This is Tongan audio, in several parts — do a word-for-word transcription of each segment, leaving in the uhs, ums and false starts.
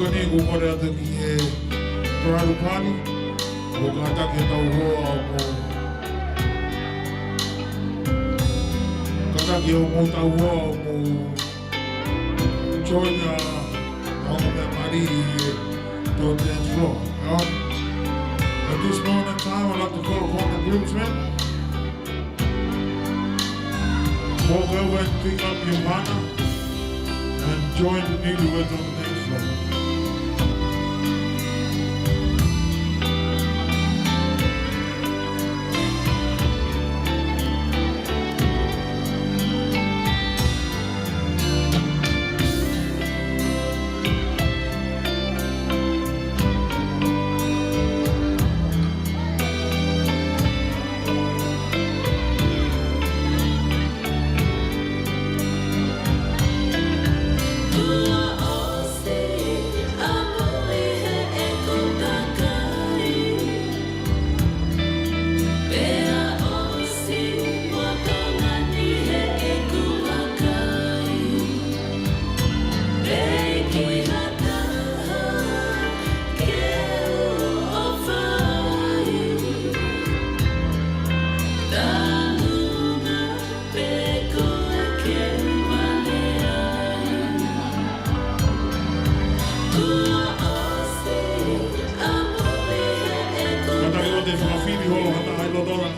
Ko eni ʻoku kole atu ki he Bridal Party, ʻo kātaki ʻetau hoa ʻo mou, kātaki ʻo mou tau hoa ʻo mou join ʻa, ʻa e meʻa mali ʻi he dance floor. At this moment in time, I'd like to call upon the groomsmen. Walk over and pick up your partner and join the newlyweds on the dance floor. Kātaki ʻo te fakafili holo ha taha ʻi loto na.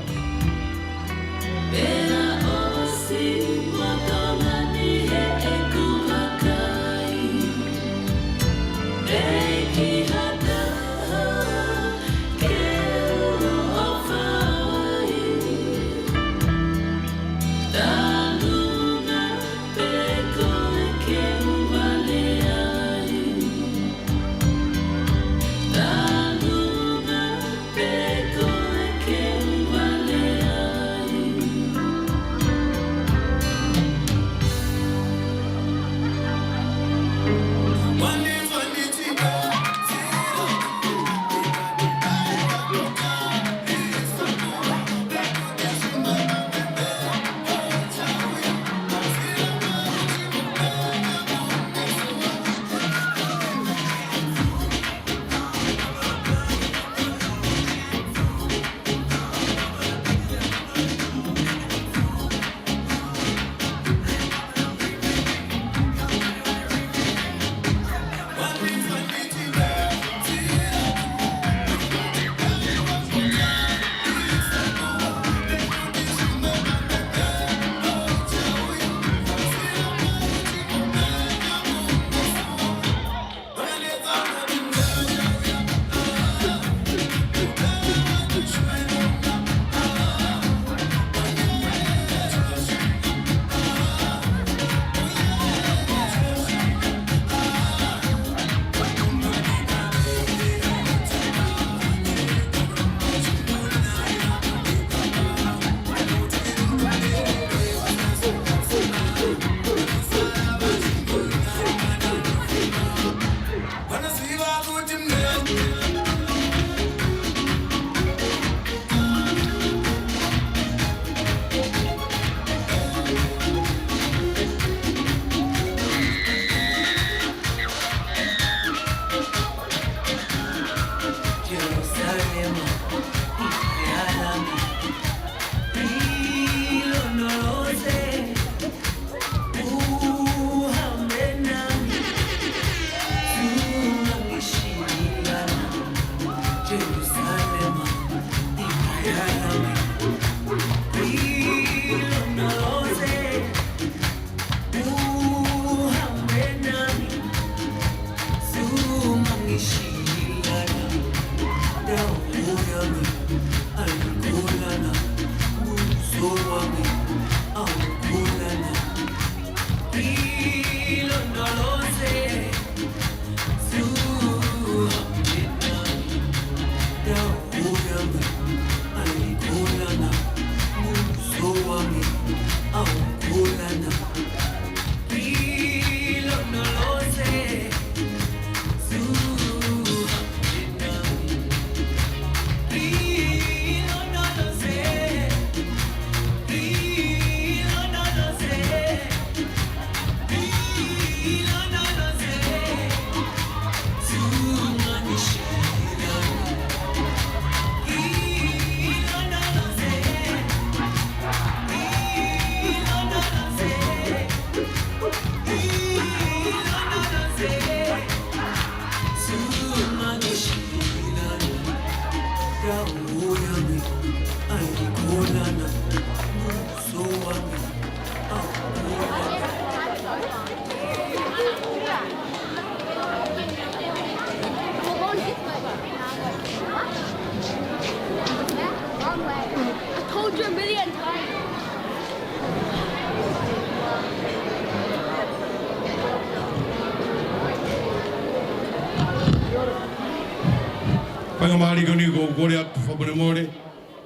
Faingamālie ko eni ʻoku ou kole atu fakamolemole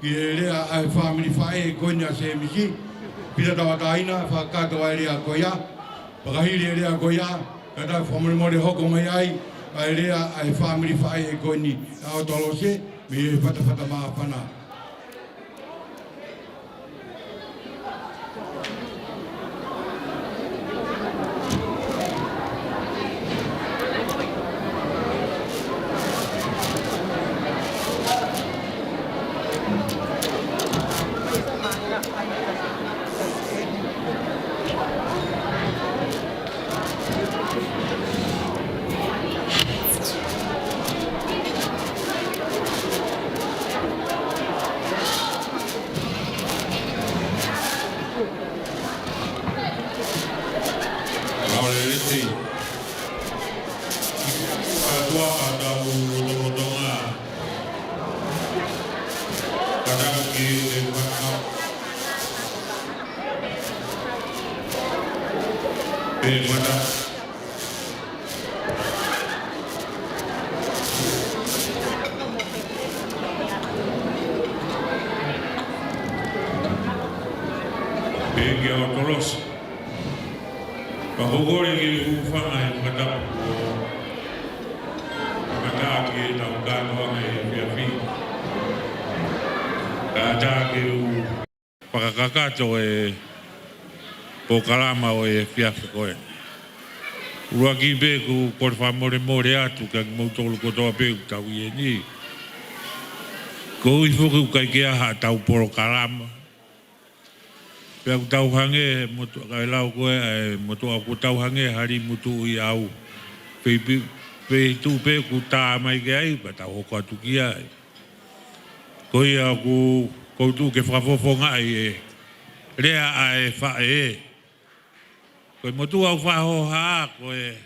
ki he lea ʻa e fāmili faʻē ko eni ʻa Sēmisi. Pita tauʻatāina, fakakakato ʻa e lea ko ia. Pea ka hili e lea ko ia, kātaki fakamolemole hoko mai ai ʻa e lea ʻa e fāmili faʻē ko eni ʻa ʻOtolose mei he Fatafata Māfana. Kaole leti. Katua ka tau lolotonga. Ka tau ki he mata. Pe mata. Pea kia ʻOtolose. Pea ʻoku ou kole ke u hūfanga he fakatapu kuo kamata ki heʻetau kātoanga he efiafi ni. Kātaki ke u fakakakato e polokalama ʻo e efiafi ko eni. ʻUluaki pē ʻoku ou kole fakamolemole atu kiate kimoutolu kotoa pē ʻoku tau ʻi heni. Koeʻuhi foki ʻoku ʻikai ke ʻi ai haʻatau polokalama. Pea ʻoku tau hangē, motu-, kae lau ko ē, ʻa e motuʻa ʻoku tau hangē ha lī mutuʻi ʻau. Pea ʻi, pea ʻi tuʻu pē ʻoku tā mai ki ai, pea tau hoko atu ki ai. Ko ia ʻoku, ʻoku ou tuʻu ke fakafofongaʻi e lea ʻa e faʻē. Ko e motuʻa ʻoku fakahohaʻa ko e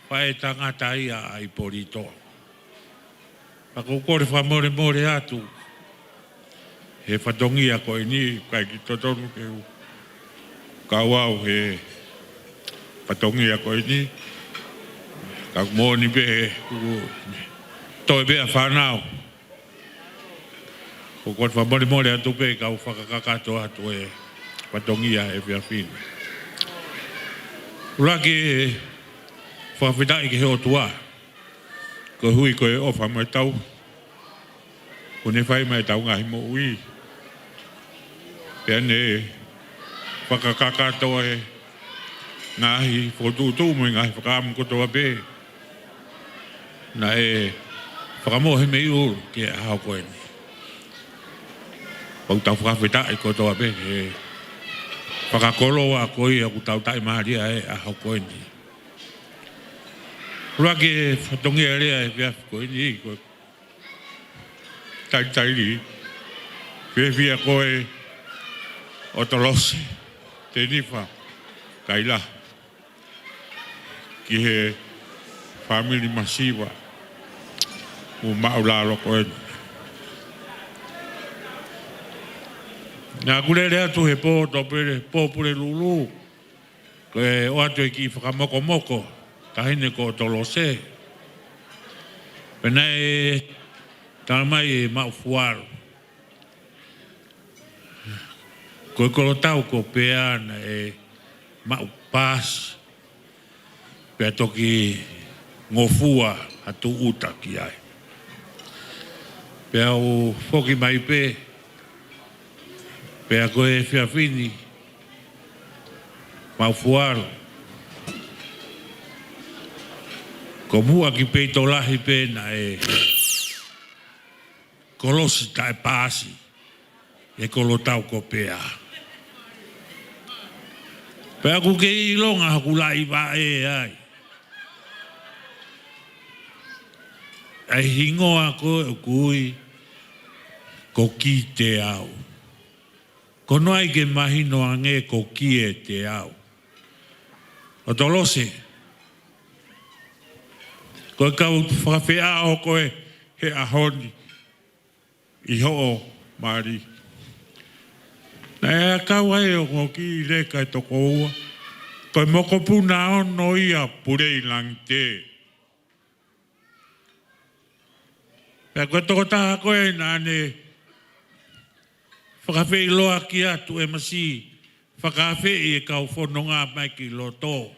faʻē tangata ia ʻa ʻIpolito. Pea ʻoku ou kole fakamolemole atu he fatongia ko eni, ʻikai ke totonu ke u kau au he fatongia ko eni. Ka ʻoku moʻoni pē ʻoku toe pē ʻa e fānau. ʻOku ou kole fakamolemole atu pē kau fakakakato atu e fatongia he efiafi ni. ʻUluaki, fakafetaʻi ki he ʻOtua. Koeʻuhi ko e ʻofa mo e tauhi kuo ne fai maʻa ʻetau ngaahi moʻui. Pea ne fakakakato e ngaahi fokotuʻutuʻu mo e ngaahi fakaʻamu kotoa pē naʻe fakamoʻo he mei ʻulu ki he ʻaho ko eni. Pea ʻoku tau fakafetaʻi kotoa pē he fakakoloa ko ia ʻoku tau taʻimālie ai he ʻaho ko eni. ʻUluaki e fatongia lea he efiafi ko eni, ko e talitali, fiefia koe ʻOtolose, Tenifa, Kaila, ki he fāmili masiva ʻoku māʻulalo ko eni. Naʻa ku lele atu he pō Topele, pō Pulelulu, ko e ʻoatu e kiʻi fakamokomoko, taʻahine ko ʻOtolose. Pea naʻe tala mai ʻe Maʻufualu ko e kolotau ko Pea naʻe maʻu paasi, pea toki ngofua ha tūʻuta ki ai. Pea u foki mai pē, pea ko e efiafi ni, Maʻufualu, ko muʻa ki peito lahi pē naʻe kolosi taʻepaasi ʻe he kolotau ko Pea. Pea ʻoku kei ʻilonga hoku laʻi vaʻe ai ʻa e hingoa ko ē ʻoku ui ko Kiteau. Ko hono ʻai ke mahino ange ko Kieteau. ʻOtolose, ko e kau fakafeʻao ko ē he ʻaho ni ʻi hoʻo mali. Naʻe ʻakau ai ʻo ngoki leka e toko ua. Ko e mokopuna ono ia Pulei Langitē. Pea ko e tokotaha ko ē naʻa ne fakafeʻiloaki atu e masi, fakaafeʻi e kau fononga mai ki loto,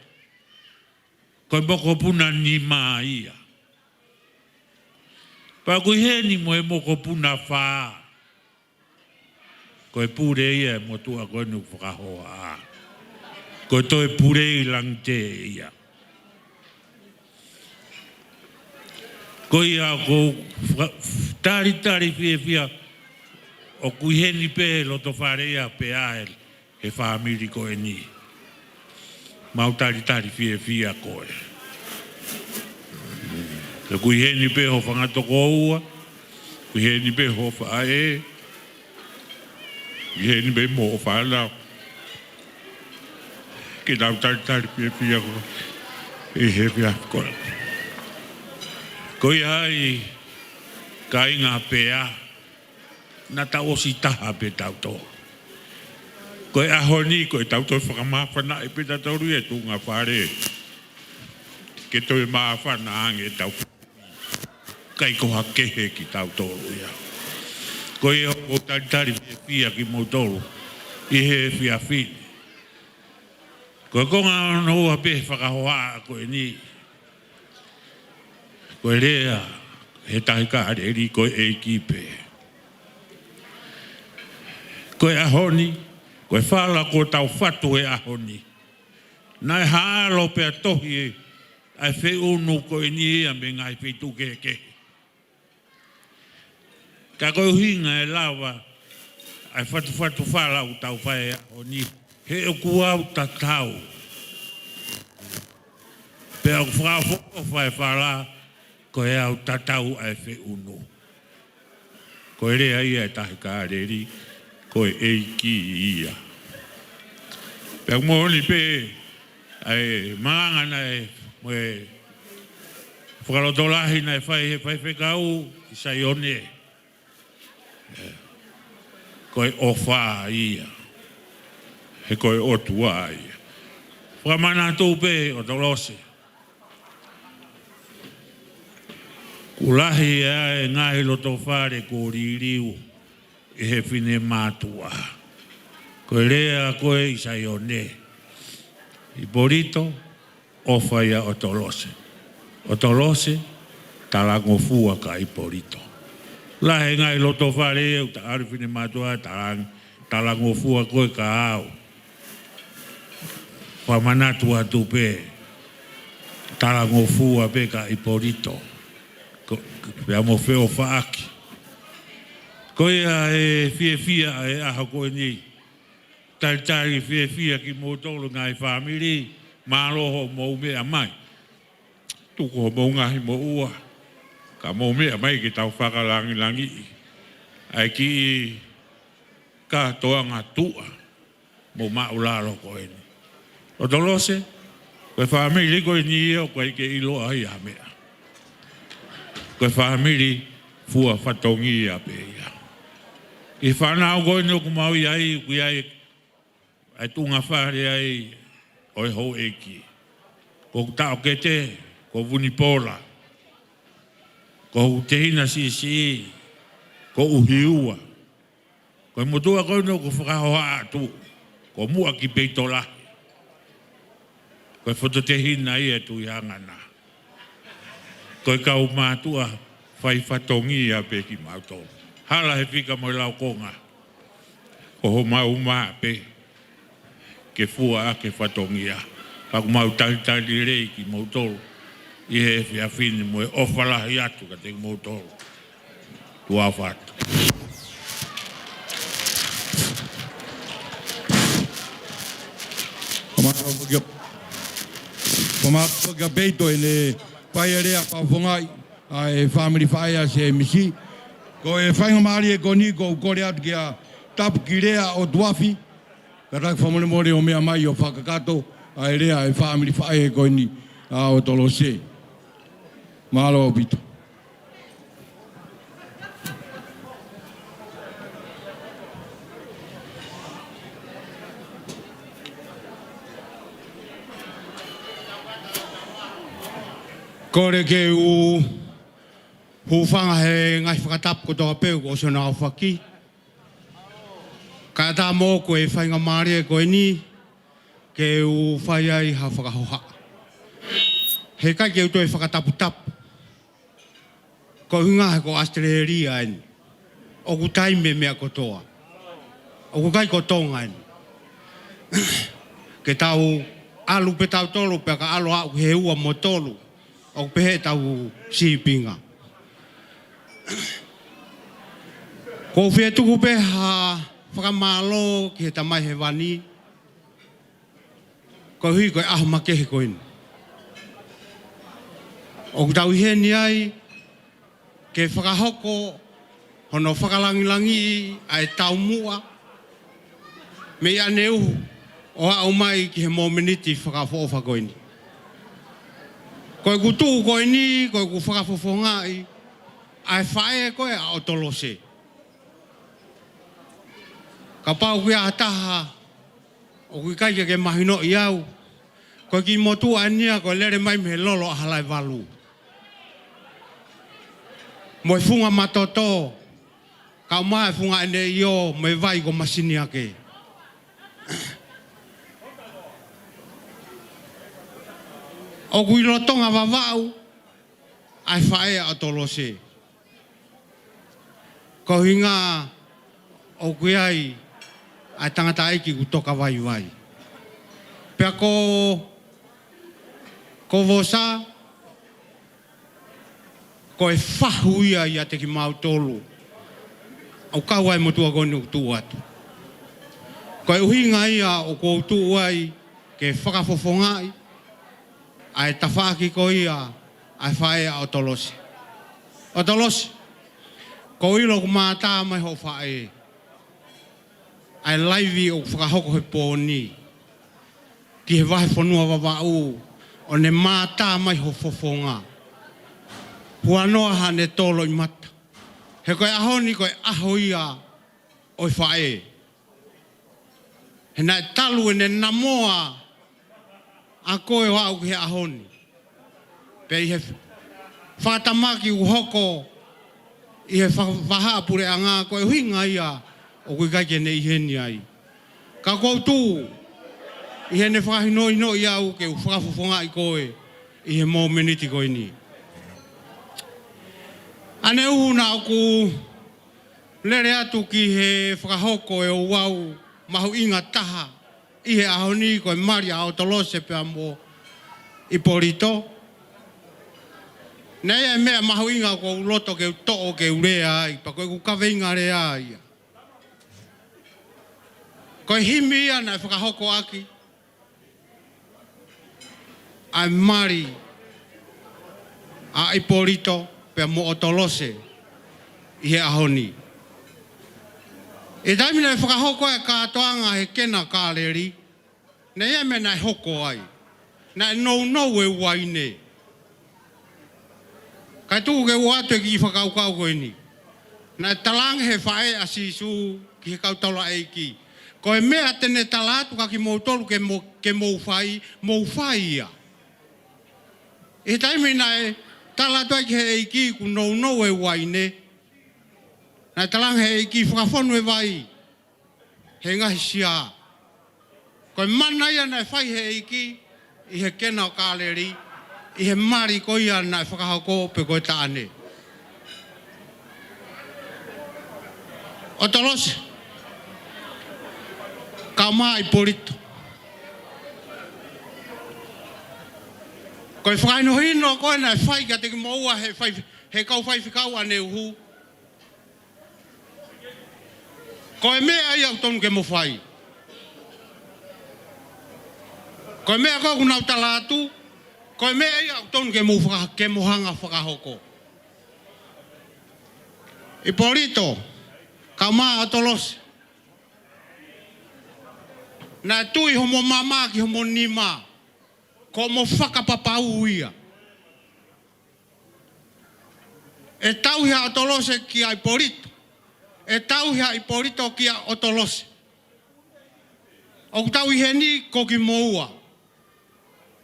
ko e mokopuna nima ia. Pea ʻoku ʻi heni mo e mokopuna fā. Ko e pule ia e motuʻa ko eni ʻoku fakahohaʻa. Ko e toe pule ʻi Langitē ia. Ko ia ʻoku fa-, talitali fiefia ʻoku ʻi heni pē loto fale ia pea ʻi he fāmili ko eni. Mau talitali fiefia koe. He ʻoku ʻi heni pē ho fanga tokoua, ʻoku ʻi heni pē ho faʻē, ʻi heni pē mo ho fānau. Ke tau talitali fiefia koe ʻi he efiafi ko eni. Ko ia ai kāinga pea naʻa tau ʻosi taha pē tautolu. Ko e ʻaho ni, ko e tautolu fakamāfanaʻi pē tautolu ia ʻi he tuʻunga fale. Ke toe māfana ange ʻetau, ʻikai ko ha kehe kitautolu ia. Ko ia ʻoku ou talitali fiefia kimoutolu ʻi he efiafi ni. Ko e konga hono ua pē fakahohaʻa ko eni. Ko e lea he Tahi Kāleli, ko e ʻEiki pē. Ko e ʻaho ni, ko e fala kuo tau fatu he ʻaho ni. Naʻe haʻalo pea tohi ʻa e feʻunu ko eni ia mei he ngaahi feituʻu kehekehe. Ka ko e ʻuhinga ʻe lava ʻa e fatufatu fala ʻoku tau fai he ʻaho ni, he ʻoku au tatau. Pea ʻoku fakaʻofoʻofa e fala, ko e au tatau ʻa e feʻunu. Ko e lea ia e Tahi Kāleli, ko e ʻEiki ia. Pea ʻoku moʻoni pē ʻa e malanga naʻe, mo e fakalotolahi naʻe fai he faifekau ʻi Saione. Ko e ʻofa ia. He ko e ʻOtua ia. Fakamanatu pē ʻOtolose. ʻOku lahi ʻa e ngaahi loto fale kuo liliu ʻi he finemātuʻa. Ko e lea ko ē ʻi Saione. Ipolito, ʻofa ʻia ʻOtolose. ʻOtolose, talangofua kia Ipolito. Lahi e ngaahi loto fale ʻoku ta ʻalu finemātuʻa, talang-, talangofua koe kia au. Fakamanatu atu pē, talangofua pē kia Ipolito. Ko, pea mo feʻofaʻaki. Ko ia e fiefia e ʻaho ko eni. Talitali fiefia kimoutolu ngaahi fāmili, mālō hoʻomou meʻa mai. Tuku hoʻomou ngaahi moʻua, ka mou meʻa mai ke tau fakalangilangiʻi ʻa e kiʻi kātoanga tuʻa mo māʻulalo ko eni. ʻOtolose, ko e fāmili ko eni ia ʻoku ʻikai ke ʻiloa ia ha meʻa. Ko e fāmili fua fatongia pē ia. ʻI he fānau ko eni ʻoku mau ʻi ai, ʻoku ʻi ai ʻa e tuʻunga fale ai ʻo e houʻeiki. Ko hoku taʻokete, ko Vunipola. Ko hoku tehina siʻisiʻi, ko ʻUhiua. Ko e motuʻa ko eni ʻoku fakahohaʻa atu, ko Muʻa ki Peitolahi. Ko e fototehina ia ʻo e Tuʻi Hangana. Ko e kau mātuʻa fai fatongia pē kimautolu. Hala he fika mo e laukonga. Ko homau mā pē ke fua ʻaki e fatongia. Ka ʻoku mau talitali lelei kimoutolu ʻi he efiafi ni mo e ʻofa lahi atu kiate kimoutolu. Tuʻa ʻofa atu. Ko mālō kia, ko mālō kia Peito ʻene fai e lea fakafofongaʻi ʻa e fāmili faʻē ʻa Sēmisi. Ko e faingamālie ko eni ʻoku ou kole atu kia Tapu ki Lea ʻo tuʻafi. Kātaki fakamolemole ʻo meʻa mai ʻo fakakakato ʻa e lea e fāmili faʻē ko eni ʻa ʻOtolose. Mālō ʻaupito. Kole ke u Hūfanga he ngaahi fakatapu kotoa pē kuo ʻosi hono aofaki. Kae ʻatā moʻoku e faingamālie ko eni ke u fai ai ha fakahohaʻa. Heʻikai ke u toe fakataputapu. Ko e ʻuhinga he ko ʻAositelēlia eni. ʻOku taimi e meʻa kotoa. ʻOku ʻikai ko Tonga eni. Ke tau ʻalu pē tautolu, pea ka ʻalu ʻo aʻu ki he ua mo tolu, ʻoku pehē ʻetau sīpinga. ʻOku ou fie tuku pē ha fakamālō ki he Tamai Hēvani, koeʻuhi ko e ʻaho makehe ko eni. ʻOku tau ʻi heni ai ke fakahoko hono fakalangilangiʻi ʻa e taumuʻa mei ʻaneuhu ʻo aʻu mai ki he momeniti fakaʻofoʻofa ko eni. Ko ʻeku tuʻu ko eni, ko ʻeku fakafofongaʻi ʻa e faʻē ko ē ʻa ʻOtolose. Kapau ʻoku ʻi ai ha taha ʻoku ʻikai ke ke mahinoʻi au, ko e kiʻi motuʻa eni ia ko e lele mai mei he lolo ʻa Halaevalu. Mo e funga matoto, kae ʻumaʻā e funga ʻene ʻio, mo e vai ko Masiniake. ʻOku ʻi loto Tonga Vavaʻu ʻa e faʻē ʻa ʻOtolose. Ko e ʻuhinga ʻoku ʻi ai ʻa e tangataʻeiki ʻoku toka vaivai. Pea ko, ko Vosa, ko e fahu ia ʻiate kimautolu ʻoku kau ai e motuʻa ko eni ʻoku tuʻu atu. Ko e ʻuhinga ia ʻoku ou tuʻu ai ke fakafofongaʻi ʻa e tafaʻaki ko ia ʻa e faʻē ʻa ʻOtolose. ʻOtolose, ʻoku ou ʻilo ʻoku mātā mai hoʻo faʻē. ʻA e laivi ʻoku fakahoko he pō ni ki he vahefonua Vavaʻu, ʻo ne mātā mai ho fofonga. Huanoa haʻane tō loʻimata. He ko e ʻaho ni ko e ʻaho ia ʻo e faʻē. He naʻe talu ʻene namoa ʻa koe ʻo aʻu ki he ʻaho ni. Pea ʻi he fakatamaki ʻoku hoko ʻi he fa-, vahaʻa puleʻanga, ko e ʻuhinga ia ʻoku ʻikai ke ne ʻi heni ai. Ka ʻoku ou tuʻu ʻi heʻene fakahinohinoʻi au ke u fakafofongaʻi koe ʻi he momeniti ko eni. ʻAneuhu naʻa ku lele atu ki he fakahoko e ouau mahuʻinga taha ʻi he ʻaho ni, ko e mali ʻa ʻOtolose pea mo ʻIpolito. Naʻe ʻi ai e meʻa mahuʻinga ʻoku ou loto ke u toʻo ke u lea ai, pea ko ʻeku kaveinga lea ia. Ko e himi ia naʻe fakahoko ʻaki ʻa e mali ʻa ʻIpolito pea mo ʻOtolose ʻi he ʻaho ni. ʻI he taimi naʻe fakahoko ai e kātoanga he Kena ʻo Kāleli, naʻe ʻi ai e meʻa naʻe hoko ai. Naʻe nounou e uaine. Kae tuku ke u ʻoatu e kiʻi fakakaukau ko eni. Naʻe talaange he faʻē ʻa Sīsū ki he kau taulaʻeiki, ko e meʻa te ne tala atu kia kimoutolu ke mo-, ke mou fai, mou fai ia. ʻI he taimi naʻe tala atu ai ki he ʻEiki kuo nounou e uaine, naʻe talaange he ʻEiki, fakafonu e vai he ngaahi sia. Ko e mana ia naʻe fai he ʻEiki ʻi he Kena ʻo Kāleli, ʻi he mali ko ia naʻe fakahoko pē ko e taʻane. ʻOtolose, kae ʻumaʻā ʻIpolito. Ko e fakahinohino ko ē naʻe fai kiate kimoua he fai, he kau faifekau ʻaneuhu, ko e meʻa ia ʻoku tonu ke mo fai. Ko e meʻa ko ē ʻoku nau tala atu, ko e meʻa ia ʻoku tonu ke mo faka-, ke mo hanga fakahoko. ʻIpolito, kae ʻumaʻā ʻOtolose, naʻe tui homo mama ki homo nima, ko homo fakapapau ia. ʻE tauhi ʻa ʻOtolose kia ʻIpolito, ʻe tauhi ʻa ʻIpolito kia ʻOtolose. ʻOku tau ʻi heni ko kimoua.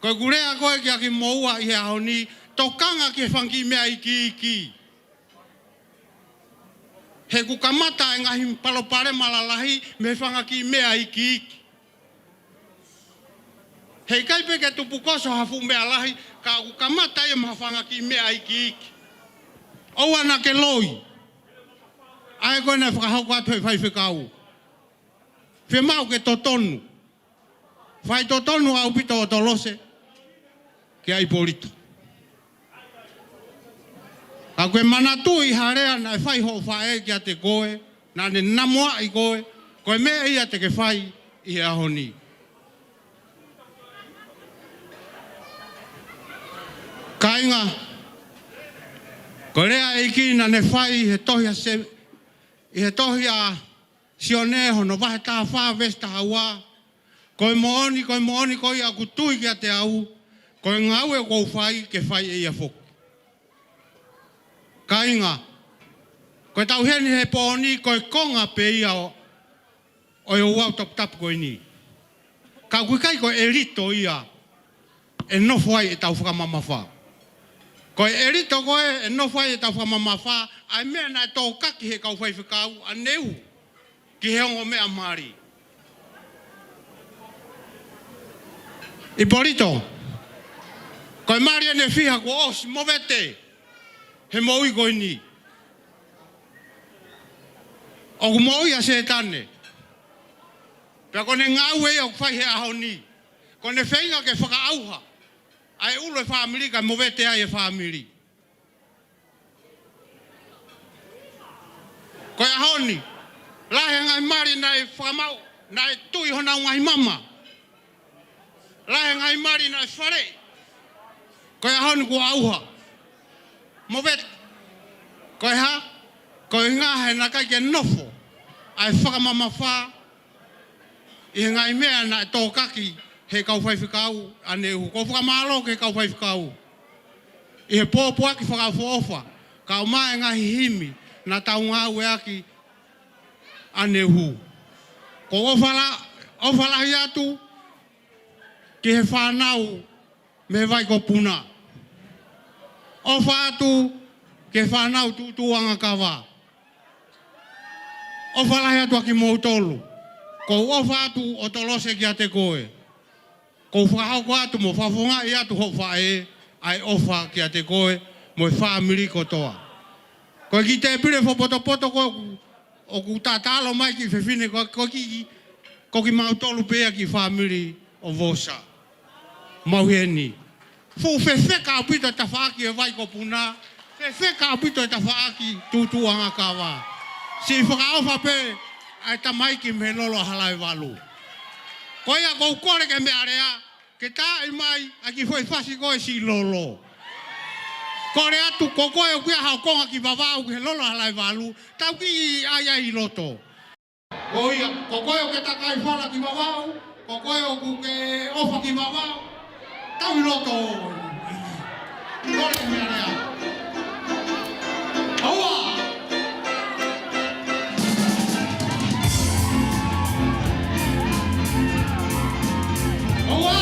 Ko ʻeku lea ko ē kia kimoua ʻi he ʻaho ni, tokanga ki he fanga kiʻi meʻa iiki iiki. He ʻoku kamata e ngaahi palopalema lalahi mei he fanga kiʻi meʻa iiki. Heʻikai pē ke tupukoso ha fuʻu meʻa lahi, ka ʻoku kamata ia mei he fanga kiʻi meʻa iiki. ʻOua naʻa ke loi. ʻA ē ko ē naʻe fakahoko atu ʻe he faifekau. Fiemaʻu ke totonu. Faitotonu ʻaupito ʻo Tolose kia ʻIpolito. Ka ʻoku ke manatuʻi ha lea naʻe fai hoʻo faʻē kiate koe, naʻa ne namoaʻi koe, ko e meʻa ia te ke fai ʻi he ʻaho ni. Kāinga, ko e lea ʻEiki naʻa ne fai ʻi he tohi ʻa Se-, ʻi he tohi ʻa Sione hono vahe taha fā veesi taha ua, ko e moʻoni, ko e moʻoni ko ia ʻoku tui kiate au, ko e ngāue ʻoku ou fai ke fai ʻe ia foki. Kāinga, ko e tau heni he pō ni, ko e konga pē ia ʻo, ʻo e ouau toputapu ko eni. Ka ʻoku ʻikai ko e ʻelito ia ʻe nofo ai ʻetau fakamamafa. Ko e ʻelito ko ē ʻe nofo ai ʻetau fakamamafa, ʻa e meʻa naʻe tōkaki he kau faifekau ʻa Neu ki he ongo meʻa mali. ʻIpolito, ko e mali ʻe fiha kuo ʻosi movete he moʻui ko eni. ʻOku moʻui ʻa Sētane. Pea ko ʻene ngāue ia ʻoku fai he ʻaho ni. Ko ʻene feinga ke fakaʻauha ʻa e ʻulu e fāmili kae movete ai e fāmili. Ko e ʻaho ni, lahi e ngaahi mali naʻe fakamaʻu, naʻe tuʻi honau ngaahi mama. Lahi e ngaahi mali naʻe faleʻi. Ko e ʻaho ni kuo ʻauha. Movete. Ko e hā? Ko e ngaahi naʻe ʻikai ke nofo ʻa e fakamamafa ʻi he ngaahi meʻa naʻe tōkaki he kau faifekau ʻa Neu. ʻOku ou fakamālō ki he kau faifekau ʻi he pōpoaki fakaʻofoʻofa, kae ʻumaʻā e ngaahi himi naʻa tau ngāueʻaki ʻa Neu. ʻOku ou ʻofa la-, ʻofa lahi atu ki he fānau mei he Vai ko Puna. ʻOfa atu ki he fānau Tuʻutuʻu Angakava. ʻOfa lahi atu ʻa kimoutolu. ʻOku ou ʻofa atu ʻo Tolose kiate koe. ʻOku ou fakahoko atu mo fakafofongaʻi atu hoʻo faʻē ʻa e ʻofa kiate koe mo e fāmili kotoa. Ko e kiʻi tēpile fakapotopoto ko ē ʻoku, ʻoku tatalo mai kiʻi fefine ko, ko kiʻi, ko kimautolu pē ia kiʻi fāmili ʻo Vosa. Mau heni. Fuʻu fefeka ʻaupito e tafaʻaki e Vai ko Puna. Fefeka ʻaupito e tafaʻaki Tuʻutuʻu Angakava. Siʻi fakaʻofa pē ʻa e tamaiki mei he lolo ʻa Halaevalu. Ko ia ʻoku ou kole ki he meʻalea, ke taaʻi mai ʻa e kiʻi foʻi fasi ko ē siʻi lolo. Kole atu ko koe ʻoku ʻi ai haʻo konga ki Vavaʻu ki he lolo ʻa Halaevalu, tau kiʻi ʻai ai ʻi loto. Ko ia, ko koe ʻoku ke takai fala ki Vavaʻu, ko koe ʻoku ke ʻofa ki Vavaʻu, tau ʻi loto. Kole meʻalea. ʻOua. ʻOua.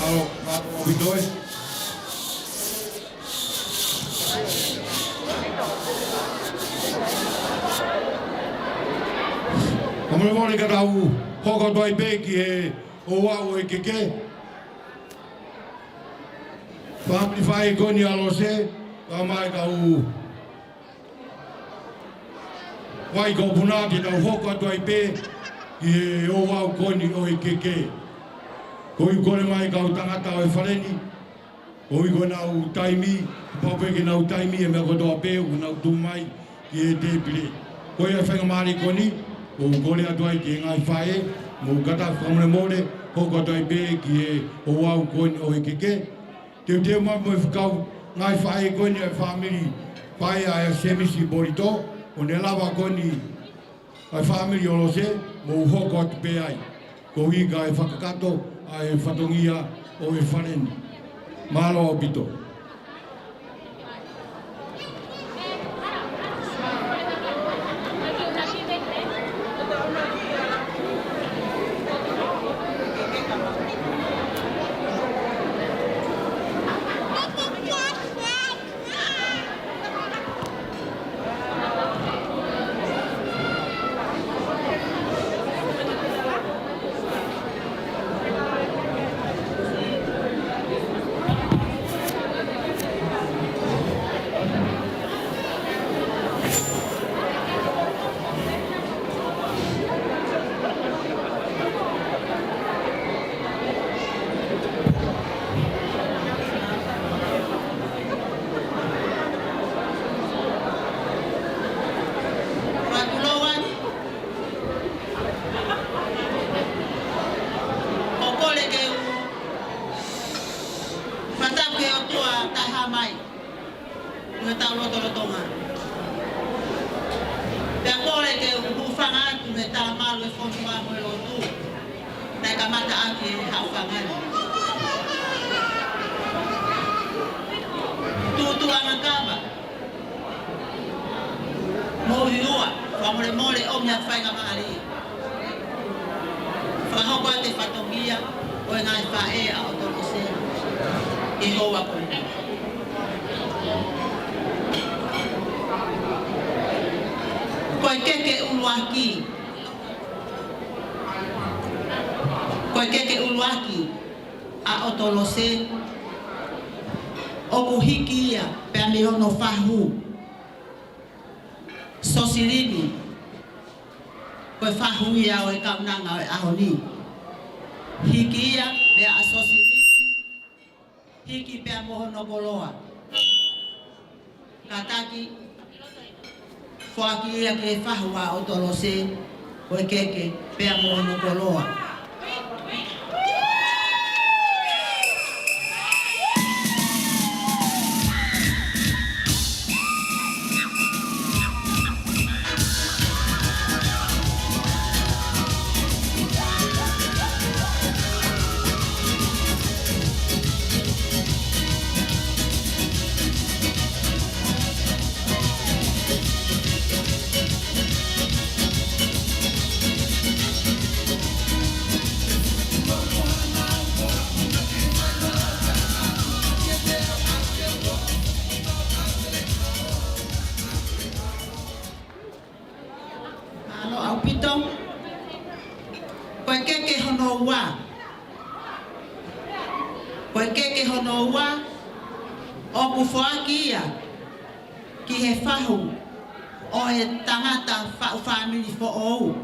Mālō, mālō ʻaupito ē. Ka molemole ka tau hoko atu ai pē ki he ouau ʻo e keke. Fāmili faʻē ko eni ʻa Lose, kae ʻumaʻā e kau Vai ko Puna, ke tau hoko atu ai pē ki he ouau ko eni ʻo e keke. Ko e kole mai kau tangata ʻo e fale ni, Ko ia ko ʻenau taimi, pau pē ke nau taimi e meʻa kotoa pē ʻoku nau tuʻu mai ki he tēpile. Ko ia e faingamālie ko eni, ʻoku ou kole atu ai ki he ngaahi faʻē, mou kātaki fakamolemole, hoko atu ai pē ki he ouau ko eni ʻo e keke. Teuteu mai mo e fekau ngaahi faʻē ko eni ʻa e fāmili, faʻē ʻa e Semisi Polito, ʻo ne lava ko eni ʻa e fāmili ʻo Lose, mou hoko atu pē ai. Ko ia ka e fakakakato ʻa e fatongia ʻo e fale ni. Mālō ʻaupito. Fakatulou atu. ʻOku ou kole ke u fakatapu ki he ʻOtua Taha Maʻa Niua ʻi heʻetau lotolotonga. Pea kole ke u hūfanga atu he talamalu ʻo e fonua mo e lotu naʻe kamata ʻaki e haʻofanga ni. Tuʻutuʻuni ʻa e kava. Mou hiva, fakamolemole ʻomi ʻa e faingamālie. Fakahoko atu e fatongia ʻo e ngaahi faʻē ʻa ʻOtolose ʻi he houa ko eni. Ko e keke ʻuluaki. Ko e keke ʻuluaki ʻa ʻOtolose, ʻoku hiki ia pea mei hono fahu Sosilini. Ko e fahu ia ʻo e kaunanga ʻo e ʻaho ni. Hiki ia meia Sosilini, hiki pea mo hono koloa. Kātaki, foaki ia ki he fahu ʻa ʻOtolose, ko e keke pea mo hono koloa. Mālō ʻaupito. Ko e keke hono ua. Ko e keke hono ua, ʻoku foaki ia ki he fahu ʻo e tangata faʻu fāmili foʻou.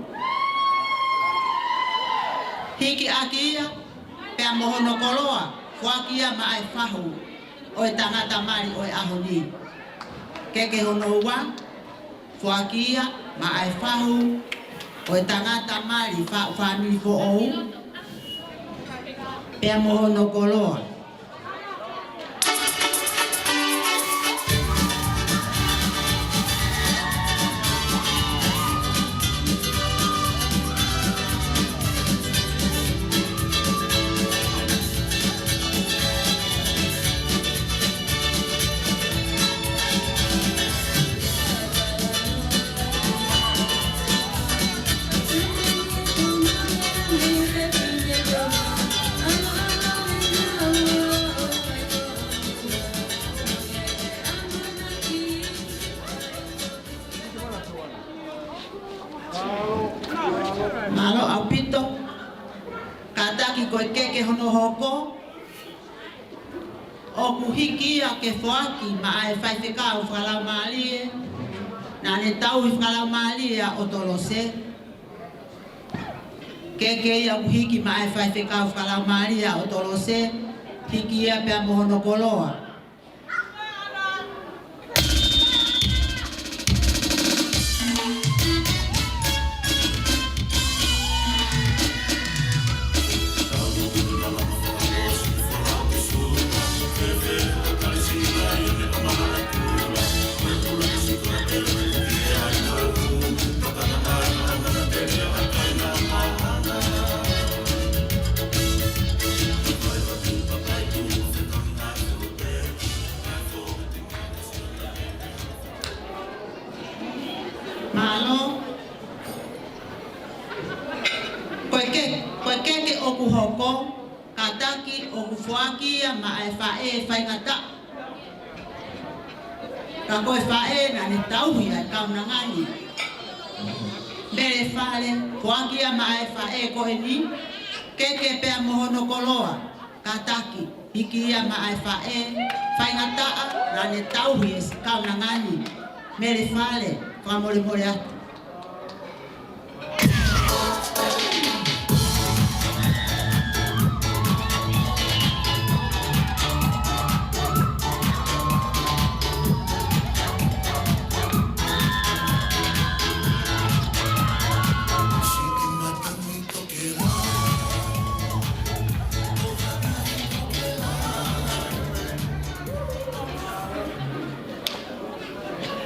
Hiki ʻaki ia pea mo hono koloa, foaki ia maʻa e fahu ʻo e tangata mali ʻo e ʻaho ni. Keke hono ua, foaki ia maʻa e fahu ʻo e tangata mali faʻu fāmili foʻou, pea mo hono koloa. Mālō ʻaupito. Kātaki ko e keke hono hoko, ʻoku hiki ia ke foaki maʻa e faifekau fakalaumālie naʻa ne tauhi fakalaumālie ʻa ʻOtolose. Keke ia ʻoku hiki maʻa e faifekau fakalaumālie ʻa ʻOtolose, hiki ia pea mo hono koloa. Mālō. Ko e ke-, ko e keke ʻoku hoko, kātaki ʻoku foaki ia maʻa e faʻē faingataʻa. Ka ko e faʻē naʻa ne tauhi ʻa e kaunanga ni. Mele Fale, foaki ia maʻa e faʻē ko eni, keke pea mo hono koloa, kātaki, hiki ia maʻa e faʻē faingataʻa, naʻa ne tauhi e kaunanga ni. Mele Fale, fakamolemole atu.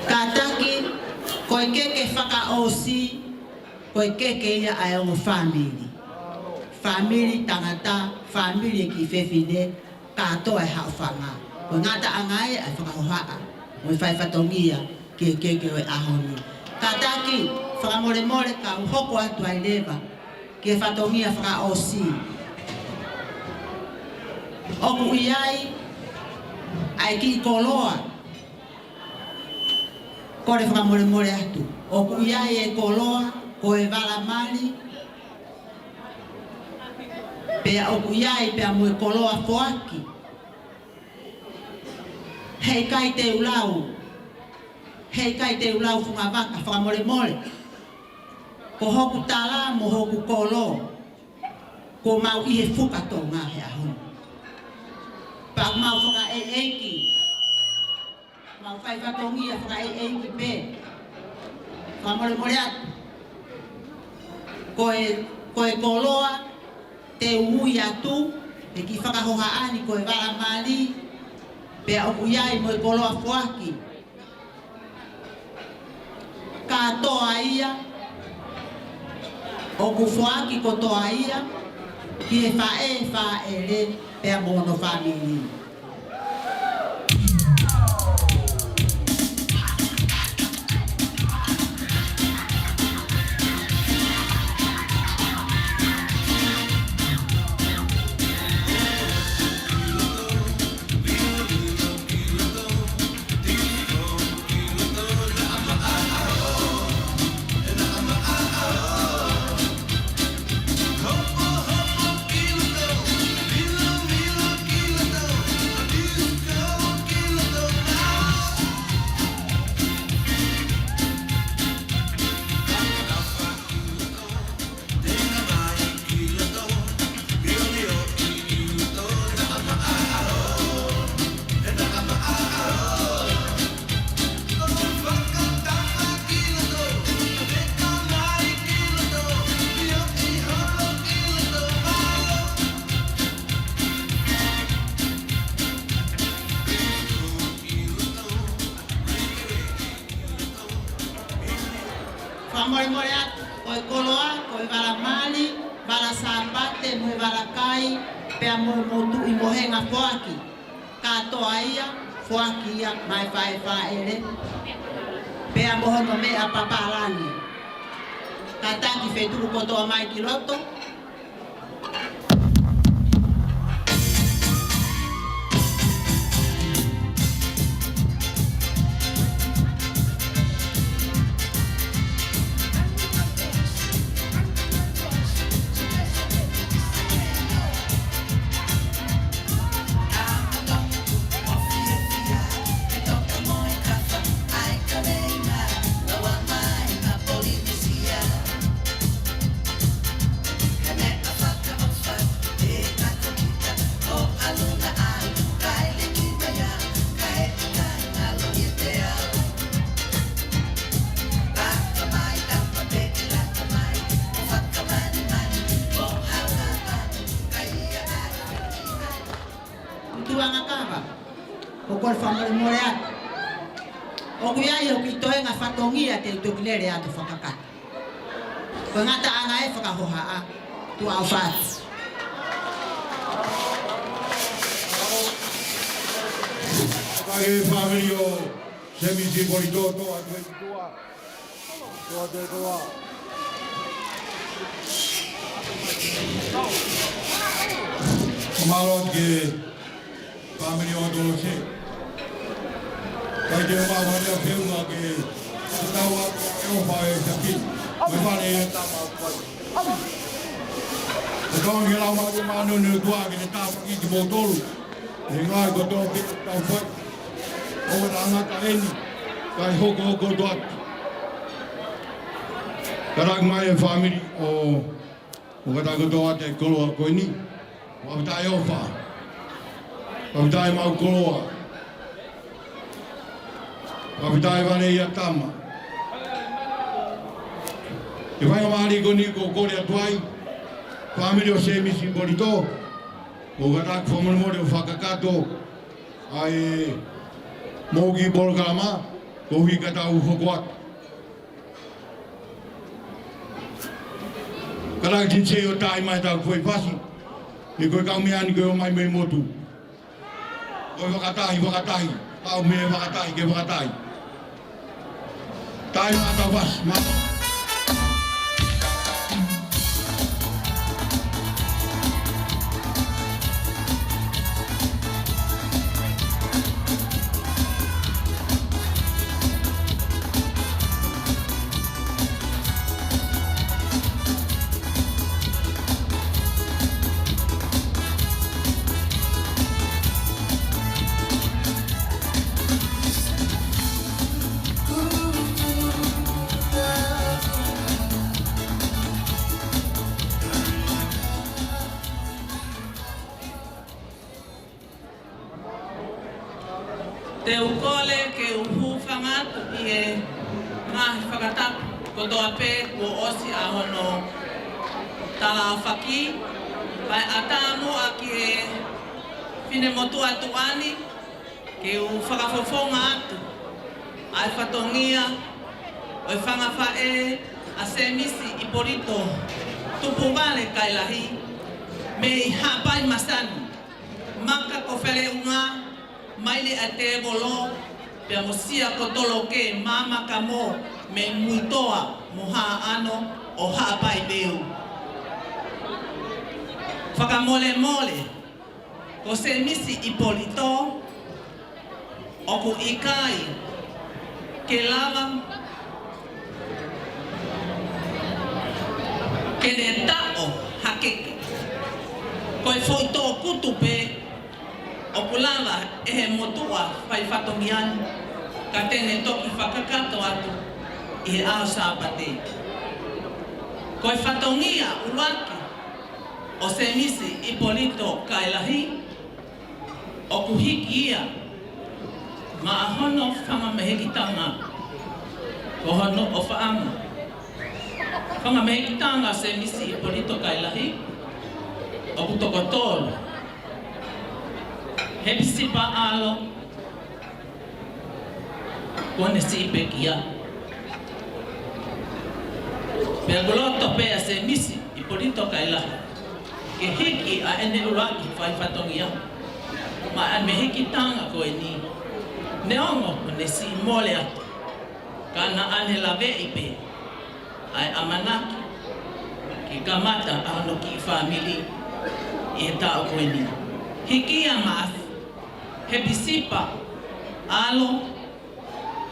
Kātaki, ko e keke fakaʻosi, ko e keke ia ʻa e ongo fāmili. Fāmili tangata, fāmili e kiʻi fefine, kātoa e haʻofanga. Ko e ngataʻanga ia ʻa e fakahohaʻa mo e fai fatongia ki he keke ʻo e ʻaho ni. Kātaki, fakamolemole kau hoko atu ai leva ki he fatongia fakaʻosi. ʻOku ʻi ai ʻa e kiʻi koloa. Kole fakamolemole atu. ʻOku ʻi ai e koloa, ko e vala mali. Pea ʻoku ʻi ai pea mo e koloa foaki. Heʻikai te u lau. Heʻikai te u lau fungavaka, fakamolemole. Ko hoku tala mo hoku kolo, kuo mau ʻi he fuka Tonga he ʻaho ni. Pea mau fakaʻeiʻeiki. Mau fai fatongia fakaʻeiʻeiki pē. Fakamolemole atu. Ko e, ko e koloa te u ui atu, ʻe kiʻi fakahohaʻa ni ko e vala mali, pea ʻoku ʻi ai mo e koloa foaki. Kātoa ia, ʻoku foaki kotoa ia ki he faʻē fāʻele pea mo hono fāmili. Fakamolemole atu, ko e koloa, ko e vala mali, vala Sāpate, mo e vala kai, pea mo e motuʻi mohenga foaki. Kātoa ia, foaki ia, maʻa e faʻē fāʻele. Pea mo hono meʻa papālangi. Kātaki fetuku kotoa mai ki loto. Kole fakamolemole atu. ʻOku ʻi ai hoku kiʻi toenga fatongia te u toki lele atu fakakakato. Ko e ngataʻanga e fakahohaʻa. Tuʻa ʻofa atu. Ka ke fāmili ʻo Semisi Polito, toʻa atu e tuʻa. Toʻa atu e tuʻa. Mālō atu ki he fāmili ʻo Tolose. Kai te mau hane a peu ma ke tau a e o fae taki. Mai fale e tama pai. Ko tau ke lau ma ke manu ne tua ke ne tau ki ki mo tolu. He ngaahi ko tō ke tau fai. ʻO na ngata eni. Kai hoko hoko atu. Karak mai e fāmili ʻo ʻo kata kotoa te koloa ko eni. Fakafetaʻi ʻofa. Fakafetaʻi mau koloa. Fakafetaʻi vale ia tama. Ke fai ngā mālie ko eni ko kole atu ai. Fāmili ʻo Semisi Polito. Ko kata fakamolemole ʻo fakakakato. ʻA e mou ki polokalama. Ko hui kata u hoko atu. Kalaka titse o tai mai tau koi fasi. Ni koi kau meʻa ni koi o mai mai motu. Koi fakatahi, fakatahi. Kau meʻa fakatahi, ke fakatahi. Tai mai tau fasi, ma. Te u kole ke u hūfanga atu ʻi he ngaahi fakatapu kotoa pē kuo ʻosi ʻa hono talaʻofa ki, kae ʻatā muʻa ki he finemotuʻa tuʻa ni, ke u fakafofonga atu ʻa e fatongia ʻo e fanga faʻē ʻa Semisi Ipolito Tupuvale Kailahi, mei Haʻapai Masani. Maka ko Feleʻunga, Maile ʻa Tēvolo, pea mo Sia ko Toloke, Māmaka mo, mei Muitoa mo Haʻano ʻo Haʻapai Peu. Fakamolemole, ko Semisi Ipolito, ʻoku ʻikai ke lava ke ne taʻo hake. Ko e foʻi tōkutu pē ʻoku lava ʻe he motuʻa fai fatongia ni, ka te ne toki fakakakato atu ʻi he ʻaho Sāpate. Ko e fatongia ʻuluaki ʻo Semisi Ipolito Kailahi, ʻoku hiki ia maʻa hono fanga mehekitanga, ko hono ʻofaʻanga. Fanga mehekitanga Semisi Ipolito Kailahi, ʻoku toko tolu. Hepisipa ʻAlo, kuo ne siʻi pekia. Pea kuo loto pē ʻa Semisi Ipolito Kailahi ke hiki ʻa ʻene ʻuluaki fai fatongia maʻa e mehekitanga ko eni. Neongo kuo ne siʻi mole atu, ka naʻa ne laveʻi pē ʻa e ʻamanaki ke kamata ʻa hono kiʻi fāmili ʻi he taʻu ko eni. Hiki ia maʻa Hepisipa ʻAlo,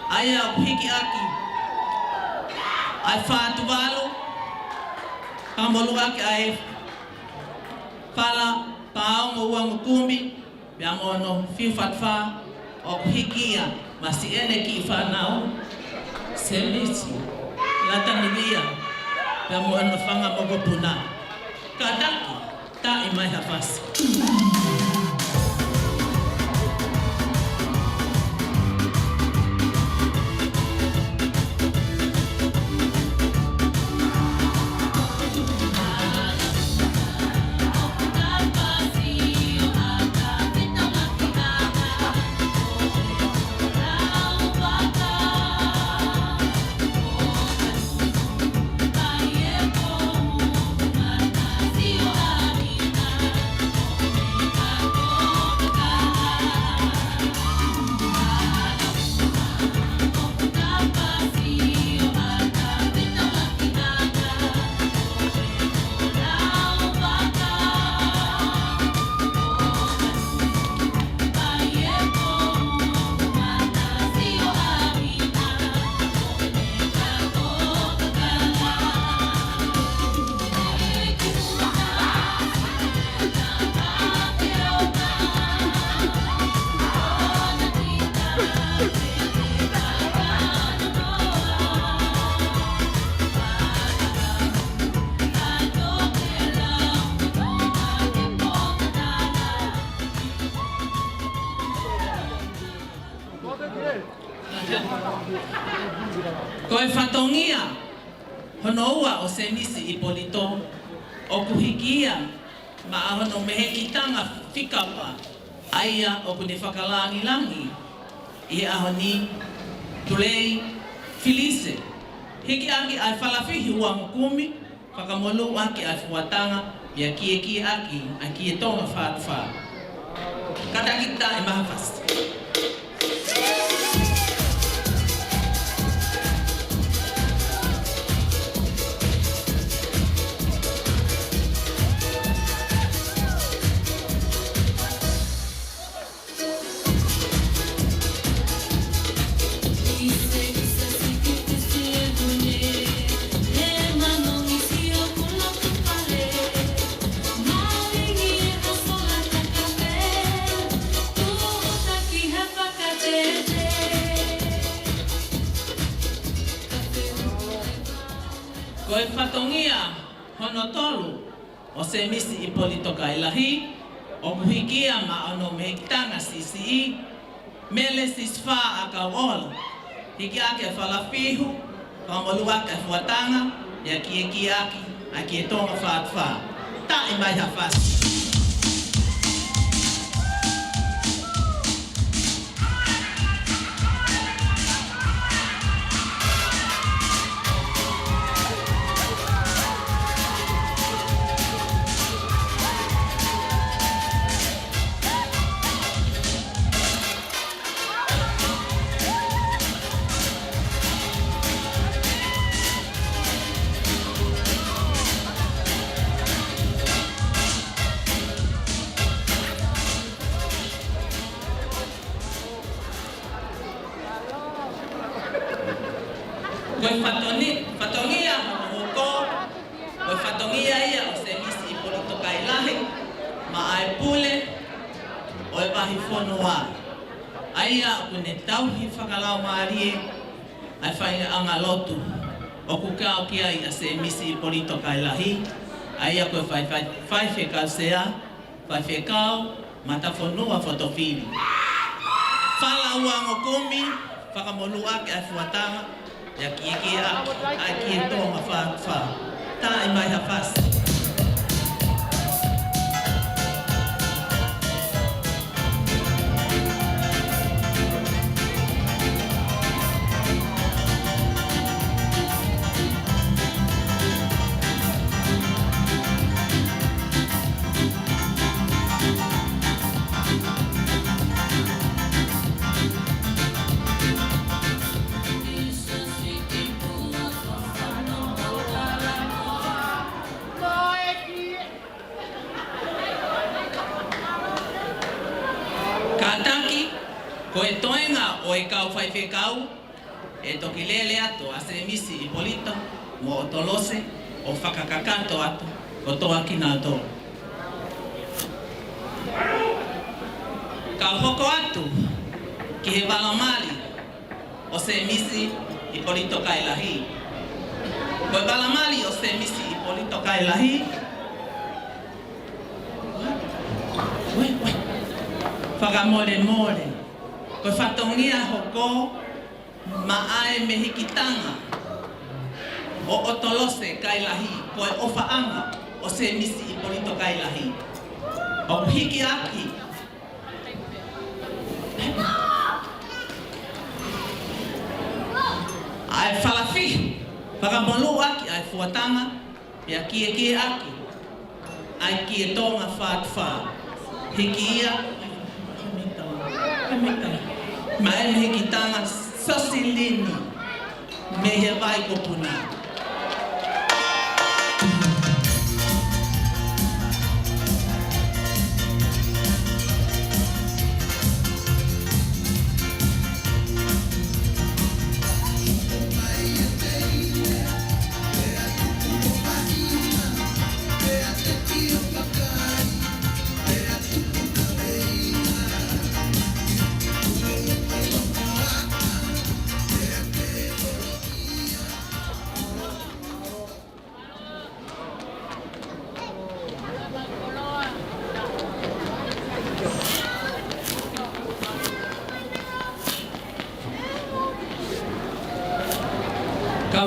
ʻa ia ʻoku hiki ʻaki ʻa e Fā Tuvalu, ka moluʻaki ʻa e Fala Paongo Uangukumi, pea mo hono fiu Fatufā, ʻoku hiki ia maʻa siʻene kiʻi fānau, Semisi Latanivia, pea mo hono fanga mokopuna. Kātaki, taʻi mai ha fasi. Fatongia hono ua ʻo Semisi Ipolito, ʻoku hiki ia maʻa hono mehekitanga fika fā, ʻa ia ʻoku ne fakalāngilangi ʻi he ʻaho ni, Tulei Filise. Hiki ʻaki ʻa e falafihi uangokumi, fakamolū ʻaki ʻa e fuatanga, pea kiekie ʻaki ʻa e kie Tonga fā fā. Kātaki, taʻe mai ha fasi. Ko e fatongia hono tolu ʻo Semisi Ipolito Kailahi, ʻoku hiki ia maʻa hono mehekitanga siʻisiʻi, Mele Sisifā ʻAkauʻola. Hiki ʻaki ʻa e falafihi, fakamolū ʻaki ʻa e fuatanga, pea kiekie ʻaki ʻa e kie Tonga fā fā. Taʻe mai ha fasi. Ko e fatoni-, fatongia hono hoko, ko e fatongia ia ʻo Semisi Ipolito Kailahi, maʻa e pule ʻo e vahefonua, ʻa ia ʻoku ne tauhi fakalaumālie ʻa e faiʻanga lotu ʻoku kau ki ai ʻa Semisi Ipolito Kailahi, ʻa ia ko e fai, fai, faifekau sea, faifekau matafonua Fotofili. Fala uangokumi, fakamolū ʻaki ʻa e fuatanga, pea kiekie ʻaki ʻa e kie Tonga fā fā. Taʻe mai ha fasi. Kātaki, ko e toenga ʻo e kau faifekau, ʻe toki lele atu ʻa Semisi Ipolito mo ʻOtolose ʻo fakakakato atu kotoa kinautolu. Kau hoko atu ki he vala mali ʻo Semisi Ipolito Kailahi. Ko e vala mali ʻo Semisi Ipolito Kailahi, fakamolemole, ko e fatongia hoko maʻa e mehekitanga ʻo ʻOtolose Kailahi, ko e ʻofaʻanga ʻo Semisi Ipolito Kailahi. ʻOku hiki ʻaki ʻa e falafihi, fakamolū ʻaki ʻa e fuatanga, pea kiekie ʻaki ʻa e kie Tonga fā fā. Hiki ia maʻa e mehekitanga Sosilini mei he Vai ko Puna.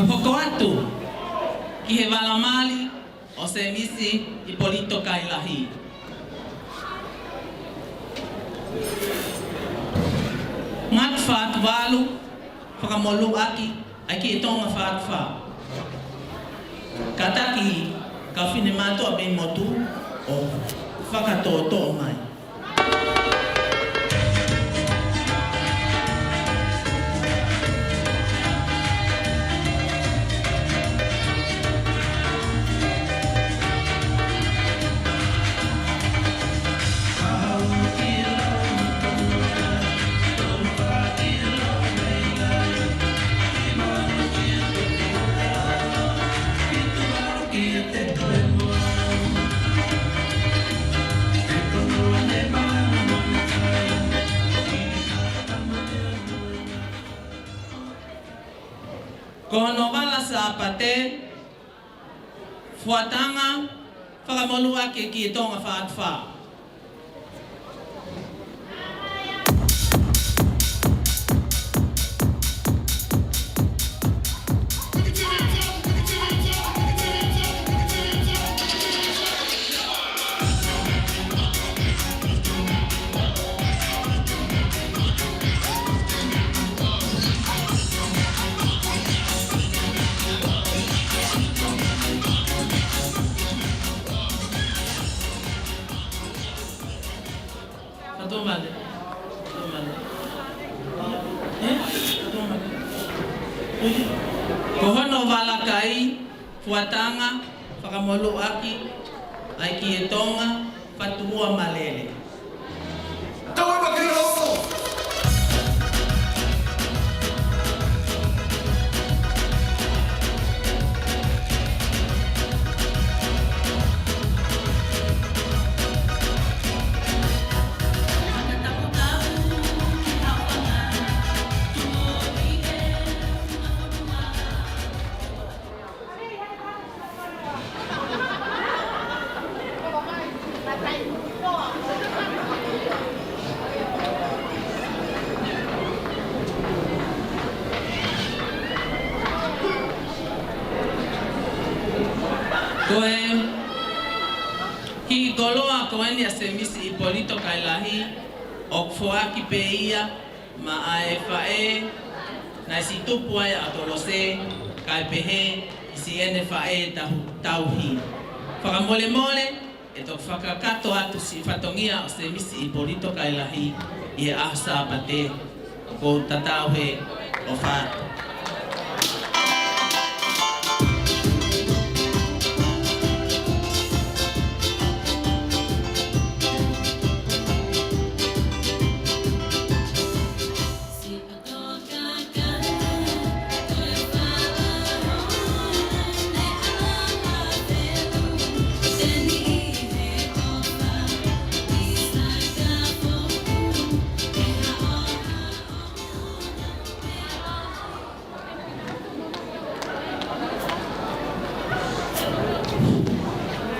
Hoko atu ki he vala mali ʻo Semisi Ipolito Kailahi. Ngaahi fā atu valu, fakamolū ʻaki ʻa e Kiʻi Tonga fā atu fā. Kātaki, kau finemātuʻa mei motu ʻo fakatōtō mai. Ko hono vala Sāpate, fuataha, fakamolū ʻaki e Kiʻi Tonga fā atu fā. Ka tō male. Tō male. Ē? Ka tō male. Ko hono vala kai, fuataha, fakamolū ʻaki ʻa e Kiʻi Tonga, Fatuʻua Malele. Tau ʻai pē ke loko. Ko e kiʻi koloa ko eni ʻa Semisi Ipolito Kailahi, ʻoku foaki pē ia maʻa e faʻē naʻe siʻi tupu ai ʻa Tolose, kae pehē ki siʻene faʻē tahu-, tauhi. Fakamolemole, ʻe toki fakakakato atu siʻi fatongia ʻo Semisi Ipolito Kailahi ʻi he ʻaho Sāpate, ʻoku ou tatau he ʻofa atu.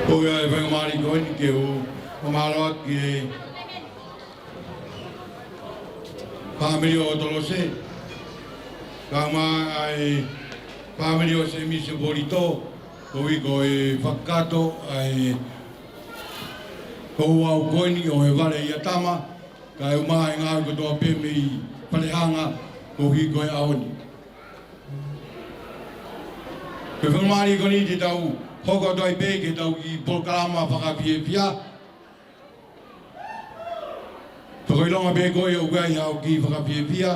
ʻOku ʻi ai e faingamālie ko eni ke u fakamālō atu ki he fāmili ʻo Tolose, kae ʻumaʻā e fāmili ʻo Semisi Ipolito, koeʻuhi ko e fakakakato ʻa e kouau ko eni ʻo e vale ʻia Tama, kae ʻumaʻā e ngāue kotoa pē mei Falehanga koeʻuhi ko e ʻaho ni. Ko e faingamālie ko eni te tau hoko atu ai pē ki heʻetau kiʻi polokalama fakafiefia. Fakaʻilonga pē ko ē ʻoku ʻi ai haʻo kiʻi fakafiefia,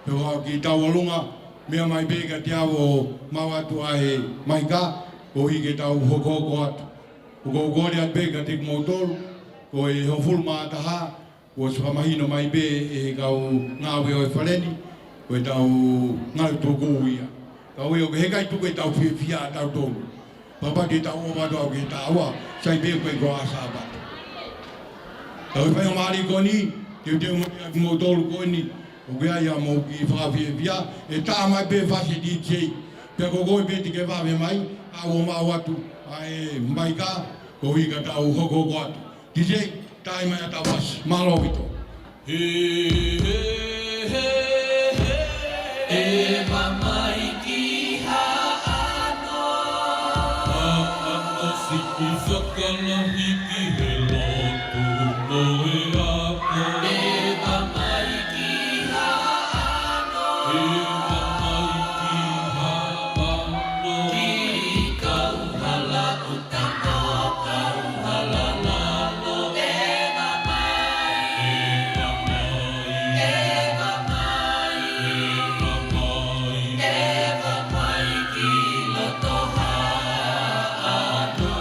pe ko haʻo kiʻi tauʻolunga, meʻa mai pē kiate au ʻo maʻu atu ʻa e maika, koeʻuhi ke tau hokohoko atu. ʻOku ou kole atu pē kiate kimoutolu, ko e hongofulu mā taha, kuo ʻosi fakamahino mai pē ʻe he kau ngāue ʻo e fale ni, ko ʻetau ngāue tuku ia. Ka ʻoku ʻikai tuku ʻetau fiefia ʻatautolu. Pea kapau te tau ʻova atu ki he taʻu ua, sai pē ko e ʻaho Sāpate. Ka ko e faingamālie ko eni, teuteu mai ʻa kimoutolu ko eni, ʻoku ʻi ai haʻamou kiʻi fakafiefia, ʻe tā mai pē fasi D J. Pea ko koe pē te ke vave mai, ʻa ʻoua maʻu atu, ʻa e maika, koeʻuhi ka tau hokohoko atu. D J, tā mai ʻa e fasi, mālō ʻaupito. He, he, he, he, he. ʻE mamaiki ha ʻI fakalahi ki he lotu mo e ako. ʻEva mai ki Haʻano. ʻEva mai ki Haʻano. Ki Kauhala ʻo Tano, Kauhala Lalo. ʻEva mai. ʻEva mai. ʻEva mai. ʻEva mai. ʻEva mai ki loto Haʻano.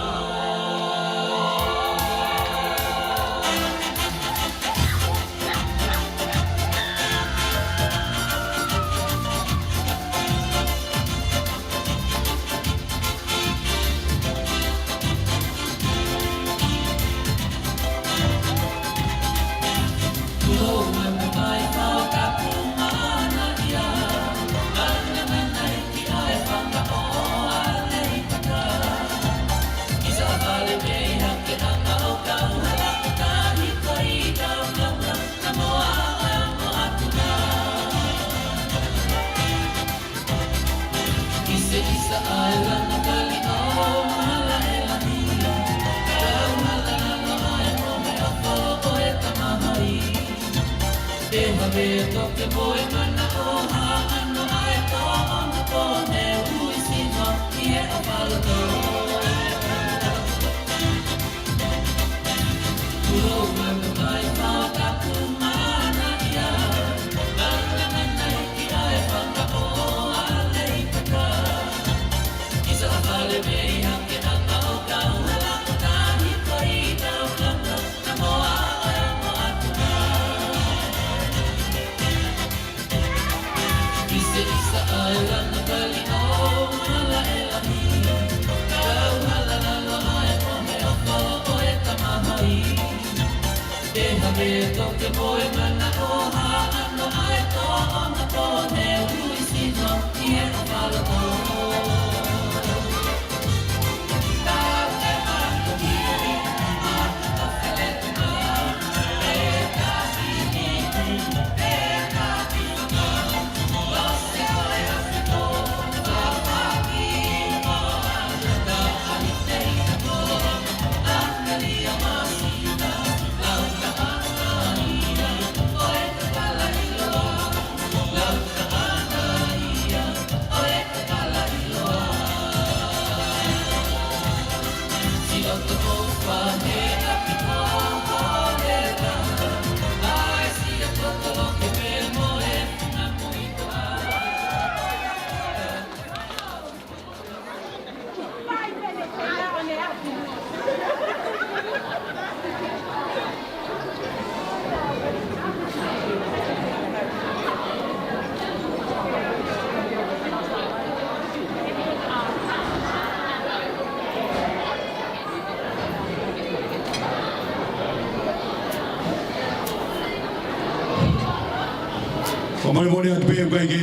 Fakamolemole atu pē ʻoku ʻikai ke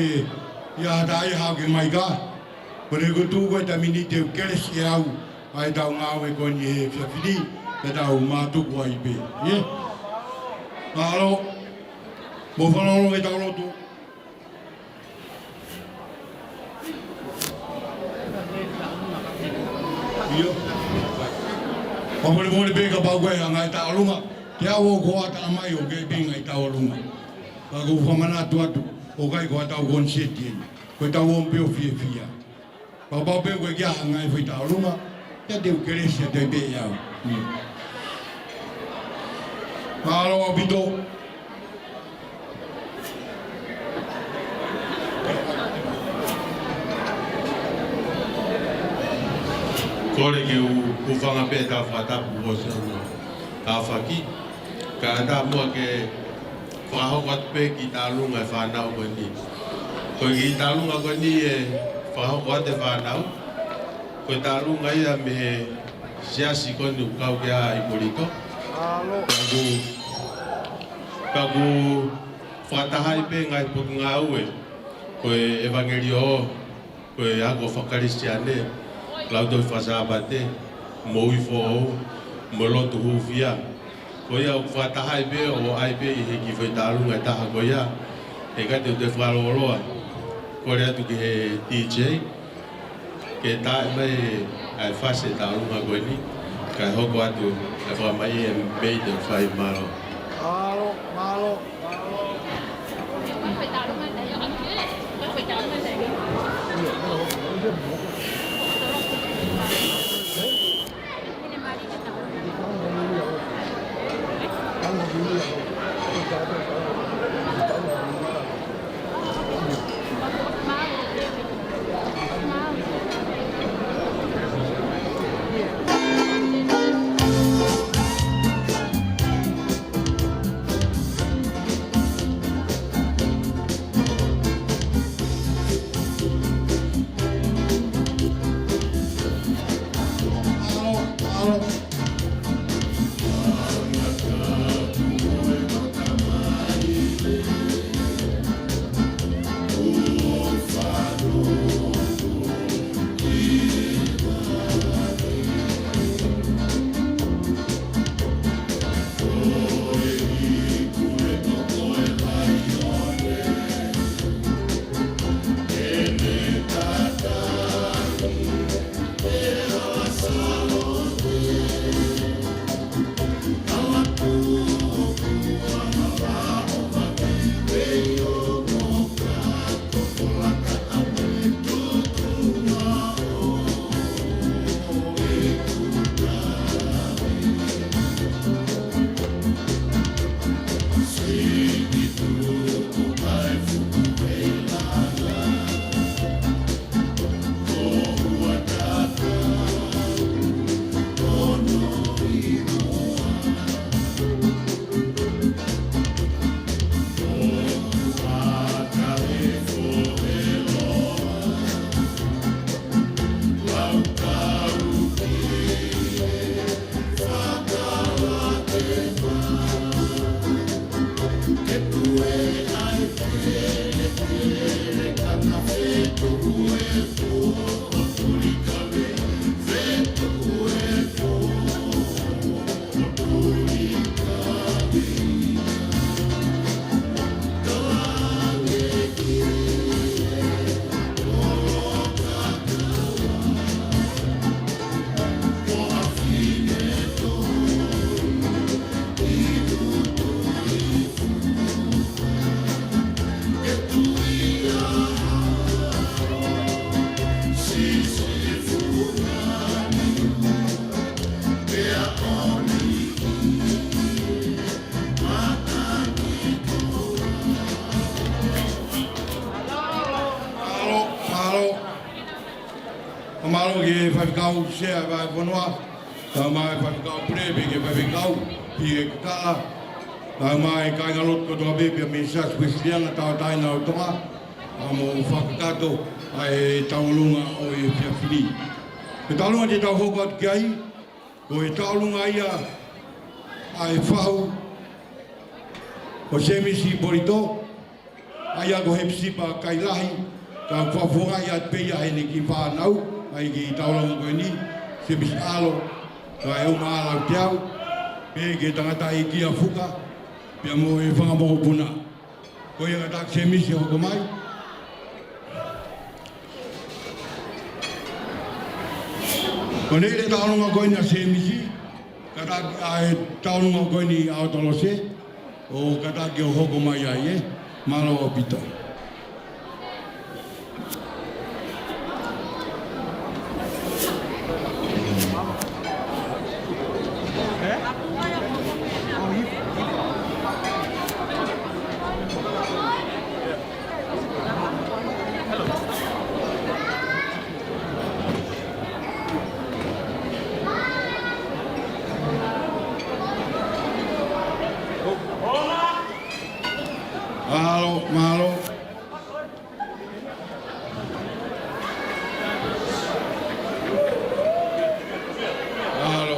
ʻi ai ha taha ia ʻe haʻu ke mai ka. Ko ʻene kutu ko e taimi ni te u kelesi ʻe au ʻa ʻetau ngāue ko eni he efiafi ni, te tau mātuku ai pē. ʻIo. Mālō, mou fanongo ki heʻetau lotu. ʻIo. Fakamolemole pē kapau ko e ngaahi tauʻolunga. Te u ʻoatu ʻa e talamai ʻoku ʻikai pē ngaahi tauʻolunga. Ka ʻoku ou fakamanatu atu, ʻoku ʻikai ko haʻatau koniseti eni. Ko ʻetau ō mai pē ʻo fiefia. Kapau pē ʻoku ʻi ai ha ngaahi foʻi tauʻolunga, te u kelesi atu ai pē ʻe au. Mālō ʻaupito. Kole ke u hūfanga pē he fakatapu ʻosi ʻa e tafaʻaki. Kae ʻatā muʻa ke fakahoko atu pē kiʻi tālunga e fānau ko eni. Ko e kiʻi tālunga ko eni ʻe fakahoko atu e fānau, ko e tālunga ia mei he siasi ko eni ʻoku kau ki ai ʻi Polito. Ka ʻoku, ka ʻoku fakatahaʻi pē ngaahi potungāue, ko e ʻevangeliō, ko e ako fakakalisitiane, lautohi fakasāpate, moʻui foʻou, mo e lotu hūfia. Ko ia ʻoku fakatahaʻi pē ʻo ʻai pē ʻi he kiʻi foʻi tālunga ʻe taha ko ia, he ʻikai te u toe fakalōloa. Kole atu ki he D J. Ke tā mai ʻa e fasi ʻo e tauʻolunga ko eni, kae hoko atu ʻa e fakamai ʻe Mei te fai. Mālō. Mālō, mālō, mālō. Mālō, mālō. Mālō ki he faifekau sea ʻo e fonua. Tau mai faifekau pule, pea ki he faifekau, pea ki he kakala. Tau mai kāingalotu kotoa pē, pea mei he Siasi Uēsiliana Tauʻatāina ʻo Tonga. ʻA mo fakakakato ʻa e tauʻolunga ʻo e efiafi ni. Ko e tauʻolunga te tau hoko atu ki ai, ko e tauʻolunga ia ʻa e fahu ʻo Semisi Polito, ʻa ia ko Hepisipa Kailahi, ka fakafofongaʻi atu pē ia heʻene kiʻi fānau, ʻa ia ki he tauʻolunga ko eni, Semisi ʻAlo, kae ʻumaʻā Lauteau, pea ki he tangataʻeiki ʻa Fuka, pea mo e fanga mokopuna. Ko ia kātaki Semisi hoko mai. Ko eni e tauʻolunga ko eni ʻa Semisi, kātaki ʻa e tauʻolunga ko eni ʻa ʻAotalose, ʻo kātaki ʻo hoko mai ai ē. Mālō ʻaupito. Mālō, mālō. Mālō. Mālō.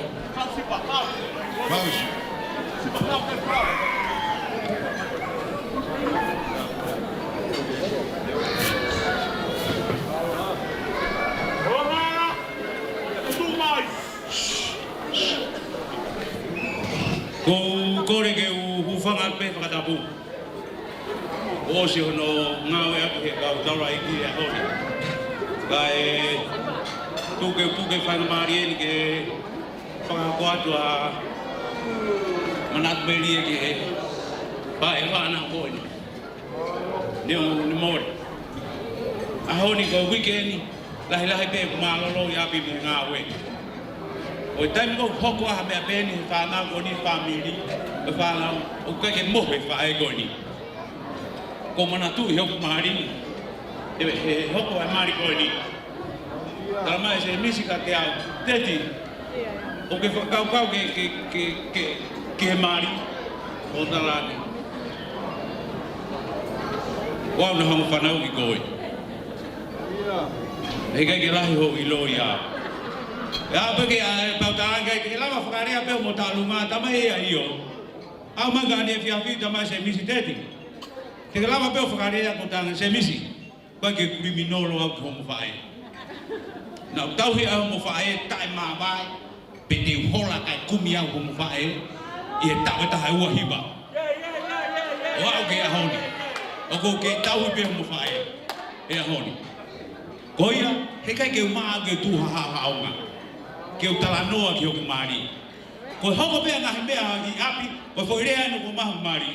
Ko u kole ke u hūfanga pē fakatapu. ʻOsi hono ngāue ʻaki he kau taulaʻeiki ʻi he ʻaho ni. Kae tuku ke u puke faingamālie ni ke fakahoko atu ʻa e manatu melie ki he faifekau ko eni. Neongo ne mole. ʻAho ni ko e uike ni, lahilahi pē ʻoku mālōlō ʻi ʻapi mo e ngāue. ʻO e taimi ko ē ʻoku hoko ai ha meʻa pehē ni he fānau ko eni, fāmili, ʻo e fānau, ʻoku ʻikai ke mohe e faʻē ko eni. Ko e manatu ʻi hoku mali, he, he hoko e mali ko eni. Tala mai ʻe Semisi kiate au, Teti, ʻoku ke fakakaukau ke, ke, ke, ke, ke mali? ʻO tala atu, ʻoua naʻa hanga fanauʻi koe. He ʻikai ke lahi hoʻo ʻilo ia. ʻE au pē ke, ʻa, pau tala ange, ke lava fakalea pē homo talunga, tala mai ia ʻio. ʻAu mai ka ne fiafi, tala mai ʻe Semisi, Teti, te ke lava pē ʻo fakalea ki ho talunga, Semisi. ʻIkai ke kiliminolo au ki homo faʻē. Naʻa ku tauhi ʻa homo faʻē taʻemavae, pea te u hola kae kumi au homo faʻē ʻi he taʻu ʻe taha ua hiva. ʻO aʻu ki he ʻaho ni, ʻoku ou kei tauhi pē homo faʻē he ʻaho ni. Ko ia, he ʻikai ke u maʻu ke tuʻu ha haʻohaʻonga ke u talanoa ki hoku mali. Ko e hoko pē ʻa e ngaahi meʻa ʻi ʻapi, ko e foʻi lea ʻeni ko e maʻu mali.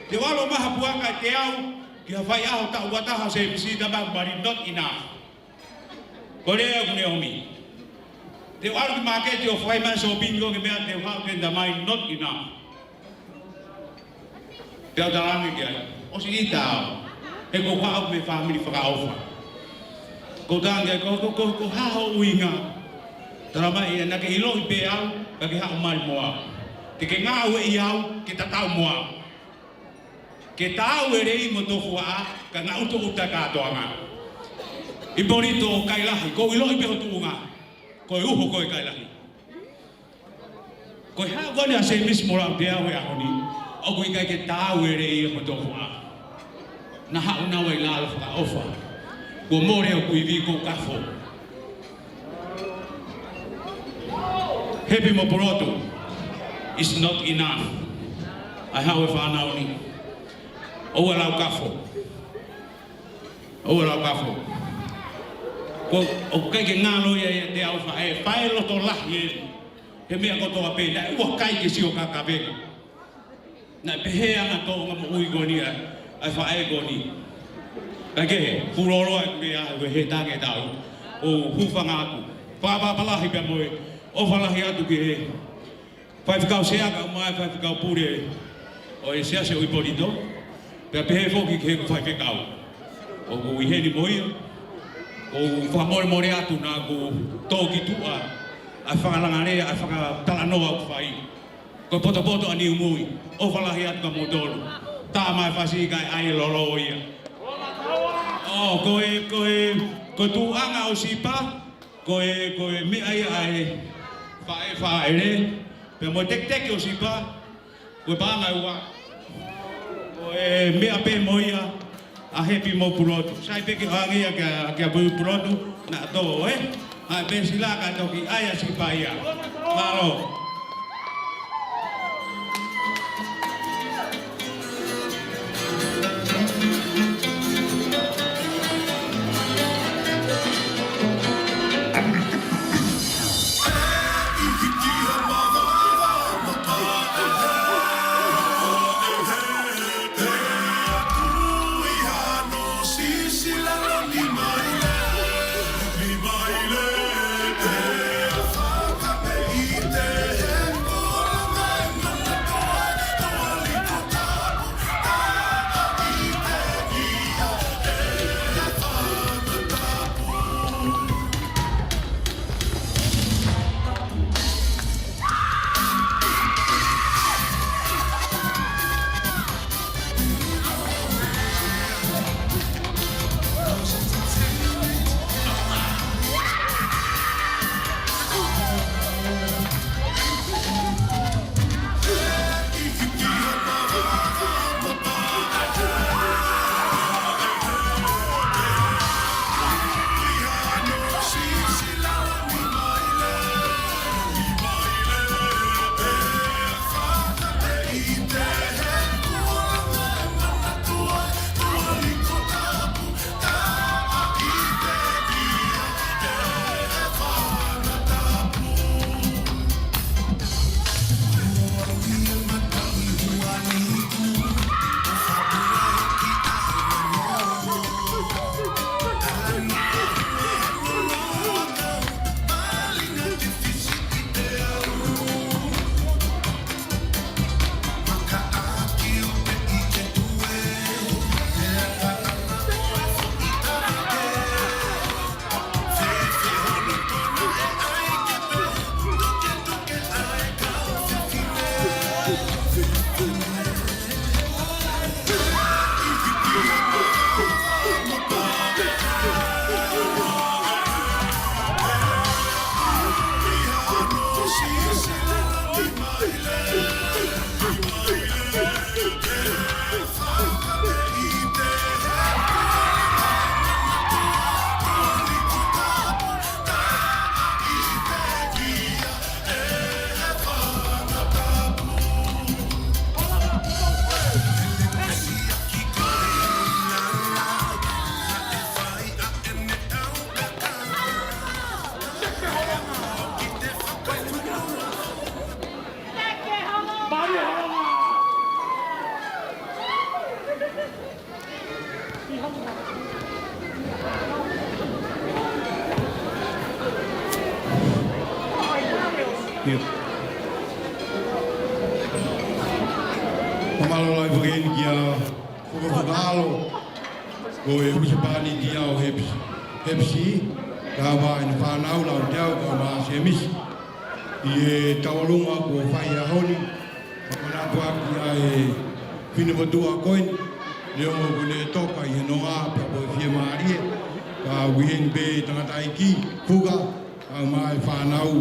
Te u ʻalu ʻo maʻu ha puaka ʻe teau, ki ha faiʻaho taʻu ua taha ʻo Semisi, tala mai hoku mali, not enough. Ko e lea ʻoku ne ʻomi. Te u ʻalu ki māketi ʻo fai mai e sōpingi ko ē ki he meʻa, te u haʻu pē, tala mai, not enough. Pea u tala ange ki ai, ʻosi ʻita au. He ʻoku ou haʻu mei he fāmili fakaʻofa. Ko u tala ange ki ai, ko, ko, ko, ko e hā hoʻo ʻuhinga? Tala mai ia, naʻa ke ʻiloʻi pē au, ka ke haʻu mali mo au. Te ke ngāueʻi au ke tatau mo au. Ke taau e lelei mo e tofuaʻa, kae ngata ʻutoʻuta e kātoanga. Ipolito Kailahi, ʻoku ou ʻiloʻi pē ho tuʻunga. Ko e uho koe Kailahi. Ko e haʻu ko eni ʻa Semisi mo Lauteau he ʻaho ni, ʻoku ʻikai ke taau e lelei mo e tofuaʻa. Naʻa haʻu naua ʻi lalo fakaʻofa. Kuo mole hoku ivi, ʻoku ou kafo. Hepi mo Pulotu, it's not enough. ʻAi haʻu e fānau ni. ʻOua lau kafo. ʻOua lau kafo. Ko, ʻoku ʻikai ke ngalo ia ʻiate au e faʻē, faʻē loto lahi ē. He meʻa kotoa pē, naʻe ʻikai ke sio ki he kavenga. Naʻe pehē ʻa e tōʻonga moʻui ko eni ʻa e, ʻa e faʻē ko eni. Kae kehe, fuoloa ʻeku lea, ʻoku ʻi he taʻu ʻe taha, ʻo hūfanga atu. Fakapapālangi pea mo e ʻofa lahi atu ki he Faifekau Sea kae ʻumaʻā e Faifekau Pule ʻo e Siasi ʻo Ipolito. Pea pehē foki ki heʻeku faifekau ʻoku ʻi heni mo ia. ʻOku ou fakamolemole atu naʻa ku tō ki tuʻa ʻa e fakalanga lea, ʻa e fakatalanoa ʻoku fai. Ko e potopoto ʻa Niumui, ʻofa lahi atu kia moutolu. Tā mai fasi kae ʻai e lolo ia. ʻO, ko e, ko e, ko e tuʻunga ʻo Sipa, ko e, ko e meʻa ia ʻa e faʻē fāʻele, pea mo e teketeke ʻo Sipa, ko e paʻanga ʻe ua. Ko e meʻa pē mo ia, ʻa Hepi mo Pulotu. Sai pē ke ʻoange ia kia, kia Pui Pulotu, naʻa tō, ē? ʻAi pē Sila kae toki ʻai ʻa Sipa ia. Mālō. Fakamālō lahi foki heni kia Fuka Fuka ʻAlo, ko e husepāniti ʻo Hepsi, Hepsi, kae ʻumaʻā ʻene fānau, Lauteau, kae ʻumaʻā Semisi. ʻI he tauʻolunga kuo fai he ʻaho ni, ʻa e manatuʻaki ʻa e finemotuʻa ko eni, neongo kuo ne toka ʻi he nonga pea mo e fiemālie, ka ʻoku ʻi heni pē tangataʻeiki, Fuka, kae ʻumaʻā e fānau,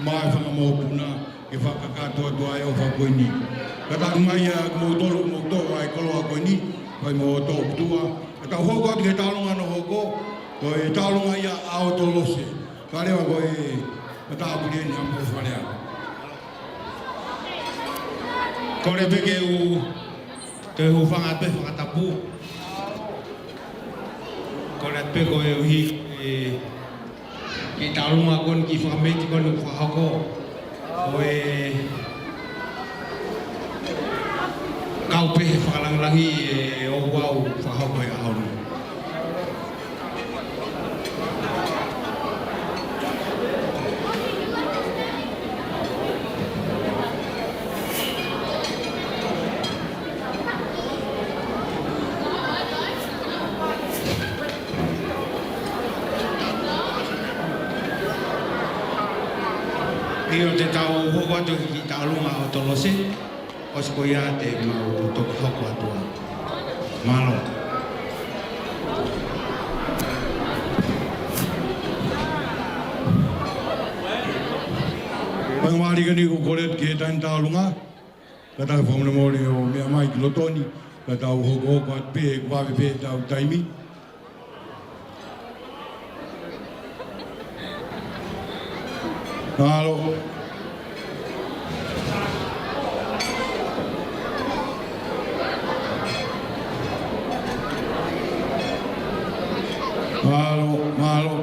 mo e fanga mokopuna, ke fakakakato atu ʻa e ʻofa ko eni. Kātaki mai ʻa kimoutolu, kimoutolu ʻa e koloa ko eni, fai mo tō tuʻa. Ka tau hoko atu ki he tauʻolunga hono hoko, ko e tauʻolunga ia ʻa ʻOtolose. Ka leva ko e matāpule ni ʻa Mōfalea. Kole pē ke u, ke u hūfanga pē fakatapu. Kole pē koeʻuhi, ē, ki he tauʻolunga ko eni, ki he fakameʻa ko eni ʻoku fakahoko. Ko e kau pē he fakalāngilangi ʻe ʻoku ou fakahoko he ʻaho ni. ʻIo, te tau hoko atu ki he tauʻolunga ʻo ʻOtolose, ʻosi ko ia te mau toki hoko atu ai. Mālō. Faingamālie ko eni ʻoku ou kole atu ki he taimi tauʻolunga, kātaki fakamolemole ʻo meʻa mai ki loto ni, ka tau hokohoko atu pē, ʻoku vave pē ʻetau taimi. Mālō. Mālō, mālō.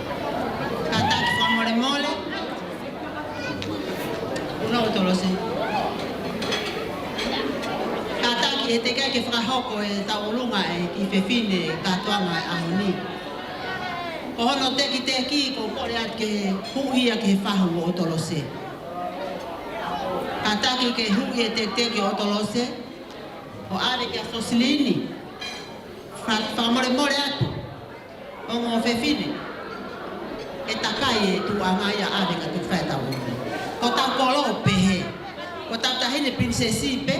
Kātaki fakamolemole. Kuo nau ʻOtolose. Kātaki, ʻe teʻeki ai ke fakahoko e tauʻolunga ʻa e kiʻi fefine kātoanga ʻo e ʻaho ni. Ko hono tekiteki ʻoku ou kole atu ke huʻi ia ki he fahu ʻo ʻOtolose. Kātaki ke huʻi e tekiteki ʻo ʻOtolose, ʻo ʻave kia Sosilini. Fa-, fakamolemole atu. Ongo fefine, ʻe takai e tuʻuʻanga ia ʻave ka tuku fai e tauʻolunga. Ko hotau kolo ʻoku pehē. Ko hotau taʻahine pilinisesi pē,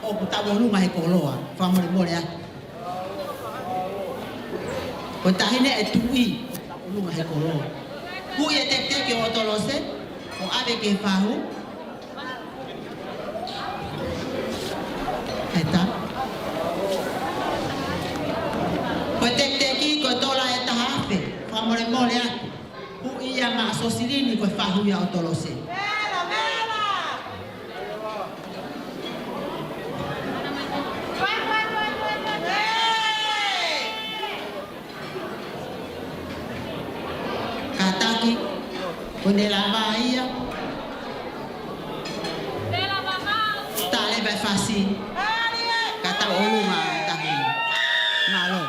ʻoku tauʻolunga he koloa. Fakamolemole atu. Ko e taʻahine ʻo e tuʻi, ʻoku tauʻolunga he koloa. Huʻi e tekiteki ʻo ʻOtolose, ʻo ʻave ki he fahu. ʻEta. Ko e tekiteki, ko e tola ʻe taha afe. Fakamolemole atu. Huʻi ia maʻa Sosilini, ko e fahu ia ʻo ʻOtolose. Kātaki, ko ʻene lava ia. Tale vai fasi. Ka tauʻolunga e tahi. Mālō.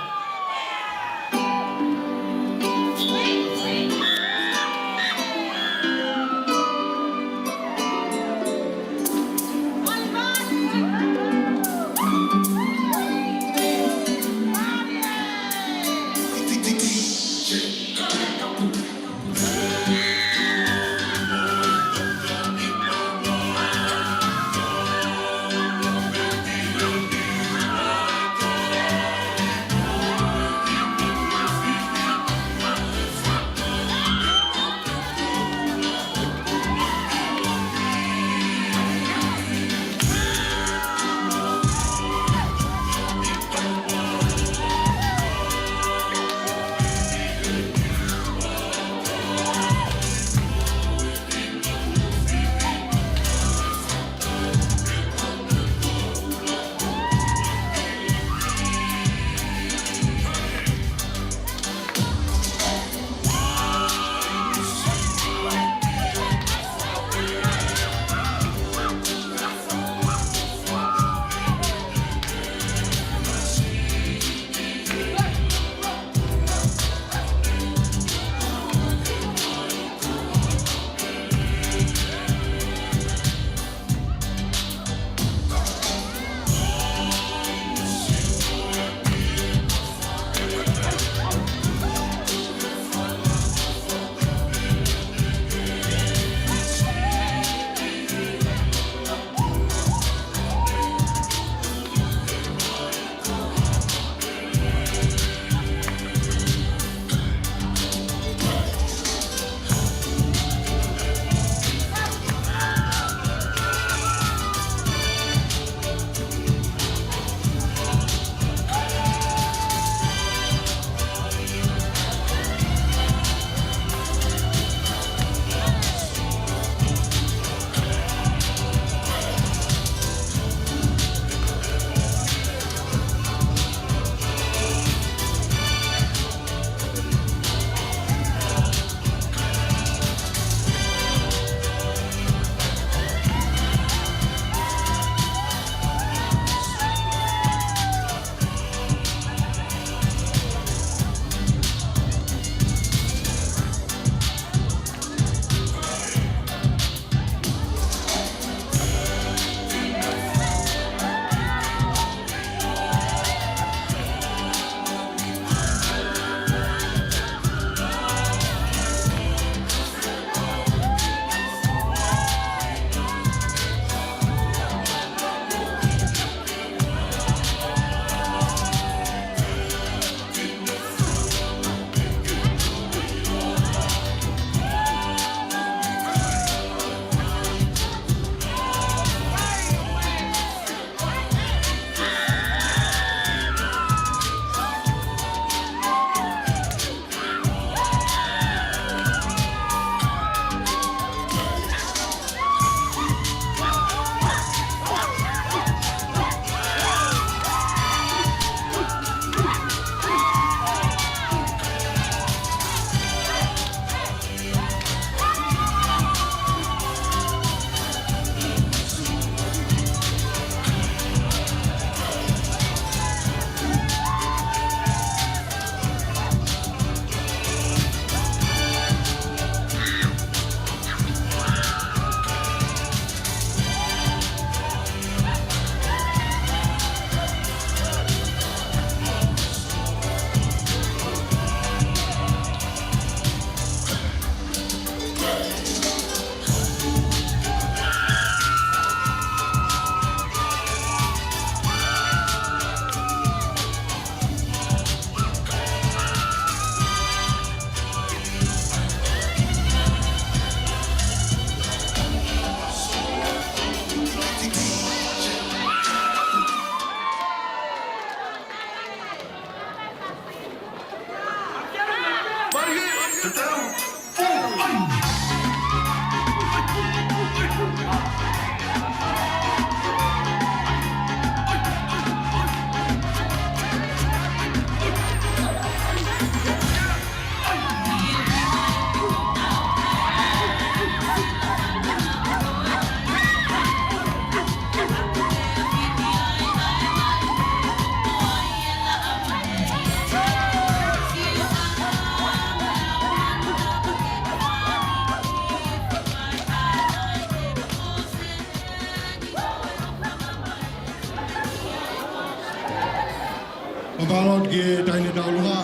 Mālō atu ki he Taʻahine Taʻolunga,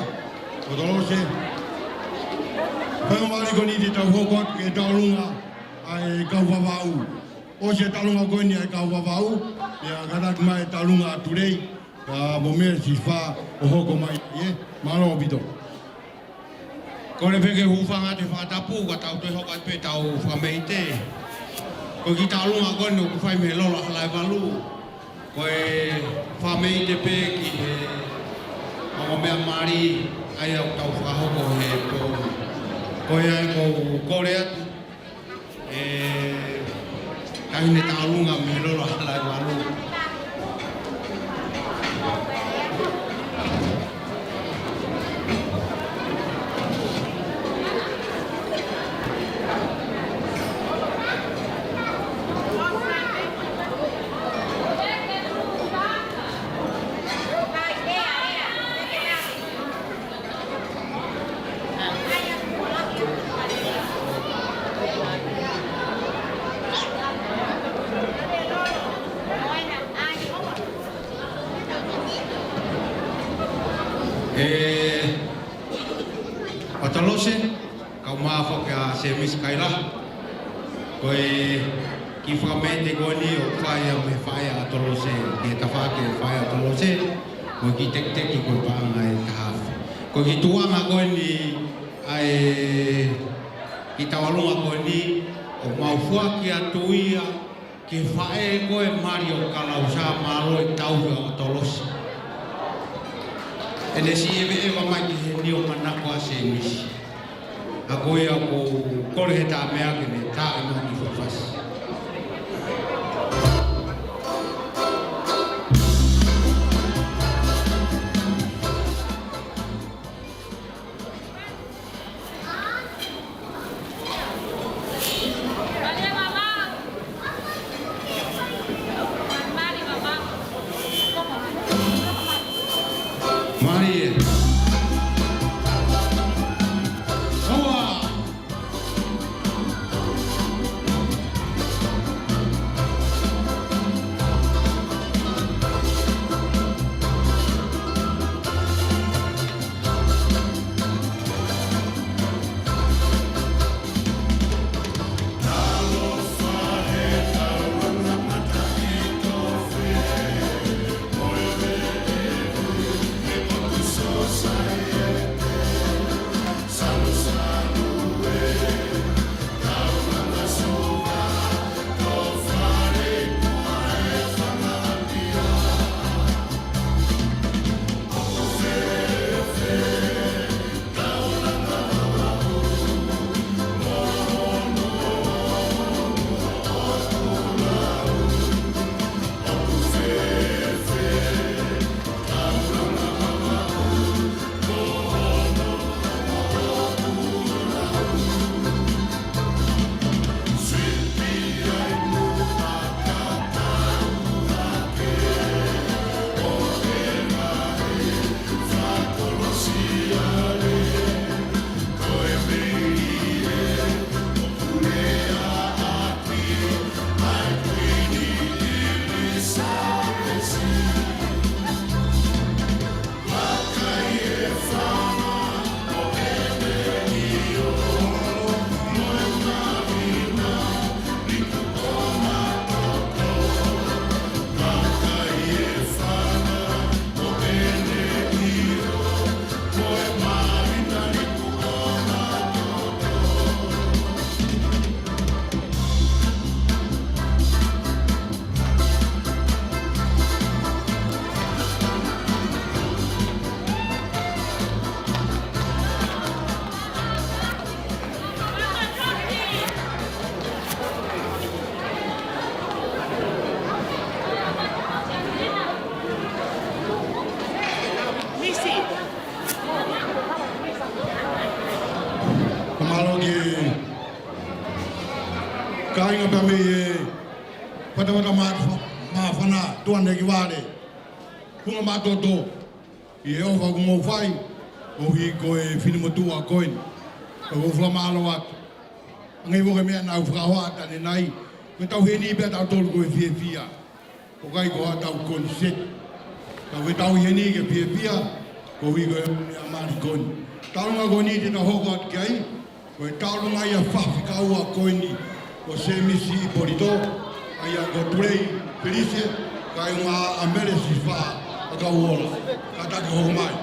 ʻo Tolose. Faingamālie ko eni te tau hoko atu ki he taʻolunga ʻa e kau Vavaʻu. ʻOsi e taʻolunga ko eni ʻa e kau Vavaʻu, pea kātaki mai e taʻolunga ʻa Tulei, ka mo Mele Sisifā ʻo hoko mai, ē, mālō ʻaupito. Kole pē ke hūfanga atu he fakatapu, ka tau toe hoko atu pē ʻetau fakameʻite. Ko e kiʻi taʻolunga ko eni ʻoku fai mei he lolo ʻa Halaevalu. Ko e fakameʻite pē ki he ongo meʻa mali, ʻa ia ʻoku tau fakahoko he pō ni. Ko ia ʻoku ou kole atu, ʻe Taʻahine Taʻolunga mei he lolo ʻa Halaevalu. ʻE, ʻa Tolose, kae ʻumaʻā foki ʻa Semisi Kaila. Ko e kiʻi fakameʻite ko eni ʻoku fai ia mei he faʻē ʻa Tolose, ki he tafaʻaki ʻo e faʻē ʻa Tolose, mo e kiʻi tekiteki ko e paʻanga ʻe taha afe. Ko e kiʻi tuʻunga ko eni ʻa e kiʻi taʻolunga ko eni, ʻoku mau foaki atu ia ki he faʻē ko ē mali ʻo Kalausa, mālō e tauhi ʻo Tolose. ʻEne siʻi ʻeveʻeva mai ki heni ʻo manako ʻa Semisi. ʻA ko ia ʻoku ou kole he taʻameʻa ke ne tā ʻi muʻa ki he fasi. Mālie. Hoa! Mālō ki he kāinga pea mei he fatafata mā-, māfana, Tuʻanekivale, Funga Mātoto, ʻi he ʻofa ʻoku mou fai, ʻoku ʻi he finemotuʻa ko eni. ʻOku ou fakamālō atu. Hangē ko e meʻa naʻa ku fakahoa atu ʻanenai, ko e tau heni pē ʻa tautolu ko e fiefia. ʻOku ʻikai ko haʻatau koniseti. Ka ʻoku tau ʻi heni ke fiefia, koeʻuhi ko e meʻa mālie ko eni. Taulunga ko eni te tau hoko atu ki ai, ko e taulunga ia ʻa e faifekau ko eni, ko Semisi Ipolito, ʻa ia ko Tulei Felise, kae ʻumaʻā ʻa Mele Sisifā ʻAkauola. Kātaki hoko mai.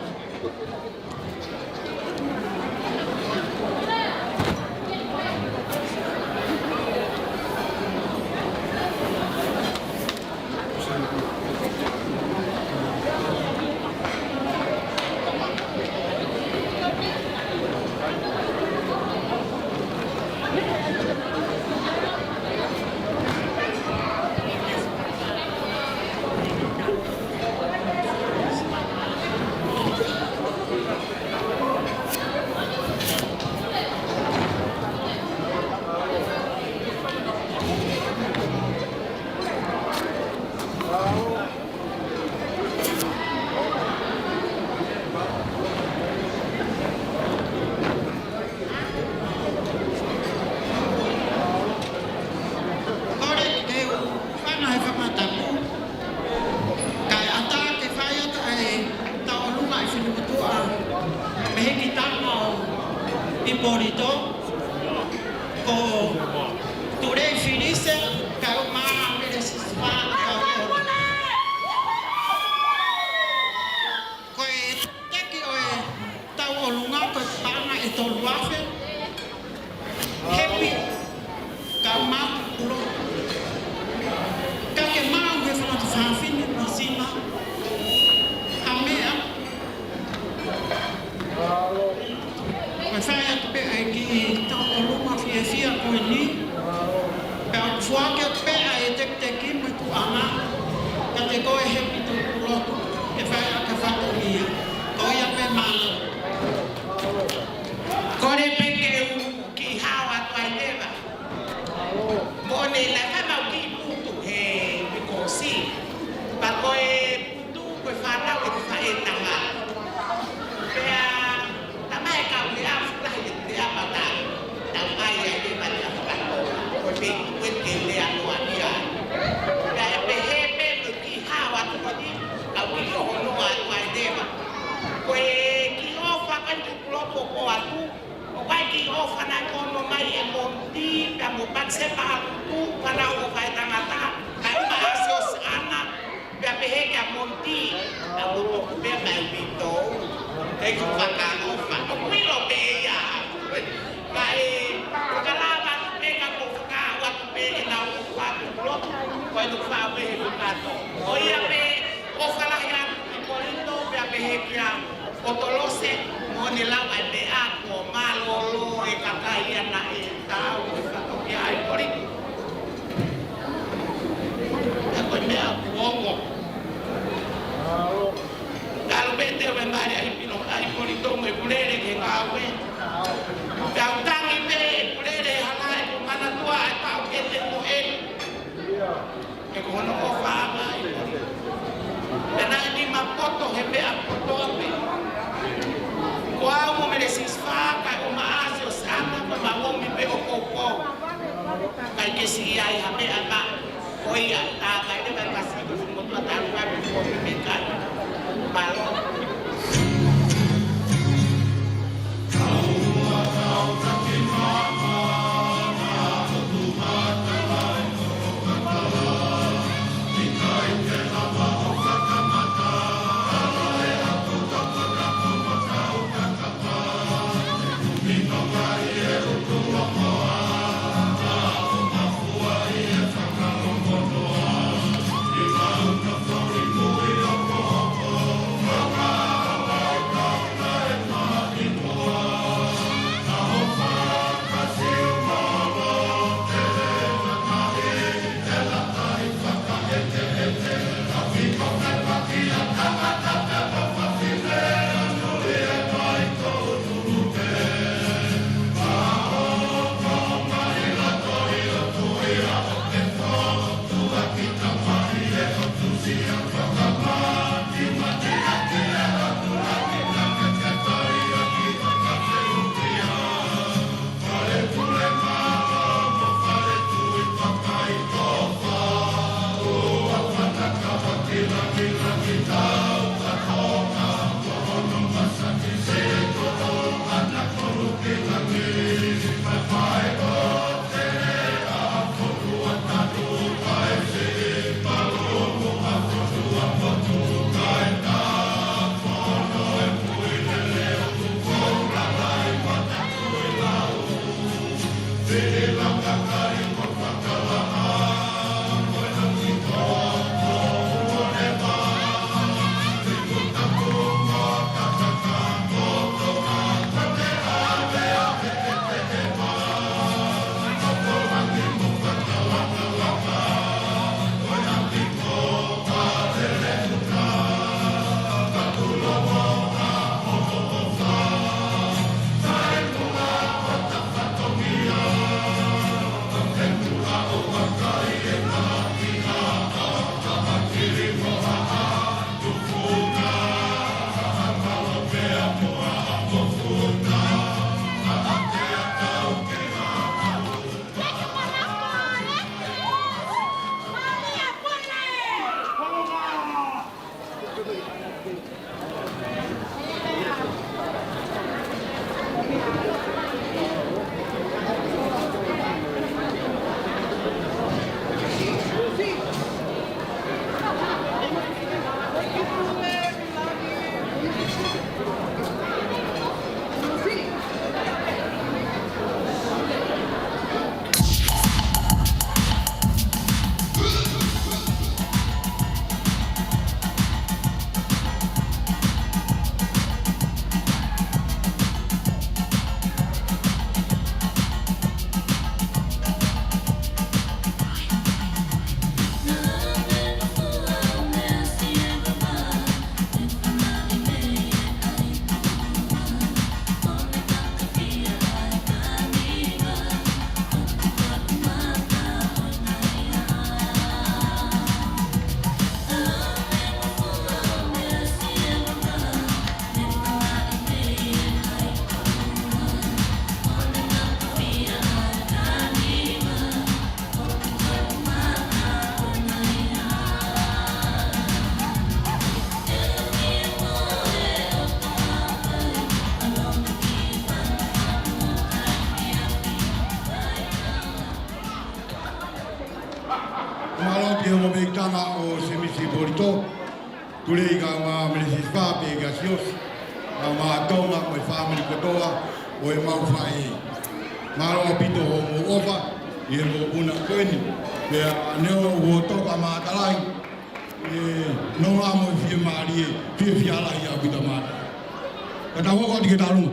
Kole ke u hūfanga he fakatapu, kae ʻatā ke fai atu ʻa e tauʻolunga ʻi he finemotuʻa mei he kiʻi tama ʻo Ipolito, ko Tulei Felise, kae ʻumaʻā ʻa Mele Sisifā ʻAkauola. Ko e teki ʻo e tauʻolunga ko e paʻanga ʻe tolu afe. Hepi, kae ʻumaʻā kulo. Ka ke maʻu he fanga tuofāfine mo Sima ha meʻa. Ko e fai atu pē ʻa e kiʻi tauʻolunga fiefia ko eni. Pea ʻoku foaki atu pē ʻa e tekiteki mo e tuʻunga kiate koe Hepi Tuʻipulotu, ke fai ʻaki ha fatongia. Ko ia pē, mālō. Kole pē ke u kiʻi hao atu ai leva. Moʻoni, naʻe ʻikai mau kiʻi putu he mikosi. Pea ko e putu ko e fānau ʻeku faʻētangata. Pea talamai ʻe he kau lea fulahi ʻe te amata. Tau ʻai ai leva ʻa e fakatō. Ko e feituʻu ʻe te lea noa ia. Pea ʻe pehē pē mo e kiʻi hao atu ko eni, kau kiʻi hohono atu ai leva. Ko e kiʻi ʻofa ko eni ke kulopo ko atu. ʻOku ʻi ai e kiʻi ʻofa naʻe ʻono mai ʻe Moniti, pea mo Patisepa Akutu, fānau ʻo e faʻētangata, kae ʻumaʻā ʻa Siosiana, pea pehē kia Moniti, ʻa mo moku pē mai ʻi Vito, ʻeku fakaʻofa, ʻoku ʻilo pē ia. Kae, ʻoku lava pē ka ko fakaʻofa pē ʻenau ʻofa atu lotu, ko e tuku fā pē he kukato. Ko ia pē, ʻofa lahi atu ki Ipolito, pea pehē kia ʻOtolose, mo ne lau ai pē ʻa e mālōlō e kakai ia naʻe tau ʻi he fatongia ʻa Ipolito. Pea ko e meʻa ʻoku ongo. Talu pē te u ʻomai ʻa Ipino-, ʻa Ipolito mo e Pulele ki he ngāue. Pea u tangi pē ʻe Pulele hala ʻeku manatua ʻa e pau ke te mo e. He ko hono ʻofa mai. Pea naʻe nima poto he meʻa kotoa pē. Ko au mo Mele Sisifā, kae ʻumaʻā ʻa Siosiana, ko ʻemau ʻomi pē ʻo poupou. ʻIkai ke siʻi ai ha meʻa maʻu. Ko ia, tā mai leva e kasi ko e fuʻu motuʻa talu mai mo e fuʻu meʻakai. Mālō. Polito, Tulei kae ʻumaʻā Melesifa pea kia Siosi, kae ʻumaʻā Tonga mo e fāmili kotoa ʻo e mau faʻē. Mālō ʻaupito hoʻomou ʻofa ʻi he mokopuna ko eni. Pea neongo ʻoku toka mātalahi, ʻe, nonga mo e fiemālie, fiefia lahi ʻaupito mātalahi. Ka tau hoko atu ki he talu.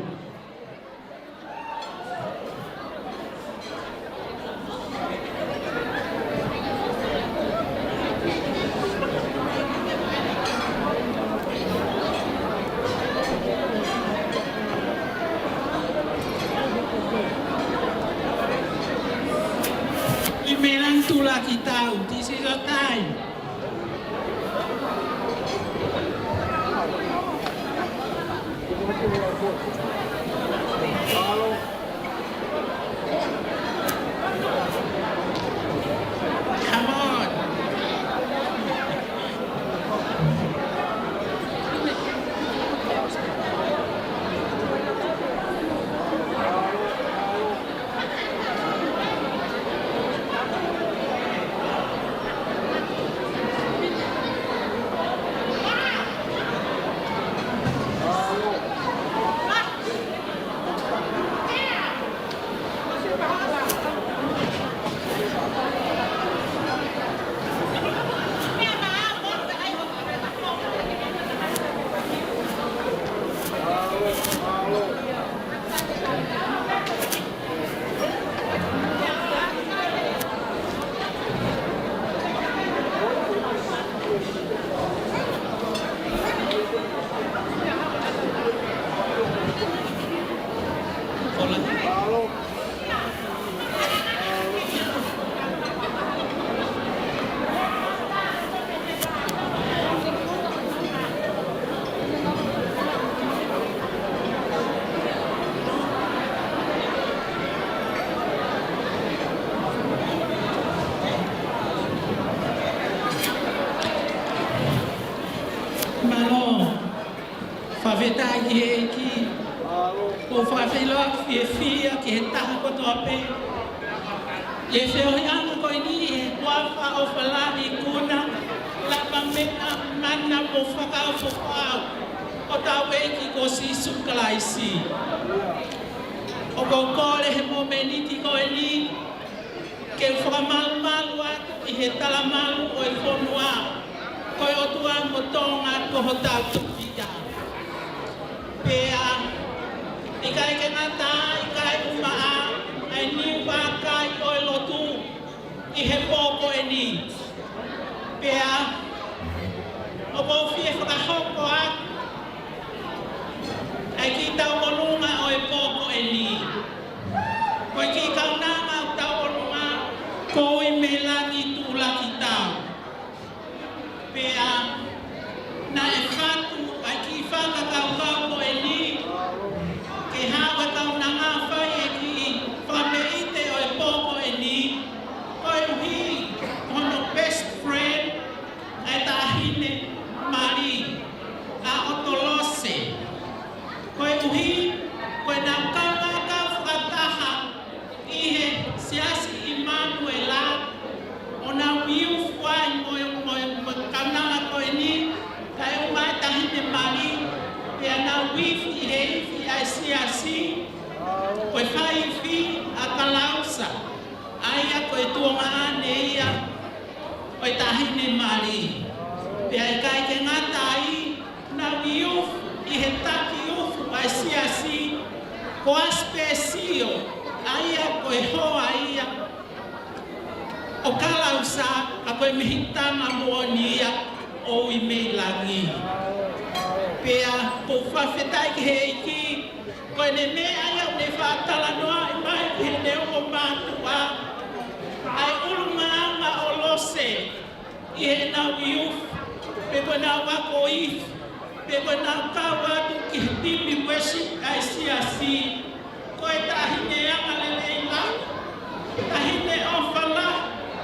Uimelani Tuʻulakitau, this is your time. Come on. Mālō. Fakafetaʻi ki he ʻEiki. ʻOku ou fakafeʻiloaki fiefia ki he taha kotoa pē ʻi he feohiʻanga ko eni ʻi he huafa ʻofa lahi ikuna, lavameʻa, mana mo fakaʻofoʻofa ʻo hotau ʻEiki ko Sīsū Kalaisi. ʻOku ou kole he momeniti ko eni ke u fakamalumalu atu ʻi he talamalu ʻo e fonua, ko e ʻOtua mo Tonga ko hotau tukia. Pea ʻikai ke ngata ai, ʻikai ʻumaʻā ʻa e niu vakai ʻo e lotu ʻi he pō ko eni. Pea ʻoku ou fie fakahoko atu ʻa e kiʻi tauʻolunga ʻo e pō ko eni. Ko e kiʻi kaunanga ʻoku tauʻolunga ko Uimelani Tuʻulakitau. Pea naʻe fatu ʻa e kiʻi fakakaukau ko eni ke haʻu e kaunanga ʻo fai e kiʻi fakameʻite ʻo e pō ko eni, koeʻuhi ko hono best friend ʻa e taʻahine mali, ʻa ʻOtolose. Koeʻuhi ko ʻenau kaungā kau fakataha ʻi he Siasi ʻImanuela, ʻo nau uiuifi ai mo e, mo e, mo e kaunanga ko eni, kae ʻumaʻā e taʻahine mali, pea nau uiuifi ʻi he ifi ʻa e siasi, ko e fai ifi ʻa Kalausa, ʻa ia ko e tuongaʻane ia ʻo e taʻahine mali. Pea ʻikai ke ngata ai, nau uiuifi ʻi he taki ufi ʻa e siasi ko ʻAsipesio, ʻa ia ko e hoa ia ʻo Kalausa, ka ko e mehikitanga moʻoni ia ʻo Uimeilangi. Pea ʻoku ou fakafetaʻi ki he ʻEiki, ko ʻene meʻa ia ʻoku ne faʻa talanoaʻi mai ki heʻene ongo mātuʻa, ʻa e ʻulungaanga ʻo Lose ʻi heʻenau uiuifi, pe ko ʻenau ako ifi, pe ko ʻenau kau atu ki he timi worship ʻa e siasi. Ko e taʻahine angalelei lahi, taʻahine ʻofa lahi,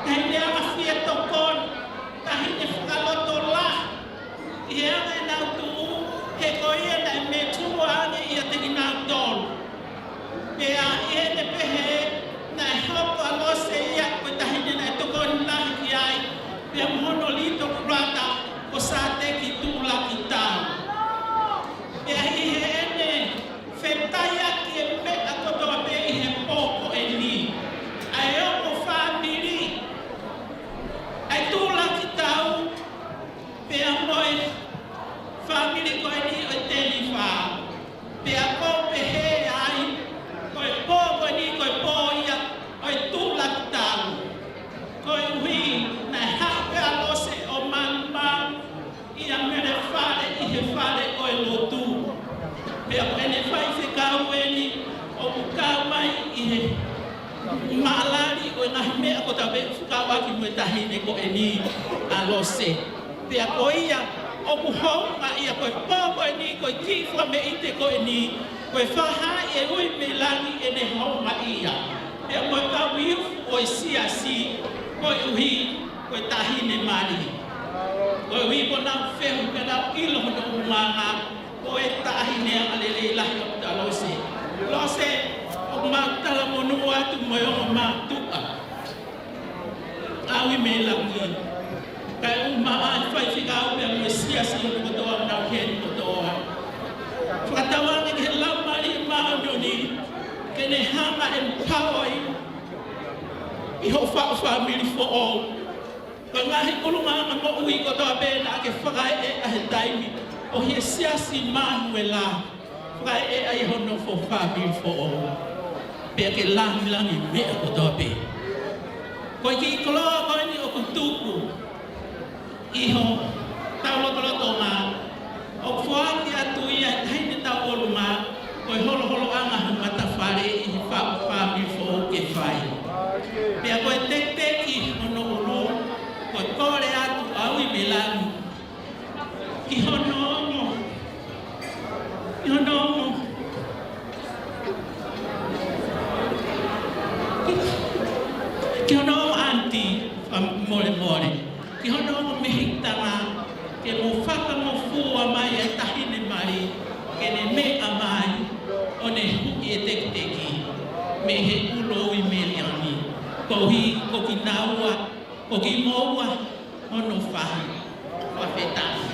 taʻahine anga fie tokoni, taʻahine fakalotolahi ʻi he anga ʻenau tuʻu, he ko ia naʻe metua ange ʻiate kinautolu. Pea ʻi heʻene pehē, naʻe hoko ʻa Lose ia ko e taʻahine naʻe tokoni lahi ki ai, pea mo hono little brother, ko Sāteki Tuʻulakitau. Pea ʻi heʻene fetaiaki e meʻa kotoa pē ʻi he pō ko eni, ʻa e ongo fāmili, ʻa e Tuʻulakitau, pea mo e fāmili ko eni ʻo e Telifā. Pea ʻoku ou pehē ai, ko e pō ko eni, ko e pō ia ʻo e Tuʻulakitau. Koeʻuhi naʻe haʻu pē ʻa Lose ʻo maumau ia mei he fale, ʻi he fale ʻo e lotu. Pea ko ʻene faifekau eni ʻoku kau mai ʻi he maʻalali ʻo e ngaahi meʻa kotoa pē, fekauʻaki mo e taʻahine ko eni ʻa Lose. Pea ko ia ʻoku hounga ia, ko e pō ko eni, ko e kiʻi fakameʻite ko eni, ko e faʻahi ʻe ui mei langi ʻene hounga ia. Pea mo e kau iufu ʻo e siasi, koeʻuhi ko e taʻahine mali. Koeʻuhi ko ʻenau fehuʻi pea nau ʻilo hono ʻulungaanga, ko e taʻahine angalelei lahi ʻa Lose. Lose, ʻoku mau talamonū atu mo e ongo mātuʻa ʻa ui mei langi. Kae ʻumaʻā e faifekau pea mo e siasi hono kotoa, nau heni kotoa. Fakatauange ki he Laumālie Māʻoniʻoni ke ne hanga ʻo empower ʻi hoʻo faʻu fāmili foʻou. Ko e ngaahi ʻulungaanga moʻui kotoa pē naʻa ke fakaeʻa he taimi ʻo e Siasi Manuela, fakaeʻa ʻi hono foʻu fāmili foʻou. Pea ke langilangiʻi meʻa kotoa pē. Ko e kiʻi koloa ko eni ʻoku tuku ʻi hotau lotolotonga, ʻoku foaki atu ia ʻe he taʻahine tauʻolunga, ko e holoholoʻanga ho matafale ʻi he faʻu fāmili foʻou ke fai. Pea ko e tekiteki hono ʻulu, ko e kole atu ʻa ui mei langi ki hono ongo, ki hono ongo, ki, ki hono ongo aunty, fakamolemole, ki hono ongo mehikitanga, ke mo fakangofua mai e taʻahine mali, ke ne meʻa mai ʻo ne huʻi e tekiteki mei he ʻulu ʻo ui mei langi. Koeʻuhi ko kinaua, ko kimoua hono faʻu. Fakafetaʻi.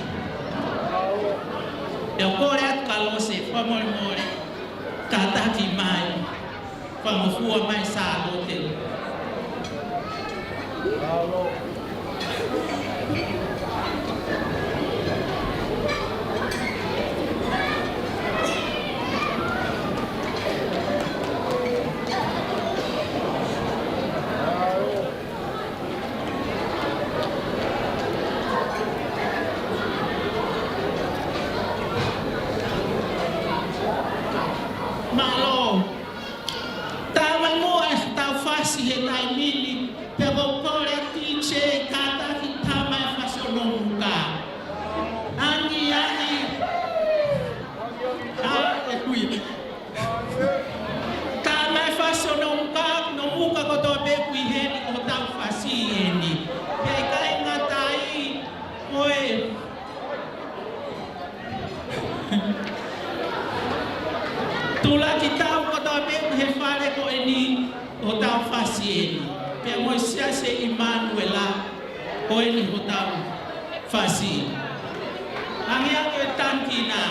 Pea u kole atu kia Lose, fakamolemole, kātaki mai, fakangofua mai Sālote. Mālō. Tau mai muʻa e tau fasi he taimi ni, pea ko e kole atu ki he kātaki, tā mai e fasi ʻo Nomuka. Angi, angi. Haleluia. Tā mai e fasi ʻo Nomuka, Nomuka kotoa pē ʻoku ʻi heni ko hotau fasi eni. Pea ʻikai ngata ai, ko e Tuʻulakitau kotoa pē ʻoku ʻi he fale ko eni, ko hotau fasi eni. Pea mo e Siasi ʻImanuela, ko eni hotau fasi. Angiangi e tangikina.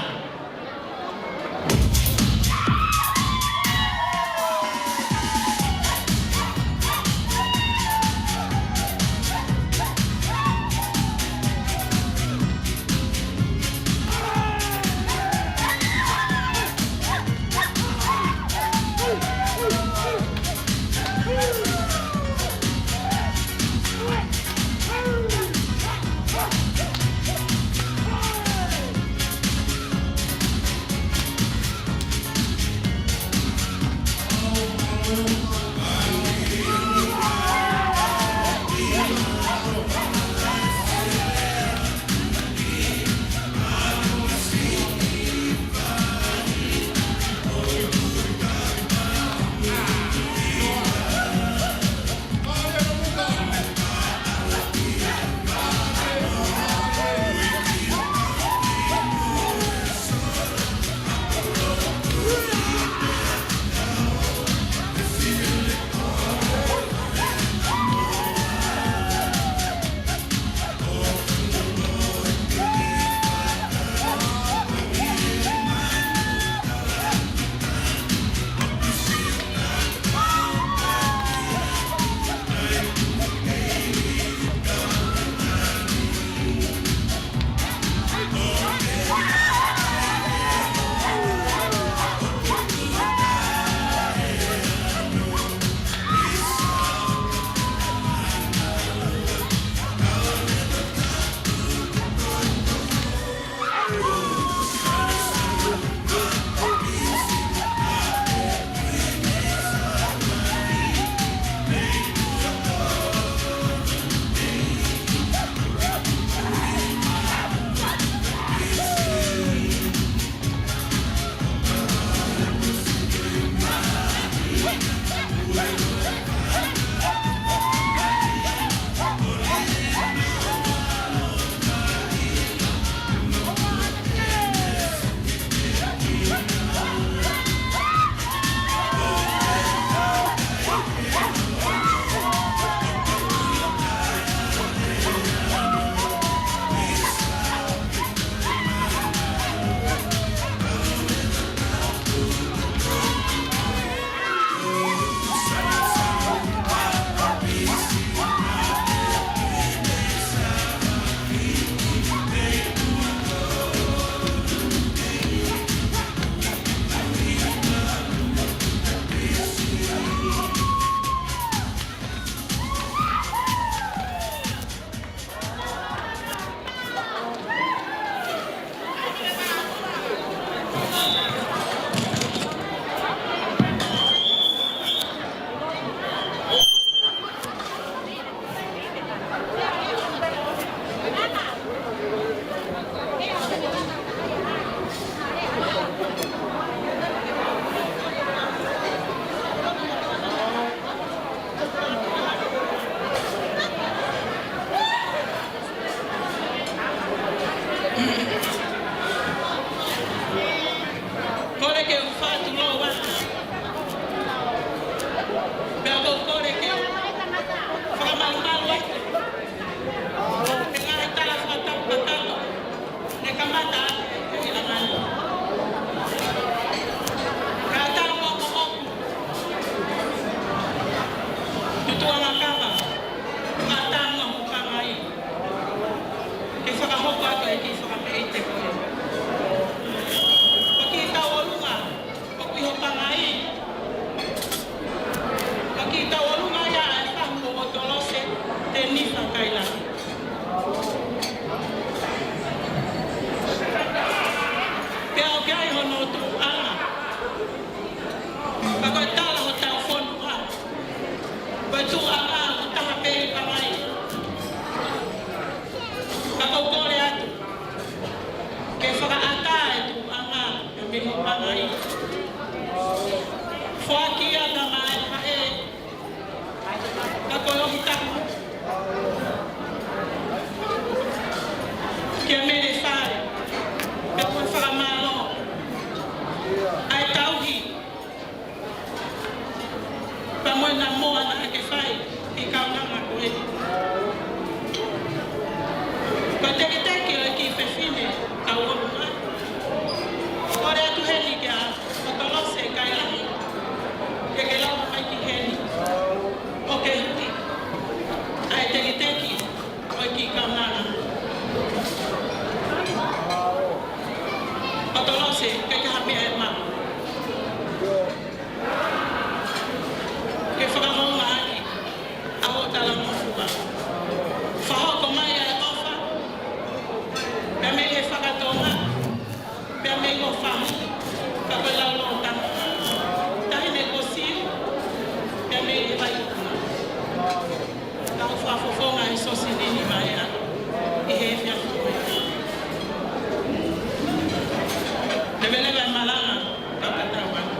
Ka ko e ohi tapu kia Mele Fale, pea ko e fakamālō ʻa e tauhi pea mo e namoa naʻa ke fai ki he kaunanga ko ē. Ko e teketeke ʻo e kiʻi fefine ʻa Uolunga. Kole atu heni kia Otolose Kailahi ke ke lau mai ki heni ʻo ke huki ʻa e teketeke ʻo e kiʻi kaunanga. Otolose, ʻikai ke ʻi ai ha meʻa ʻe maʻu ke fakahoungaʻaki ʻa hoʻo talangofua. Fakahoko mai ʻa e ʻofa, pea mei he faka-Tonga, pea mei hoʻo fahu, ka ko e laulōtanga. Taʻahine ko Siu, pea mei he Vaikupu. Tau fakafofonga ʻi Sosinini mai ʻi he efiafi ko eni. Leveleva e malanga, ka ka tau ʻana.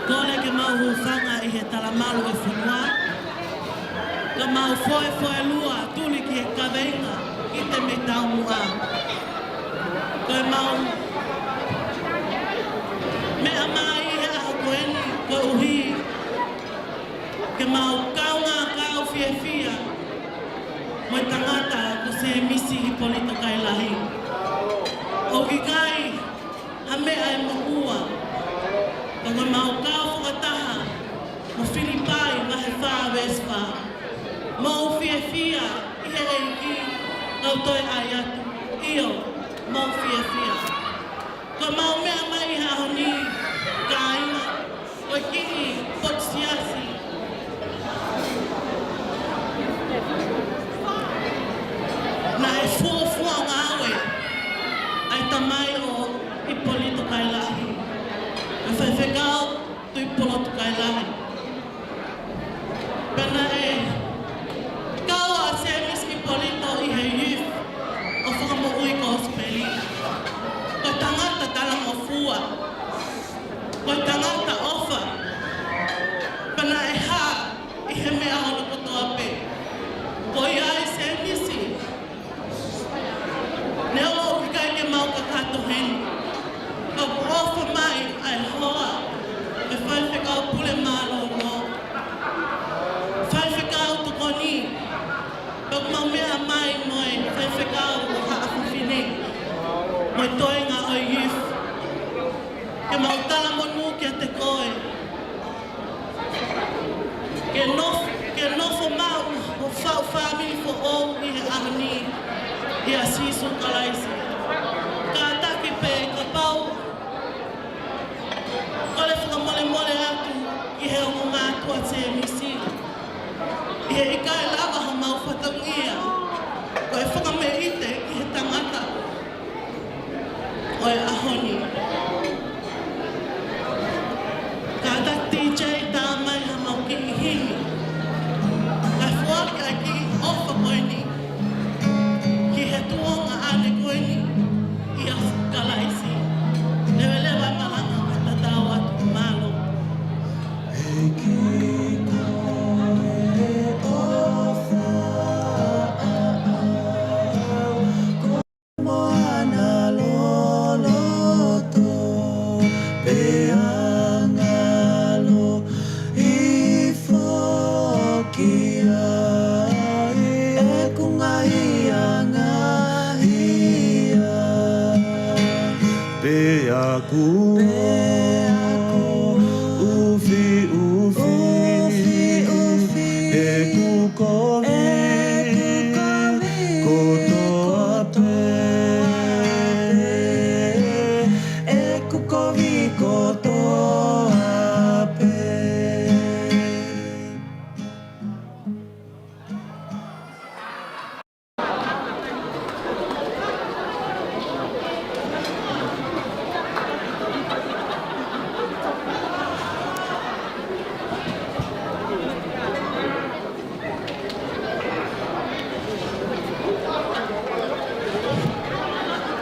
Kole ke mau hūfanga ʻi he talamalu ʻo e fonua, ka mau foefoelua tuli ki he kaveinga ʻi he taumuʻa. Ko e mau meʻa mai he ʻaho ko eni koeʻuhi ke mau kaungā kau fiefia mo e tangata ko Sēmisi Hipolito Kailahi. ʻOku ʻikai ha meʻa ʻe moʻua, ka ko e mau kau fakataha mo Filipai vahe fā veesi fā. Mou fiefia ʻi he ʻEiki, kau toe ʻai atu, ʻio, mou fiefia. Ko e mau meʻa mai he ʻaho ni, kāinga, ko e kiʻi potu siasi naʻe fuofua ngāue ai e tamai ʻo Hipolito Kailahi, ʻa e faifekau Tuʻipulotu Kailahi. Pea naʻe kau ʻa Sēmisi Hipolito ʻi he youth ʻo Fakamoʻui Kosipeli. Ko e tangata talangofua, ko e tangata ʻofa. Pea naʻe hā ʻi he meʻa hono kotoa pē. Ko ia ai Sēmisi, neongo ʻoku ʻikai ke mau kakato heni, ka ʻoku ʻofa mai ʻa e hoa ʻo e faifekau pule ʻia Sīsū Kalaisi. Kātaki pē kapau, kole fakamolemole atu ki he ongo mātuʻa Sēmisi. ʻI he ʻikai lava homau fatongia ko e fakameʻite ki he tangata ʻo e ʻaho ni. Kātaki DJ tā mai hamau kiʻi himi. Kae foaki ʻa e kiʻi ʻofa ko eni ki he tuongaʻane ko eni ʻia Kalaisi. Leveleva e malanga kae tatau atu, mālō. ʻEiki ko e ʻofa ʻaʻau, ko e moana loloto, pea ngalo hifo ki ai ʻeku ngaahi angahala. Pea ku, pea ku ʻufiʻufi, ʻufiʻufi ʻeku kovi, ʻeku kovi kotoa pē, ʻeku kovi kotoa pē.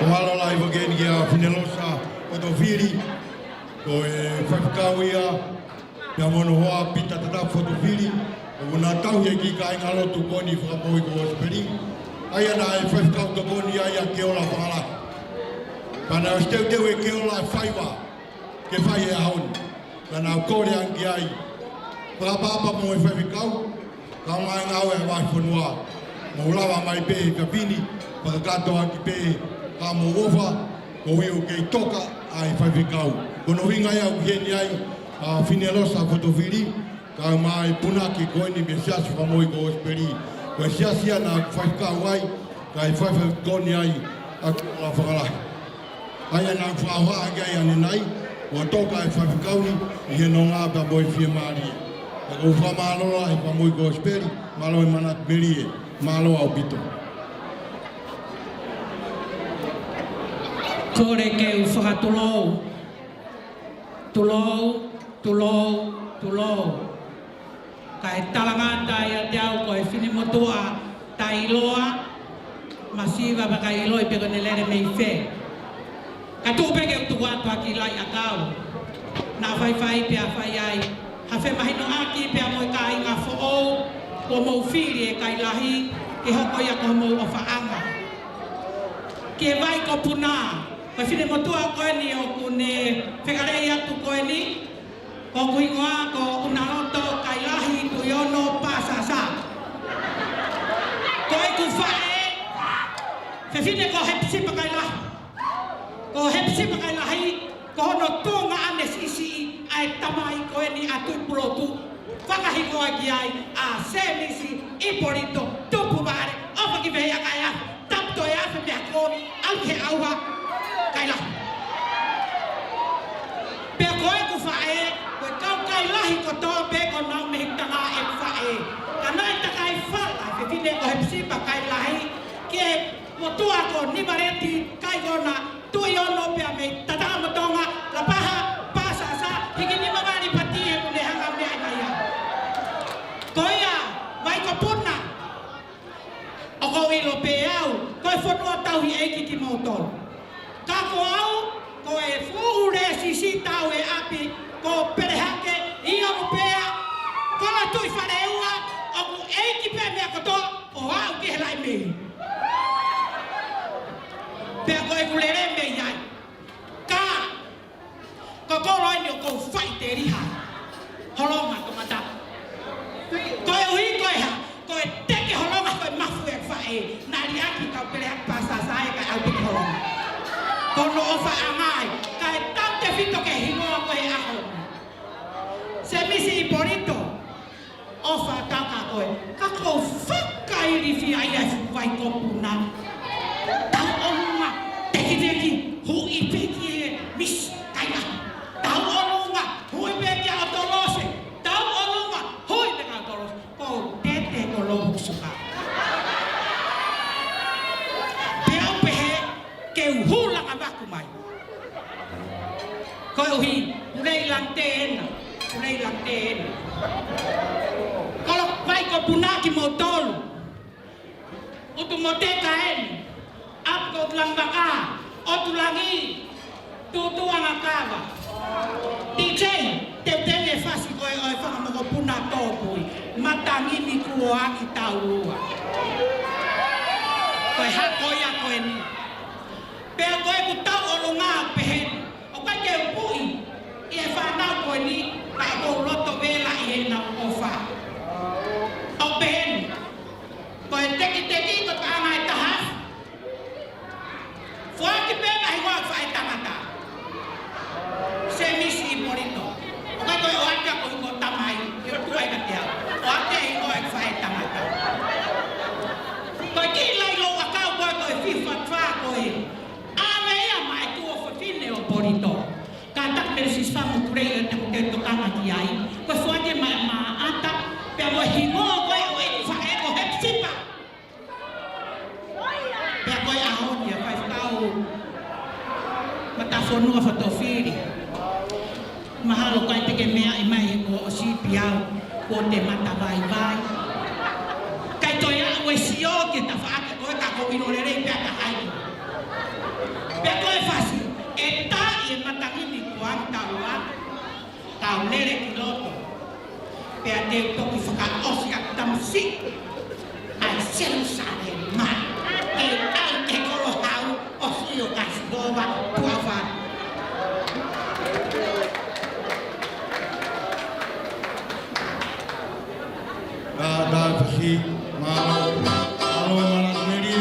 Mālō lahi foki eni kia Finelosa Fotofili, ko e faifekau ia, pea mo hono hoa Pita Tatafu Fotofili, ʻoku na tauhi e kiʻi kāingalotu ko eni Fakamoʻui Kosipeli. ʻA ia naʻe faifekau tokoni ai ʻa Keola Fakalahi. Pea naʻe ʻosi teuteu ʻe Keola e faiva ke fai he ʻaho ni. Pea naʻa ku kole ange ki ai, fakaʻapaʻapa mo e faifekau, kae ʻumaʻā e ngāue ʻa e vahefonua. Mou lava mai pē he efiafi ni, fakakakato ʻaki pē haʻamou ʻofa, koeʻuhi ʻoku kei toka ʻa e faifekau. Ko hono ʻuhinga ia ʻoku ʻi heni ai ʻa Finelosa Fotofili, kae ʻumaʻā e punake ko eni mei he Siasi Fakamoʻui Kosipeli. Ko e siasi ia naʻa ku faifekau ai, kae faifekau tokoni ai ʻa Keola Fakalahi. ʻA ia naʻa ku fakahohaʻa ki ai ʻanenai, kuo toka e faifekau ni ʻi he nonga pea mo e fiemālie. Pea ʻoku ou fakamālō lahi ki he Fakamoʻui Kosipeli, mālō e manatu melie, mālō ʻaupito. Kole ke u fakatulou, tulou, tulou, tulou. Kae talangata ʻiate au ko e finemotuʻa taʻeʻiloa, masiva pea ʻikai ʻiloʻi pe ko ʻene lele mei fē. Ka tuku pē ke u tuku atu ha kiʻi laʻi ʻakau naʻa faifai pea fai ai ha femahinoʻaki pea mo e kāinga foʻou kuo mou fili ʻe Kailahi ke hoko ia ko homou ʻofaʻanga. Ki he Vai ko Puna, ko e finemotuʻa ko eni ʻoku ne fekaleʻi atu ko eni, ko hoku hingoa ko ʻUnaloto Kailahi Tuʻiono Pāsasa. Ko ʻeku faʻē, fefine ko Hepisipa Kailahi. Ko Hepisipa Kailahi, ko hono tuongaʻane siʻisiʻi ʻa e tamai ko eni ʻa Tuʻipulotu, fakahingoa ki ai ʻa Sēmisi ʻIpolito Tupuvale ʻOfakivehiʻa Kailahi. Tapu toe afe meʻa ko eni, ʻalu ki he ʻauha, Kailahi. Pea ko ʻeku faʻē, ko e kau Kailahi kotoa pē ʻoku nau mei Tana ʻeku faʻē. Ka naʻe takai fala e fefine ko Hepisipa Kailahi ki he motuʻa ko Nivaleti Kaikona Tuʻiono pea mei Tatakamotonga, Lapaha, Pāsasa, Hikinima, Valipati, he ʻoku ne hanga meʻa mai ai. Ko ia, Vai ko Puna, ʻoku ou ʻilo pē au ko e fonua tauhi ʻeiki kimoutolu. Ka ko au, ko e fuʻu lēsisita ʻo e ʻapi ko Pelehake, ʻi ʻOlupea, ko Latuʻifaleua, ʻoku ʻeiki pē meʻa kotoa ʻo aʻu ki he laʻi mei. Pea ko ʻeku lele mei ai. Ka ko e kolo eni ʻoku ou faʻiteliha. Holonga Tongatapu. Koeʻuhi ko e hā? Ko e teke holonga ko e mafu e faʻē. Naʻe liʻaki kau Pelehake Pāsasa ē kae ʻalu pē ki holonga. Ko hono ʻofaʻanga ē, kae tautefito ki he hingoa ko e ʻaho ni. Sēmisi ʻIpolito, ʻofa atu kia koe. Ka ʻoku ou fakailifia ia e fuʻu Vai ko Puna. hula ka vaku mai. Koeʻuhi, pule ʻi Langitē ena, pule ʻi Langitē ena. Kolo vai ko puna kimoutolu. ʻUtu Moteka eni, ʻapi ko ʻUtulangi Vaka, ʻOtu Langi, Tuʻutuʻu Angakava. D J, teuteu e fasi ko ē ʻo e fanga mokopuna tōpui, Matangi ni kuo angi taulua. Ko e hako ia ko eni. Pea ko ʻeku tauʻolunga ʻoku peheni. ʻOku ʻikai ke u puʻi ʻi he fānau ko eni, ka ʻoku ou loto vela ʻi heʻenau ʻofa. ʻOku peheni. Ko e tekiteki ko e paʻanga ʻe taha. Foaki pē ʻa e hingoa ʻo e faʻētangata. Semisi Hipolito. ʻOku ʻikai ko e ʻoatu ia ko e hingoa ʻo e tamai, ke u tuʻu ai kiate au. ʻOatu e hingoa ʻo e faʻētangata. Ko e kiʻi laʻi louʻakau ko ē ko e fifa fa ko ē. ʻAve ia maʻa e tuofefine ʻo Polito. Kātaki pē Sisi Famu Tulei ʻo te mou tokanga ki ai. Ko e foaki mai ʻa Maʻata, pea mo e hingoa ko ē ʻo ʻeku faʻē ko Hepisipa. Pea ko e ʻaho ni ʻa e faifekau Matafonua Fotofili. Mahalo ʻikai te ke meaʻi mai he kuo ʻosi pē au, kuo te matavaivai. ʻIkai toe ʻi ai ha sio ki he tafaʻaki ko ē ka ʻoku ou ʻilo lelei pē ʻa e taha ia. Pea ko e fasi, ʻe taaʻi e Matangi ni kuo angi taulua, kau lele ki loto. Pea te u toki fakaʻosi ʻa e tamasiʻi ʻa e Selusalema. Ke ʻalu ki he kolo hau ʻo sio kia Sihova tuʻa fā. Ka, ka, fasi, mālō, mālō, mālō, Meli, ē.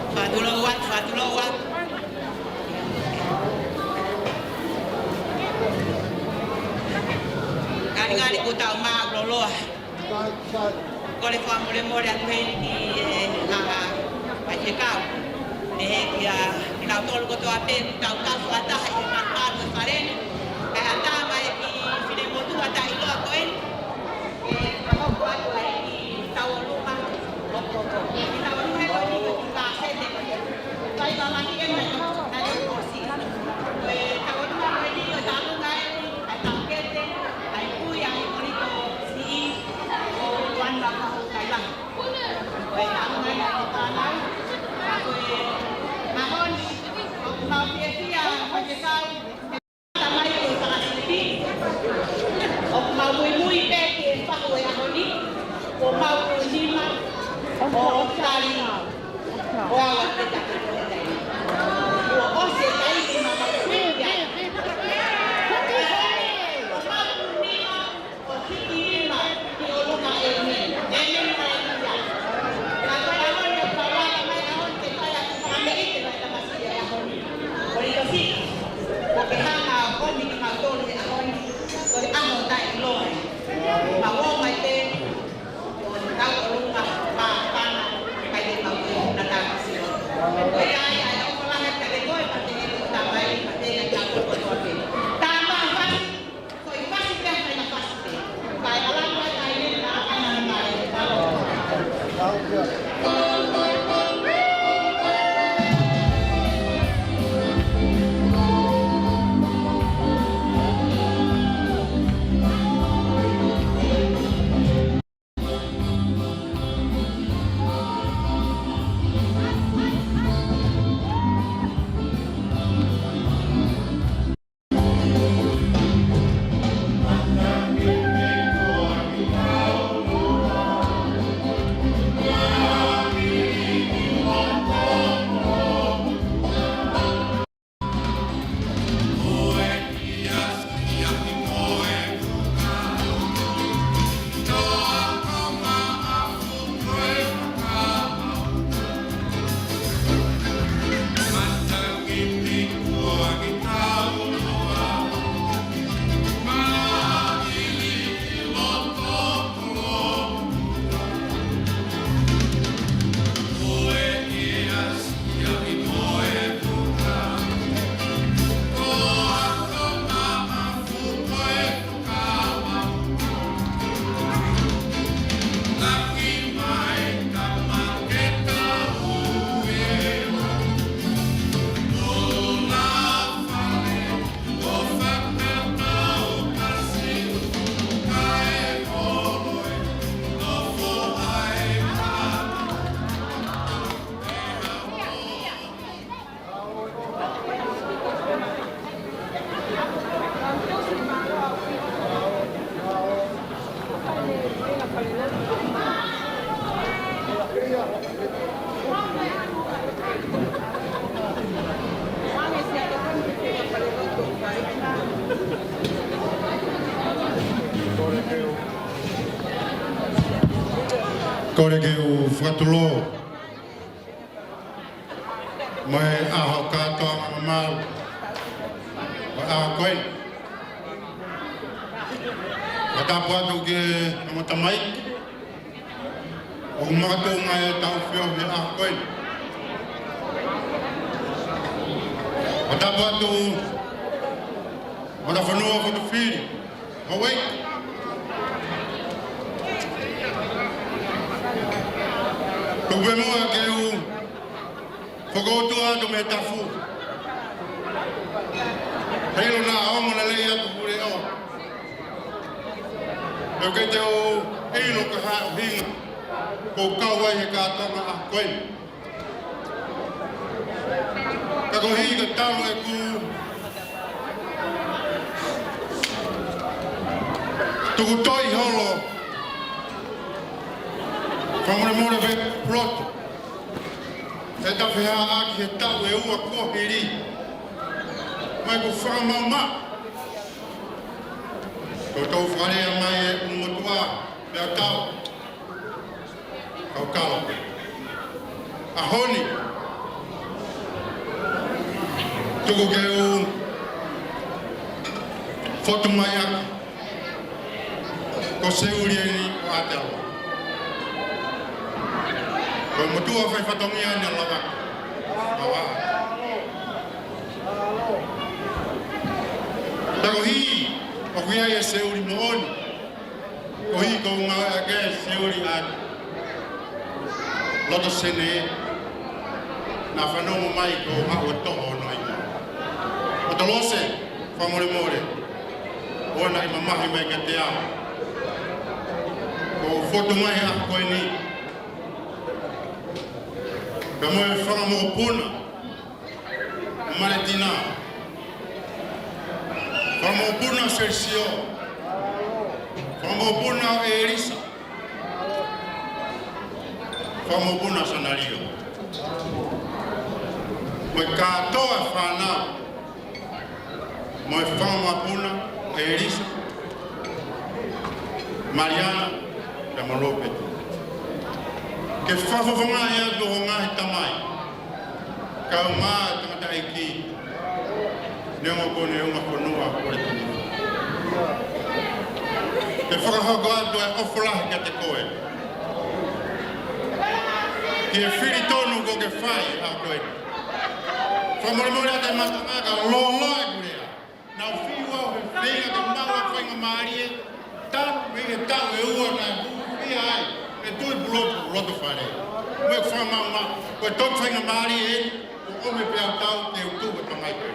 Fakatulou atu, fakatulou atu. Ngali ngali kuo tau mālōlō. Kole fakamolemole atu heni ki he, ʻa, faifekau. Pehē kia kinautolu kotoa pē kuo tau tafu ʻa taha ʻi he malumalu ʻo e fale ni. Kae ʻatā mai e kiʻi finemotuʻa taʻeʻiloa ko eni. ʻE, ka hoko atu ai ki tauʻolunga. Hoko, hoko. Ki tauʻolunga ko eni ko e kiʻi kasete ko ē. Kai lalahi e mai ko e tauʻolunga ko eni ko e tauʻolunga eni. ʻA e taukete, ʻa e kui, ʻa e Hipōlito Siʻi, ʻo Tuʻani Vakahu Kailahi. Ko e taʻu nai ʻa e fānau, ka ko e mahoni, ʻoku mau fiefia, faifekau, tamai ʻo e fakasipi, ʻoku mau muimui pē ki he fahu ʻo e ʻaho ni, ʻoku mau kui nima, ʻo tali. ʻOku ʻalu atu e taʻu ko eni. Kuo ʻosi e taimi ma mau hiki ai. Ko mau nima ʻo hiki nima ki ʻolunga, ʻēmeni. ʻĒmeni, haleluia. Ka ko e ʻaho ni ʻoku tau ala mai ʻaho ni ke fai ʻaki e fakameʻite mai tamasiʻi e ʻaho ni. Ko e tosi, ko ke hanga ʻo ʻomi kimautolu he ʻaho ni, ko e ʻaho taʻeʻiloa ē. Mau ō mai pē, ʻo tau ʻolunga, pā, pana, kai te mau ke una tau sio. Ko ia ai, ai, ʻofa lahi atu kiate koe, pea te u ʻoatu mai, pea te u ʻoatu kotoa pē. Tā mai fasi, ko e fasi pē, mai na fasi pē. Kae ʻalu mai, kae ʻalu mai, kae ʻalu mai. Kole ke u fakatulou mai ʻaho kātoanga mamalu ʻo e ʻaho ko eni. Fakatapu atu ki he ongo tamaiki ʻoku makatuʻunga ʻetau feohi he ʻaho ko eni. Fakatapu atu ʻa e fonua, fotofili, Hawaiʻi. Tuku pē muʻa ke u fakaʻotua atu mei he tafu. Heiʻilo naʻa ongo lelei atu pule o. ʻOku ʻikai te u ʻilo ko e hā e ʻuhinga ʻoku ou kau ai he kātoanga ʻaho ko eni. Ka koeʻuhi ko e talu ʻeku tuku toi holo, fakamolemole pē Pulotu, he tau feʻao ʻaki he taʻu ʻe ua kuo hili. Mai ko e fakamaʻumaʻu, ko e tau fakalea mai e ʻulumotuʻa pea tau kau kalo. ʻAho ni, tuku ke u fotu mai ʻaki ko Seuli eni ʻo Aotearoa. Ko e motuʻa fai fatongia ni ʻa Lava. Lava. Ka koeʻuhi ʻoku ʻi ai e Seuli moʻoni, koeʻuhi ko e ngāue ʻa e Seuli ʻa loto Senē, naʻa fanongo mai ko e haʻu ʻo toho hono ʻi. ʻOtolose, fakamolemole, ʻoua naʻa mamahi mai kiate au. Ko e fotu mai ʻaho ko eni, pea mo e fanga mokopuna, Maletina. Fanga mokopuna Sesio. Fanga mokopuna ʻElisa. Fanga mokopuna Sanalio. Mo e kātoa e fānau, mo e fanga mokopuna, ʻElisa, Maliana, pea mo Lopeti. Ke fakafofongaʻi atu ʻo ngaahi tamai, kae ʻumaʻā e tangataʻeiki, neongo ko ʻene ʻunga fonua ko Letifa. Ke fakahoko atu e ʻofa lahi kiate koe, ki he fili tonu kuo ke fai ʻa koe. Fakamolemole atu e matanga ka lōloa ʻeku lea. Naʻa ku fiu au he feinga ke maʻu ha faingamālie, talu mei he taʻu ʻe ua naʻe hūfia ai e Tuʻi Pulotu ʻi Lotofale. Mo e fakamaʻumaʻu, ko e toki faingamālie eni, ʻoku ʻomi pē ʻa e tau te u tuku e pangai pē.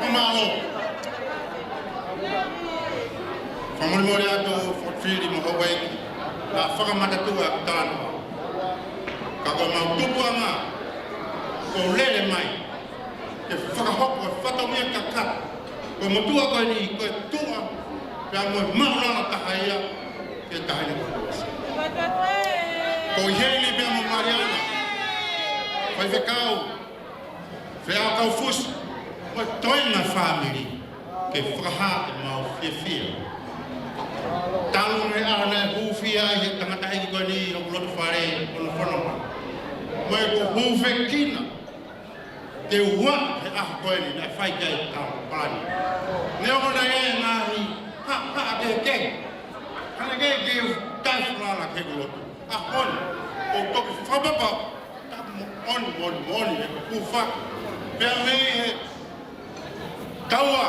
Fakamālō. Fakamolemole atu Fotofili mo Houʻeiki, naʻa fakamatatua ʻeku talanoa. Ka ko ʻemau tupuʻanga, kuo u lele mai ke fakahoko e fatongia kakato. Ko e motuʻa ko eni, ko e tuʻa pea mo e maʻulalo taha ia ki he taʻahine ko Luasi. Ko ʻi heni pea mo Maliana, faifekau, feʻao kau fusi, mo e toenga fāmili, ke fakahā ʻemau fiefia. Talu mei he ʻaho naʻe hūfia ai e tangataʻeiki ko eni ʻo Lotofale, ʻo ne fononga. Mo ʻeku hūfekina ke ua he ʻaho ko eni naʻe fai ki ai e tau palani. Neongo naʻe ʻi ai e ngaahi haʻahaʻa kehekehe, ka naʻe ʻikai ke u taʻefalala ki heʻeku lotu. ʻAho ni, ʻoku ou toki fakapapau, tapu moʻoni, moʻoni, moʻoni, ʻeku hūfaki. Pea mei he taua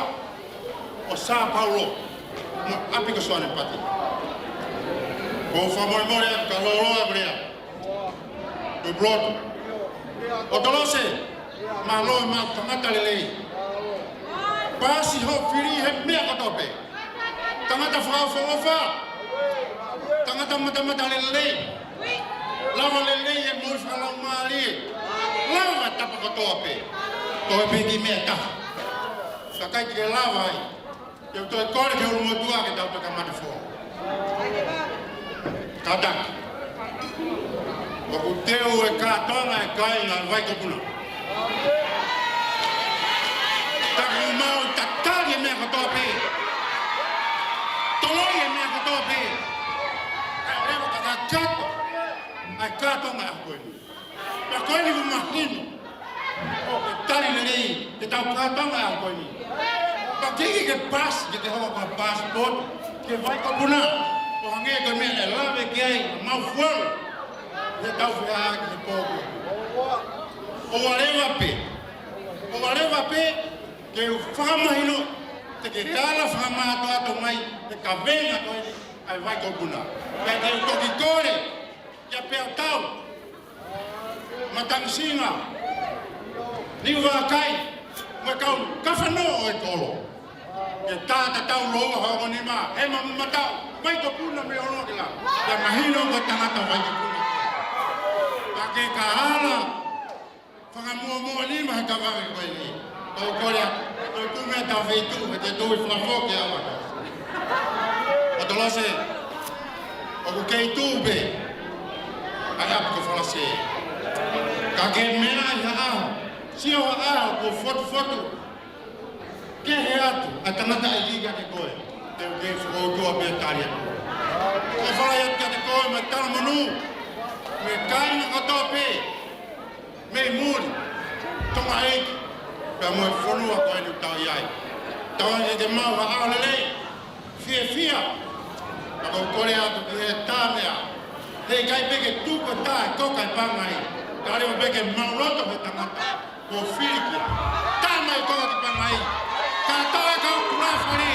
ʻo Sā Paulo, mo ʻapi ko Soane Pati. Ko e fakamolemole atu ka lōloa ʻeku lea. Tuʻi Pulotu. ʻOtolose, mālō e maʻu tangata lelei. Paasi hoʻo fili he meʻa kotoa pē. Tangata fakaʻofoʻofa. Tangata matamata lelei. Lava lelei e moʻui fakalaumālie. Lava tapa kotoa pē. Toe pē ki meʻa taha. Ka ʻikai ke lava ai. Te u toe kole ki he ʻulumotuʻa ke tau toe kamata fō. Kātaki. ʻOku teu e kātoanga e kāinga Vaikopuna. Taku mau tatali e meʻa kotoa pē. Toloi e meʻa kotoa pē. Kae ʻoua ke kakato ʻa e kātoanga ko eni. Pea ko eni ʻoku mahino ʻoku tali lelei ke tau kātoanga ʻa ko eni. Pea ke ʻi ke paasi, ke ke hoko ko e passport ki Vaikopuna. ʻO hangē ko e meʻa naʻe lave ki ai ʻa Maʻufulu. Ke tau feʻaʻaki he pō ko ē. ʻOua leva pē, ʻoua leva pē ke u fakamahino, te ke ala fakamātoato mai he kavenga ko eni ʻa e Vaikopuna. Pea te u toki kole kia Peatau, Matangisinga, Niuvakai, mo e kau kafano ʻo e kolo. Ke tā tatau lōua hono nima, he ma mataʻu, Vaikopuna mei ʻolunga ki langi. Ke mahino ko e tangata Vaikopuna. Ka ke ka ala fakamuʻomuʻa nima he kavenga ko eni. Ko e kole atu, ko e kumi ʻa e tau feituʻu, he te tau fakafoki ʻa e ʻOtolose, ʻoku kei tuʻu pē ʻa e ʻapi ko Falase. Ka ke meʻa ʻi ha ʻaho, sio ha ʻaho kuo fotufotu kehe atu ʻa e tangataʻeiki kiate koe, te u kei fokoutua pē tali atu. ʻOfa lahi atu kiate koe mo e talamonū, mo e kāinga kotoa pē, mei muli, Tonga ʻEiki, pea mo e fonua ko eni ʻoku tau ʻi ai. Tau ʻai ke maʻu ha ʻaho lelei, fiefia, ka ʻoku kole atu ki he tā meʻa. He ʻikai pē ke tuku e tā ʻe koka e pangai, ka leva pē ke maʻuloto he tangata kuo fili ki ai. Tā mai e koka ki pangai. Kātoa e kau tulafale,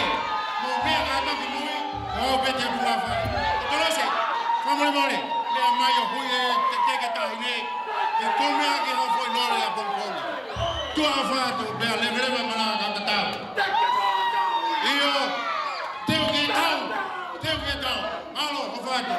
mou meʻa kātoa ki mui, ʻo pē te tulafale. ʻOtolose, fakamolemole, lea mai ʻo hui e te te ke tahi nei, ke kumi ʻaki hoʻo foʻi lole ʻapongipongi. Tuʻa ʻofa atu, pea leveleva e malanga ka tatau. ʻIo, te u ke tau, te u ke tau. Mālō, ʻofa atu.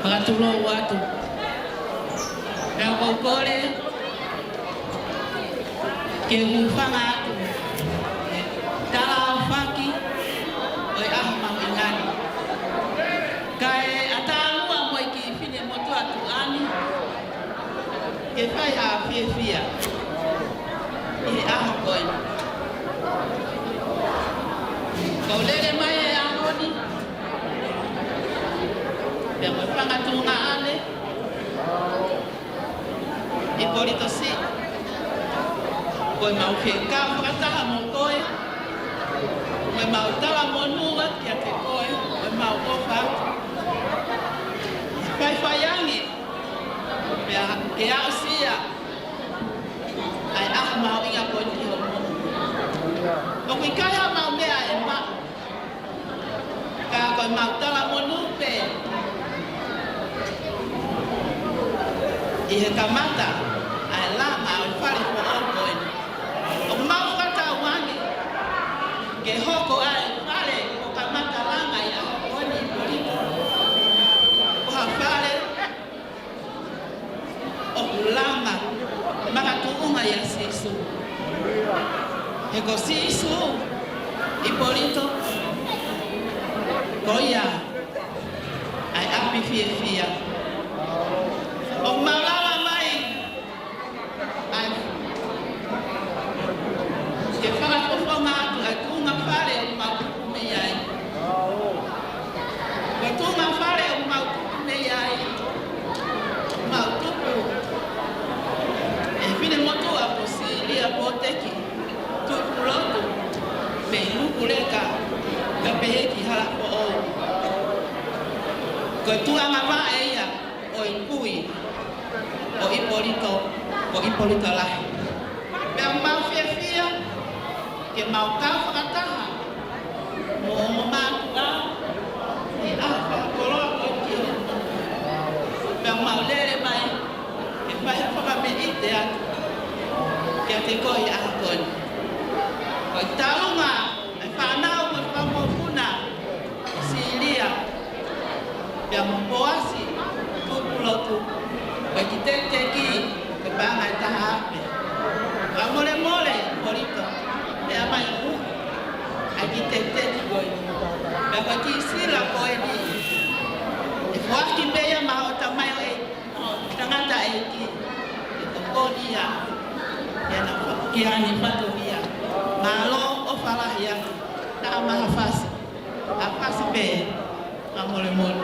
Fakatulou atu. Pea ʻoku ou kole ke u hūfanga atu. Tala ʻaofaki ʻo e ʻaho mahuʻinga ni. Kae ʻatā muʻa mo e kiʻi finemotuʻa tuʻa ni ke fai ha fiefia ʻi he ʻaho ko eni. Kuo u lele mai he ʻaho ni, pea mo e fanga tuʻunga ʻaʻahi ʻi Polito Siʻi. Ko ʻemau fie kau fakataha mo koe, ko ʻemau talamonū atu kiate koe, ko ʻemau ʻofa atu. Faifai ange, pea ke aʻusia ʻa e ʻaho mahuʻinga ko eni ki hoʻo moʻui. ʻOku ʻikai haʻamau meʻa ʻe maʻu, ka ko ʻemau talamonū pē ʻi he kamata ʻa e langa ʻo e fale foʻou ko eni. ʻOku mau fakatauange ke hoko ʻa e fale ʻoku kamata langa ʻi he ʻaho ko eni ʻi Polito ko ha fale ʻoku langa makatuʻunga ʻia Sīsū. He ko Sīsū ʻi Polito, ko ia ʻa e ʻapi fiefia. ʻOku mau lava mai ʻa e ke fakafofonga atu ʻa e tuʻunga fale ʻoku mau tupu mei ai. Ko e tuʻunga fale ʻoku mau tupu mei ai, mau tupu ʻi he finemotuʻa ko Sīlia Pōteki Tuʻipulotu, mei Nukuleka, kae pehē ki Halafoʻou. Ko e tuʻunga vaʻe ia ʻo e kui ʻo ʻIpolito, ko ʻIpolito Lahi. Pea mau fiefia ke mau kau fakataha mo hoʻo mātuʻa ʻi he ʻaho fakakoloa ko eni. Pea mau lele mai ke fai ha fakameʻite atu kiate koe ʻi he ʻaho ko eni. Ko e taunga ʻa e fānau mo e fanga mokopuna, Sīlia, pea mo Poasi Tuʻipulotu, ko e kiʻi tekiteki, ko e paʻanga ʻe taha afe. Fakamolemole, Polito, ʻe ʻomai ʻo huhu ʻa e kiʻi tekiteki ko eni. Pea ko e kiʻi sila ko eni, ʻe foaki pē ia maʻa hoʻo tamaioʻeiki, hoʻo tangataʻeiki, ke tokoni ia ki heʻene fatongia. Mālō, ʻofa lahi atu. Taʻamaha fasi. ʻA fasi pē, fakamolemole.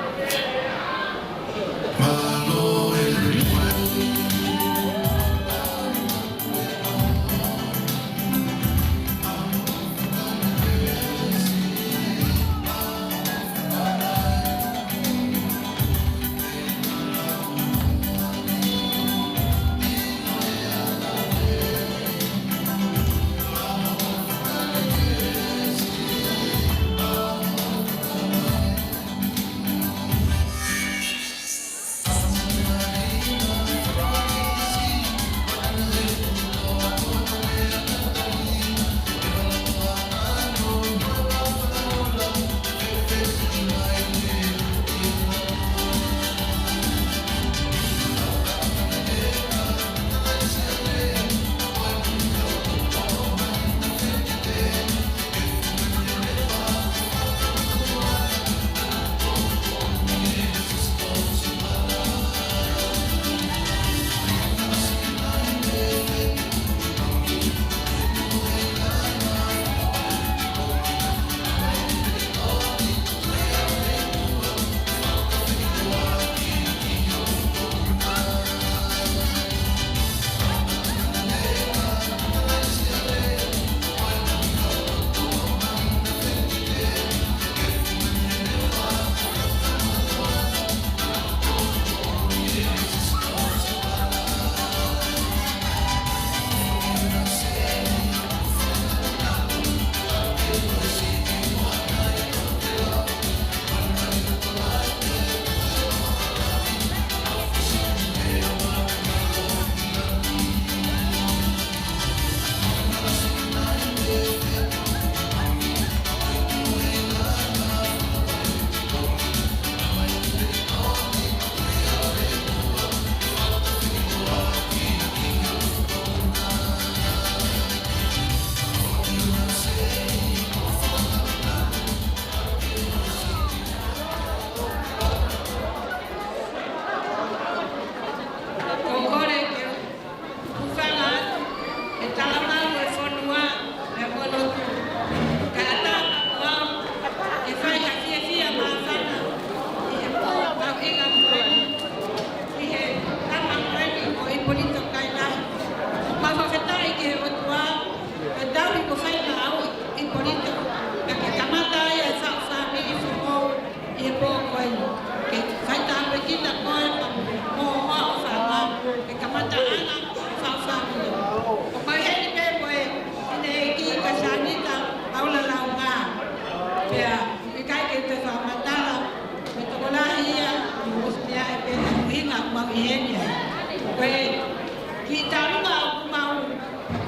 Pea ʻoku ʻikai ke te fakamatala, ko e tokolahi ia, ʻoku ʻosi meaʻi pē ʻa e ʻuhinga ʻoku mau ʻi heni ai. Ko e kiʻi taumuʻa ʻoku mau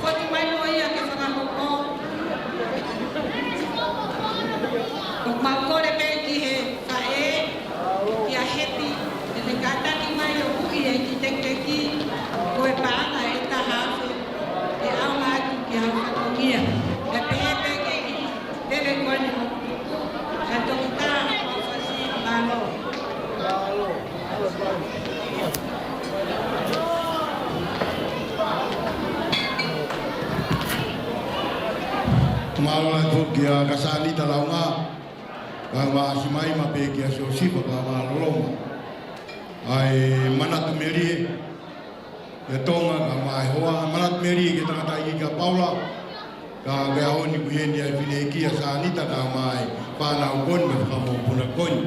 fotu mai mo ia ke fakahoko. ʻOku mau kole pē ki he faʻē, kia Hepi, ke ne kātaki mai ʻo huʻi e kiʻi tekiteki, ko e paʻanga ʻe taha afe, ke ʻaonga atu ki haʻo fatongia. Pea pehē pē ki he kiʻi veve ko eni ʻoku tuku, ʻa e toketā, ʻo fasi, mālō. Mālō lahi foki kia Kasani Talaunga, kae ʻumaʻā Simaima pea kia Siosifa, kae ʻumaʻā Loloma. ʻA e manatu melie kia Tonga, kae ʻumaʻā e hoa, manatu melie ki he tangataʻeiki kia Paula, ka ko e ʻaho ni ʻoku ʻi heni ʻa e fineʻeiki ʻa Sanita, kae ʻumaʻā e fānau ko eni mo e fanga mokopuna ko eni.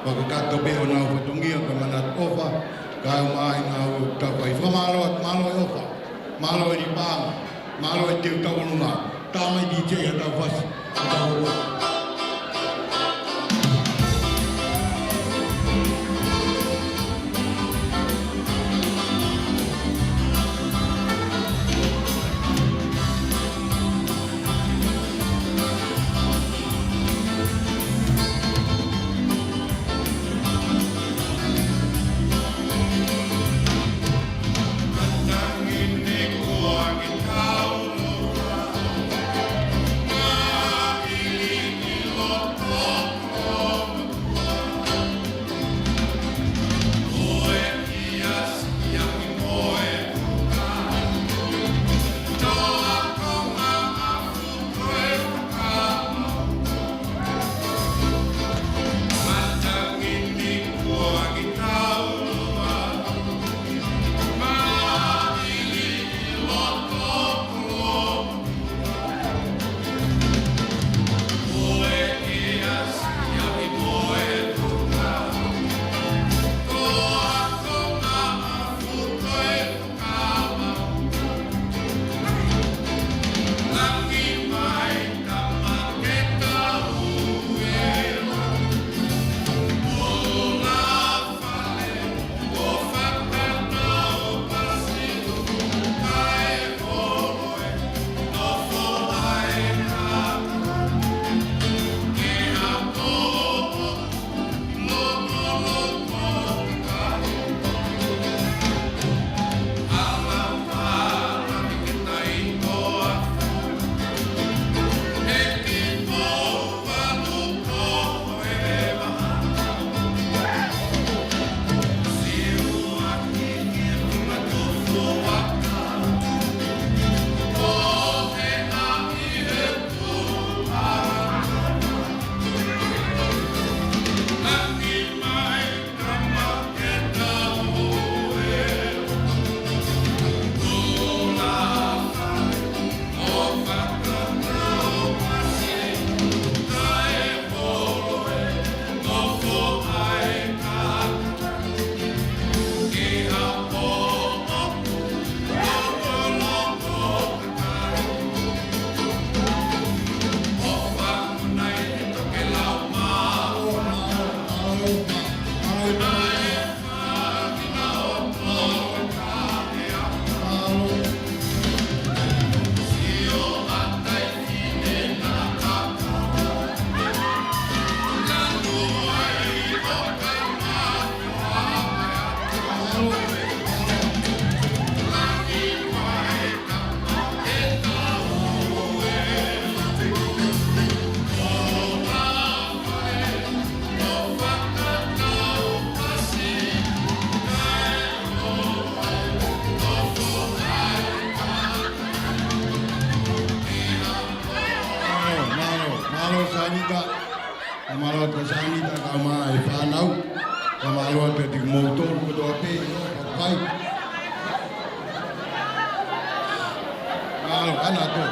Fakakakato pē honau fatongia, ko e manatu ʻofa, kae ʻumaʻā e ngāue ʻoku tau fai. Fakamālō atu, mālō e ʻofa, mālō e lipaʻanga, mālō e teu tauʻolunga. Tau mai D J ʻa e tau fasi. Mālō, mālō, mālō Sanita. Mālō atu Sanita, kae ʻumaʻā e fānau. Fakamālō atu kiate kimoutolu kotoa pē, ʻo, ʻo fai. Mālō, ana to.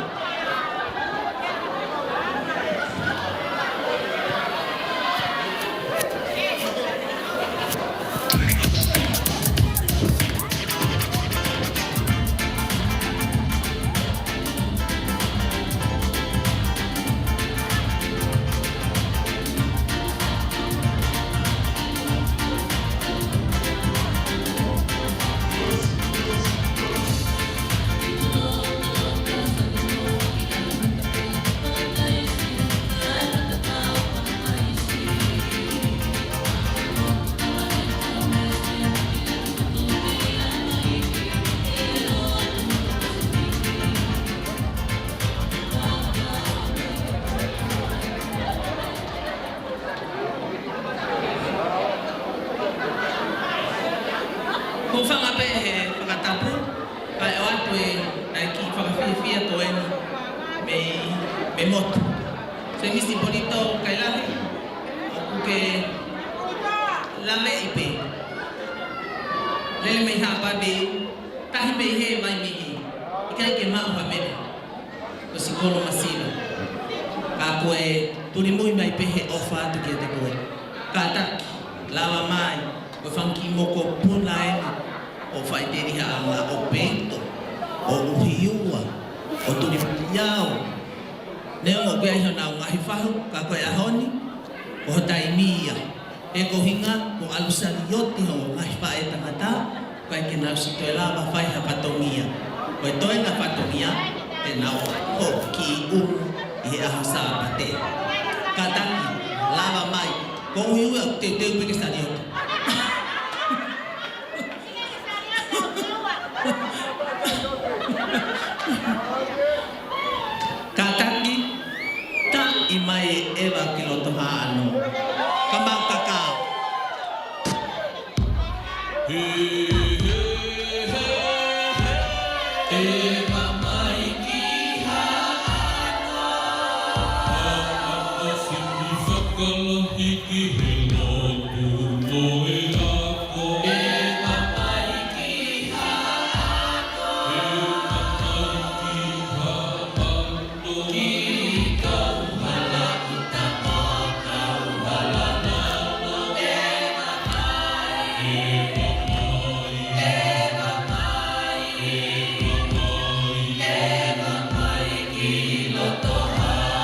Fanga pē he fakatapu, kae ʻoatu e, ʻa e kiʻi fakafiefia ko eni mei, mei motu. Semisi Polito Kailahi, ʻoku ke laveʻi pē. Lele mei Haʻapai, tahi mei he mai mei he. ʻIkai ke maʻu ha mele. Ko Sikolo Masiva. Ka ko e tulimui mai pē he ʻofa atu kiate koe. Kātaki, lava mai, ko e fanga kiʻi mokopuna eni ʻo Faʻitelihaʻanga, ʻo Peito, ʻo ʻUhiua, ʻo Tulipuliao. Neongo pē ʻi honau ngaahi fahu, ka ko e ʻaho ni, ko ho taimi ia. He ko e ʻuhinga, kuo ʻalu Saniota hono ngaahi faʻē tangata, ʻikai ke nau ʻosi toe lava fai ha fatongia. Ko e toenga fatongia, te nau ō ki ʻumu ʻi he ʻaho Sāpate. Kātaki, lava mai, ko ʻUhiua ʻoku teuteu pē ke Saniota. Kātaki, taʻi mai ʻEva ki loto Haʻano. Ka mau kakao. He, he, he, he, ʻEva mai ki Haʻano. Haʻano Siki Fakalahi ki he lotu mo e ako. ʻEva mai ki Haʻano. ʻEva mai ki Haʻano.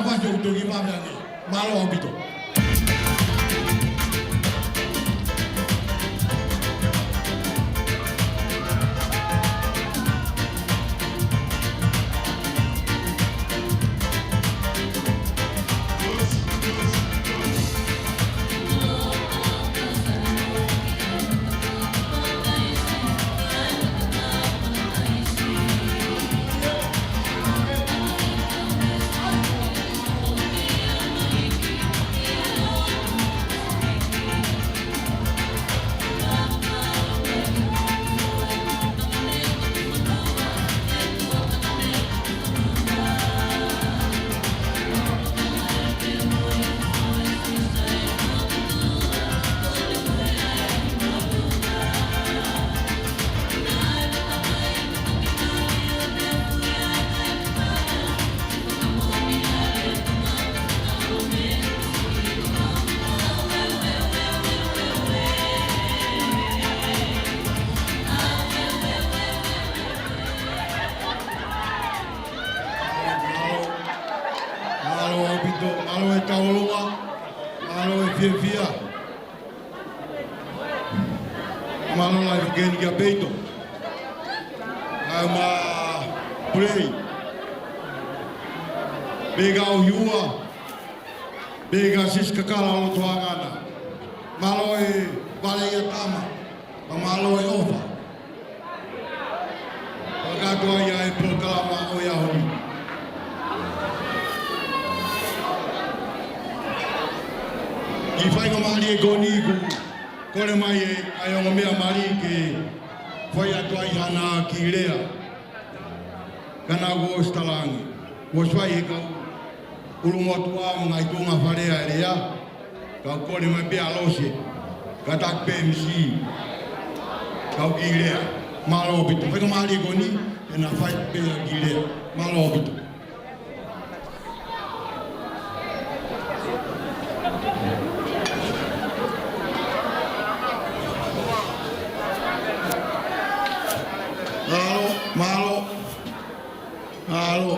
Pasi ʻo toki vave ange. Mālō ʻaupito. Mālō, mālō ʻaupito, mālō e tauʻolunga, mālō e fiefia. Mālō lahi ʻeni kia Peito. ʻAi ma Pulei. Pea kia ʻOhiua. Pea kia Siskakala ʻo Lotoʻanga na. Mālō e vale ʻia tama. Pea mālō e ʻofa. Fakakātoa ai e polokalama ʻo e ʻaho ni. Kiʻi faingamālie ko eni ʻoku kole mai e, ʻa e ongo meʻa mali ke fai atu ai haʻane kiʻi lea. Ka naʻa ku ʻosi talaange. Kuo ʻosi fai ʻe he kau ʻulumotuʻa mo e ngaahi tuʻunga fale ʻa e lea. Kau kole mai pē ʻa Lose, ka taki pē M C. Kau kiʻi lea. Mālō ʻaupito. Faingamālie ko eni, ʻe na fai pē ʻa e kiʻi lea. Mālō ʻaupito. Mālō, mālō. Mālō.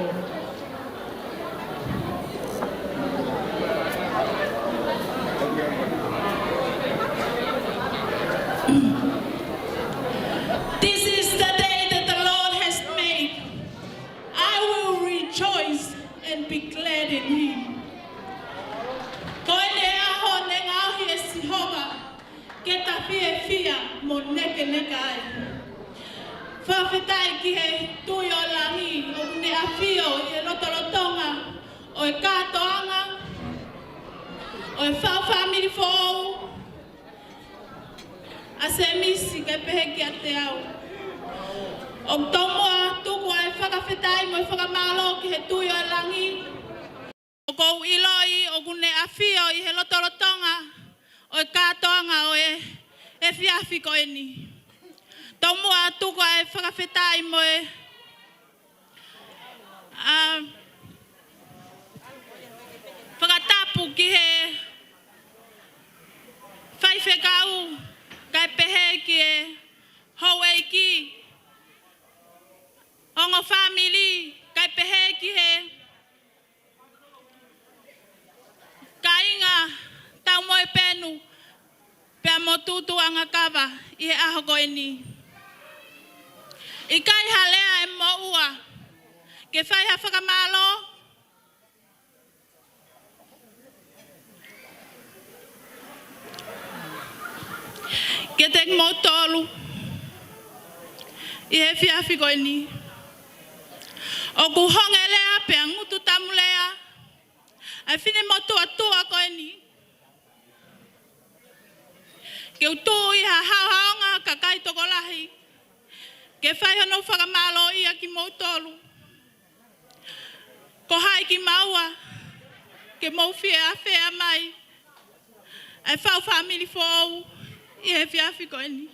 This is the day that the Lord has made. I will rejoice and be glad in him. Ko eni e ʻaho ne ngaohi ʻe Sihova ke ta fiefia mo nekeneka ai. Fakafetaʻi ki he Tuʻi ʻo Langi ʻoku ne ʻafio ʻi he lotolotonga ʻo e kātoanga ʻo e fau fāmili foʻou ʻa Semisi kae pehē kiate au. ʻOku tomuʻa tuku ʻa e fakafetaʻi mo e fakamālō ki he Tuʻi ʻo Langi. ʻOku ou ʻiloʻi ʻoku ne ʻafio ʻi he lotolotonga ʻo e kātoanga ʻo e efiafi ko eni. Tomuʻa tuku ʻa e fakafetaʻi mo e, ʻa, fakatapu ki he faifekau, kae pehē ki he houʻeiki, ongo fāmili, kae pehē ki he kāinga taumoepenu pea mo Tutuʻanga Kava ʻi he ʻaho ko eni. ʻIkai ha lea ʻe moʻua ke fai ha fakamālō kiate kimoutolu ʻi he efiafi ko eni. ʻOku honge lea pea ngutu tamu lea ʻa e finemotuʻa tuʻa ko eni. Ke u tuʻu ʻi ha haohaonga kakai tokolahi ke fai hono fakamālōʻia kimoutolu. Ko hai kimaua ke mou fie ʻafea mai ʻa e fau fāmili foʻou ʻi he efiafi ko eni.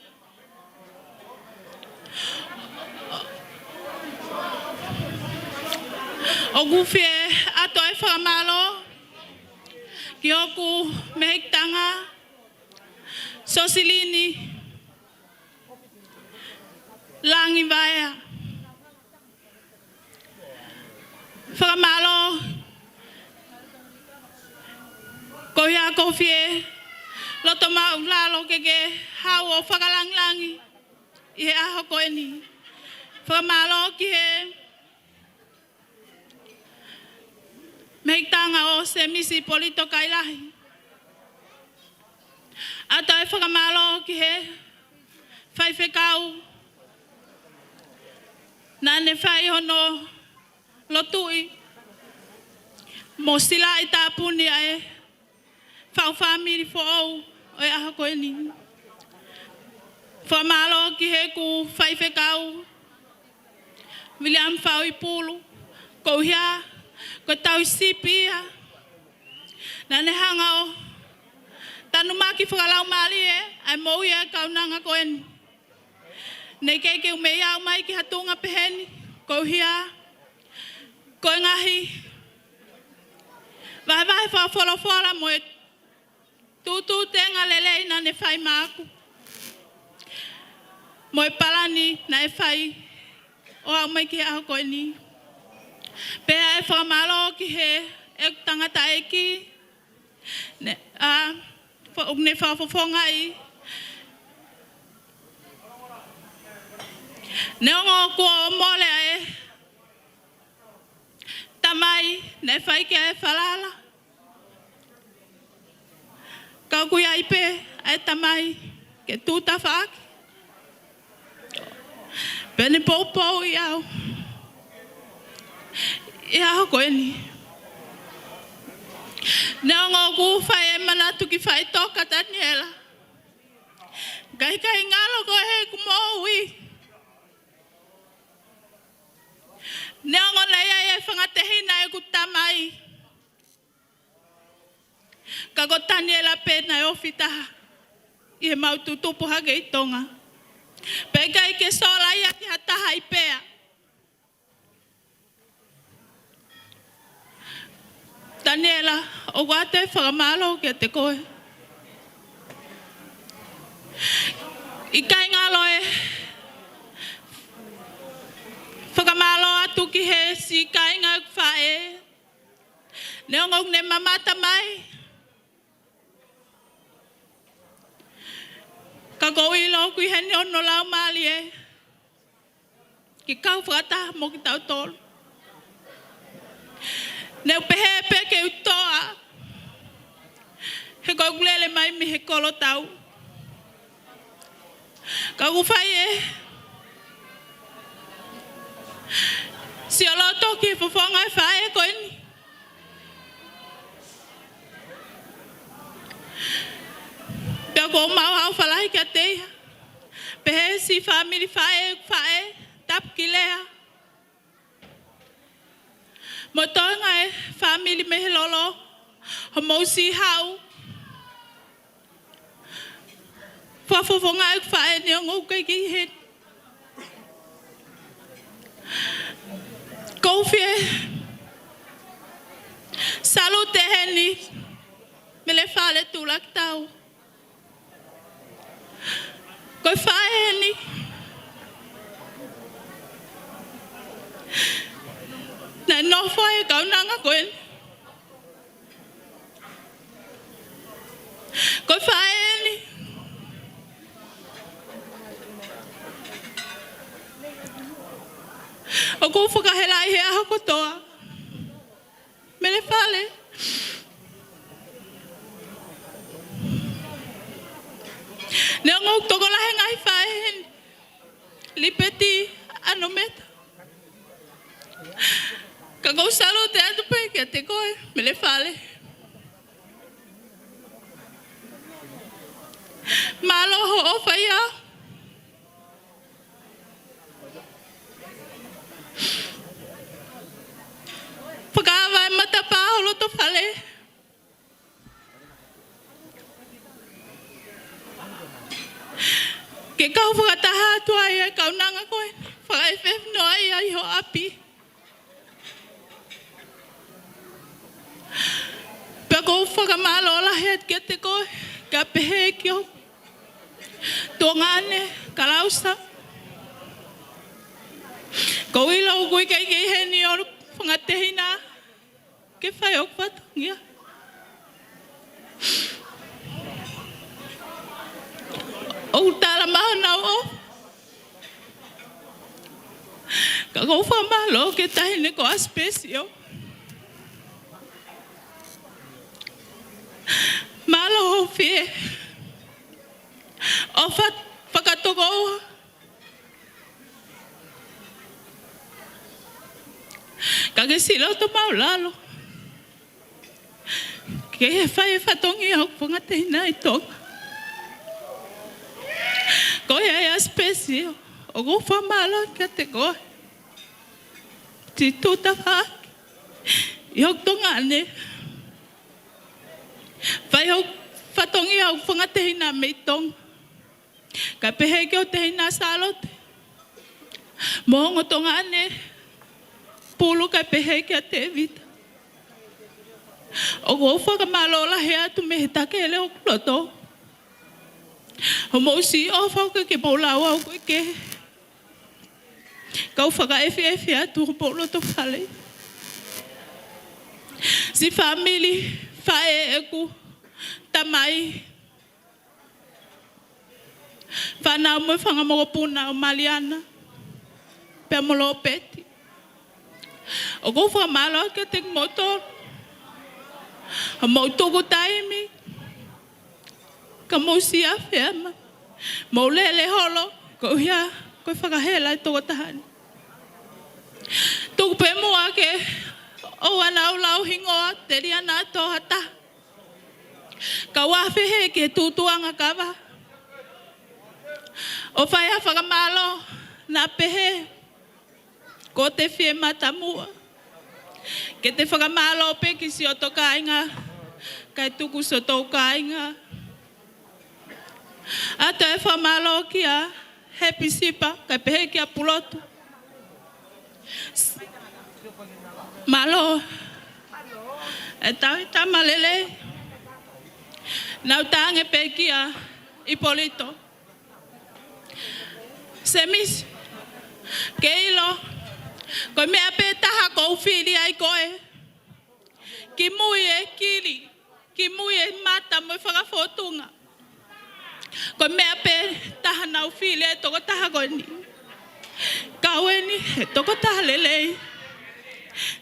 ʻOku fie ʻoatu e fakamālō ki hoku mehekitanga, Sosilini Langivaea. Fakamālō Kofi e loto māʻulalo ke ke haʻu ʻo fakalāngilangi ʻi he ʻaho ko eni. Fakamālō ki he mehikitanga ʻo Semisi Polito Kailahi. ʻOatu e fakamālō ki he faifekau naʻa ne fai hono lotuʻi mo silaʻi tāpuni ʻa e faʻu fāmili foʻou ʻo e ʻaho ko eni. Fakamālō ki heʻeku faifekau Viliami Faui Pulu, koeʻuhi ko e tauhi sipi ia naʻa ne hanga ʻo tanumaki fakalaumālie ʻa e moʻui ʻa e kaunanga ko eni. Naʻe ʻikai ke u meimei aʻu mai ki ha tuʻunga peheni, koeʻuhi ko e ngaahi vahevahe fakafolofola mo e tūtū tenga lelei naʻa ne fai maʻaku, mo e palani naʻe fai ʻo aʻu mai ki he ʻaho ko eni. Pea ʻe fakamālō ki heʻeku tangataʻeiki, ne, ʻa, fo-, ne fakafofongaʻi. Neongo kuo mole ʻa e tamai naʻe fai ki ai e falala, ka ʻoku ʻi ai pē ʻa e tamai ke tuʻu tafaʻaki pea ne poupouʻi au ʻi he ʻaho ko eni. Neongo ʻoku fai e manatu ki faʻitoka Taniela, ka ʻikai ngalo koe heʻeku moʻui. Neongo naʻe ʻi ai e fanga tehina ʻeku tamai, ka ko Taniela pē naʻe ofi taha ʻi heʻemau tutupu hake ʻi Tonga. Pea ʻikai ke sola ia ki ha taha ʻi Pea. Taniela, ʻoku ʻoatu e fakamālō kiate koe. ʻIkai ngalo e fakamālō atu ki he siʻi kāinga ʻeku faʻē, neongo ʻoku ne mamata mai, ka ʻoku ou ʻilo ʻoku ʻi heni hono laumālie ke kau fakataha mo kitautolu. Ne u pehē pē ke u toʻa, he ko ʻeku lele mai mei he kolotau. Ka ʻoku fai e sioloto ki he fofonga e faʻē ko eni. Pea ʻoku ou maʻu haʻo fakalahi kiate ia. Pehē siʻi fāmili faʻē, faʻē, tapu ki lea. Mo e toenga e fāmili mei he lolo, hoʻomou siʻi haʻu. Fakafofongaʻi ʻeku faʻē neongo ʻoku ʻikai ke ʻi heni. Kofi e salute heni, Mele Fale Tulakitau. Ko e faʻē eni naʻe nofo ai e kaunanga ko eni. Ko e faʻē eni ʻoku ou fakahelaʻi he ʻaho kotoa. Mele Fale. Neongo ʻoku tokolahi e ngaahi faʻē heni, Lipeti, ʻAnometa, ka ʻoku ou salute atu pē kiate koe, Mele Fale. Mālō hoʻo ʻofa ʻiate au. Fakaava e matapā ho loto fale ke kau fakataha atu ai e kaunanga ko eni, fakaefefe noa ai ʻi ho ʻapi. Pea ʻoku ou fakamālō lahi atu kiate koe, kae pehē ki ho tuongaʻane, Kalausa. ʻOku ou ʻilo ʻoku ʻikai ke ʻi heni hoʻo fanga tehina ke fai hoku fatongia. ʻOku tala mai honau ʻofa. Ka ʻoku ou fakamālō ki he taʻahine ko Asipesio. Mālō hoʻo fie ʻofa fakatokoua. Ka ke siʻi loto maʻulalo ki he fai e fatongia ʻo e fanga tehina ʻi Tonga. Ko ia ai Asipesio, ʻoku ou fakamālō kiate koe. Siʻi tuʻu tafaʻaki ʻi hoku tuongaʻane. Fai hoku fatongia ʻo e fanga tehina mei Tonga. Kae pehē ki hoku tehina Sālote mo e ongo tuongaʻane Pulu, kae pehē kia Tēvita. ʻOku ou fakamālō lahi atu mei he takele ʻo hoku loto. Hoʻomou siʻi ʻofa ʻoku ʻikai ke mou lau au ko e kehe. Kau fakaʻefiʻefi atu homou loto fale. Siʻi fāmili, faʻē ʻeku tamai, fānau mo e fanga mokopuna ʻo Maliana pea mo Lopeti. ʻOku ou fakamālō kiate kimoutolu hoʻomou tuku taimi ka mou siʻi afe mai, mou lele holo koeʻuhi ko e fakahela e tokotaha ni. Tuku pē muʻa ke ʻoua naʻa lau hingoa, telia naʻa tō ha taha. Kau afe hē ki he tuʻutuʻuʻanga kava ʻo fai ha fakamālō naʻa pehē ko te fie matamuʻa. Ke te fakamālō pē ki siʻoto kāinga, kae tuku siʻoto kāinga. ʻA e toe fakamālō kia Hepisipa, kae pehē kia Pulotu. Mālō e tauhi tama lelei. Naʻa ku talaange pē kia Ipolito, Semisi, ke ʻilo, ko e meʻa pē taha ʻoku ou fili ai koe, kimui e kili, kimui e mata mo e fakafōtunga. Ko e meʻa pē taha naʻa ku fili e tokotaha ko eni. Kau eni he tokotaha lelei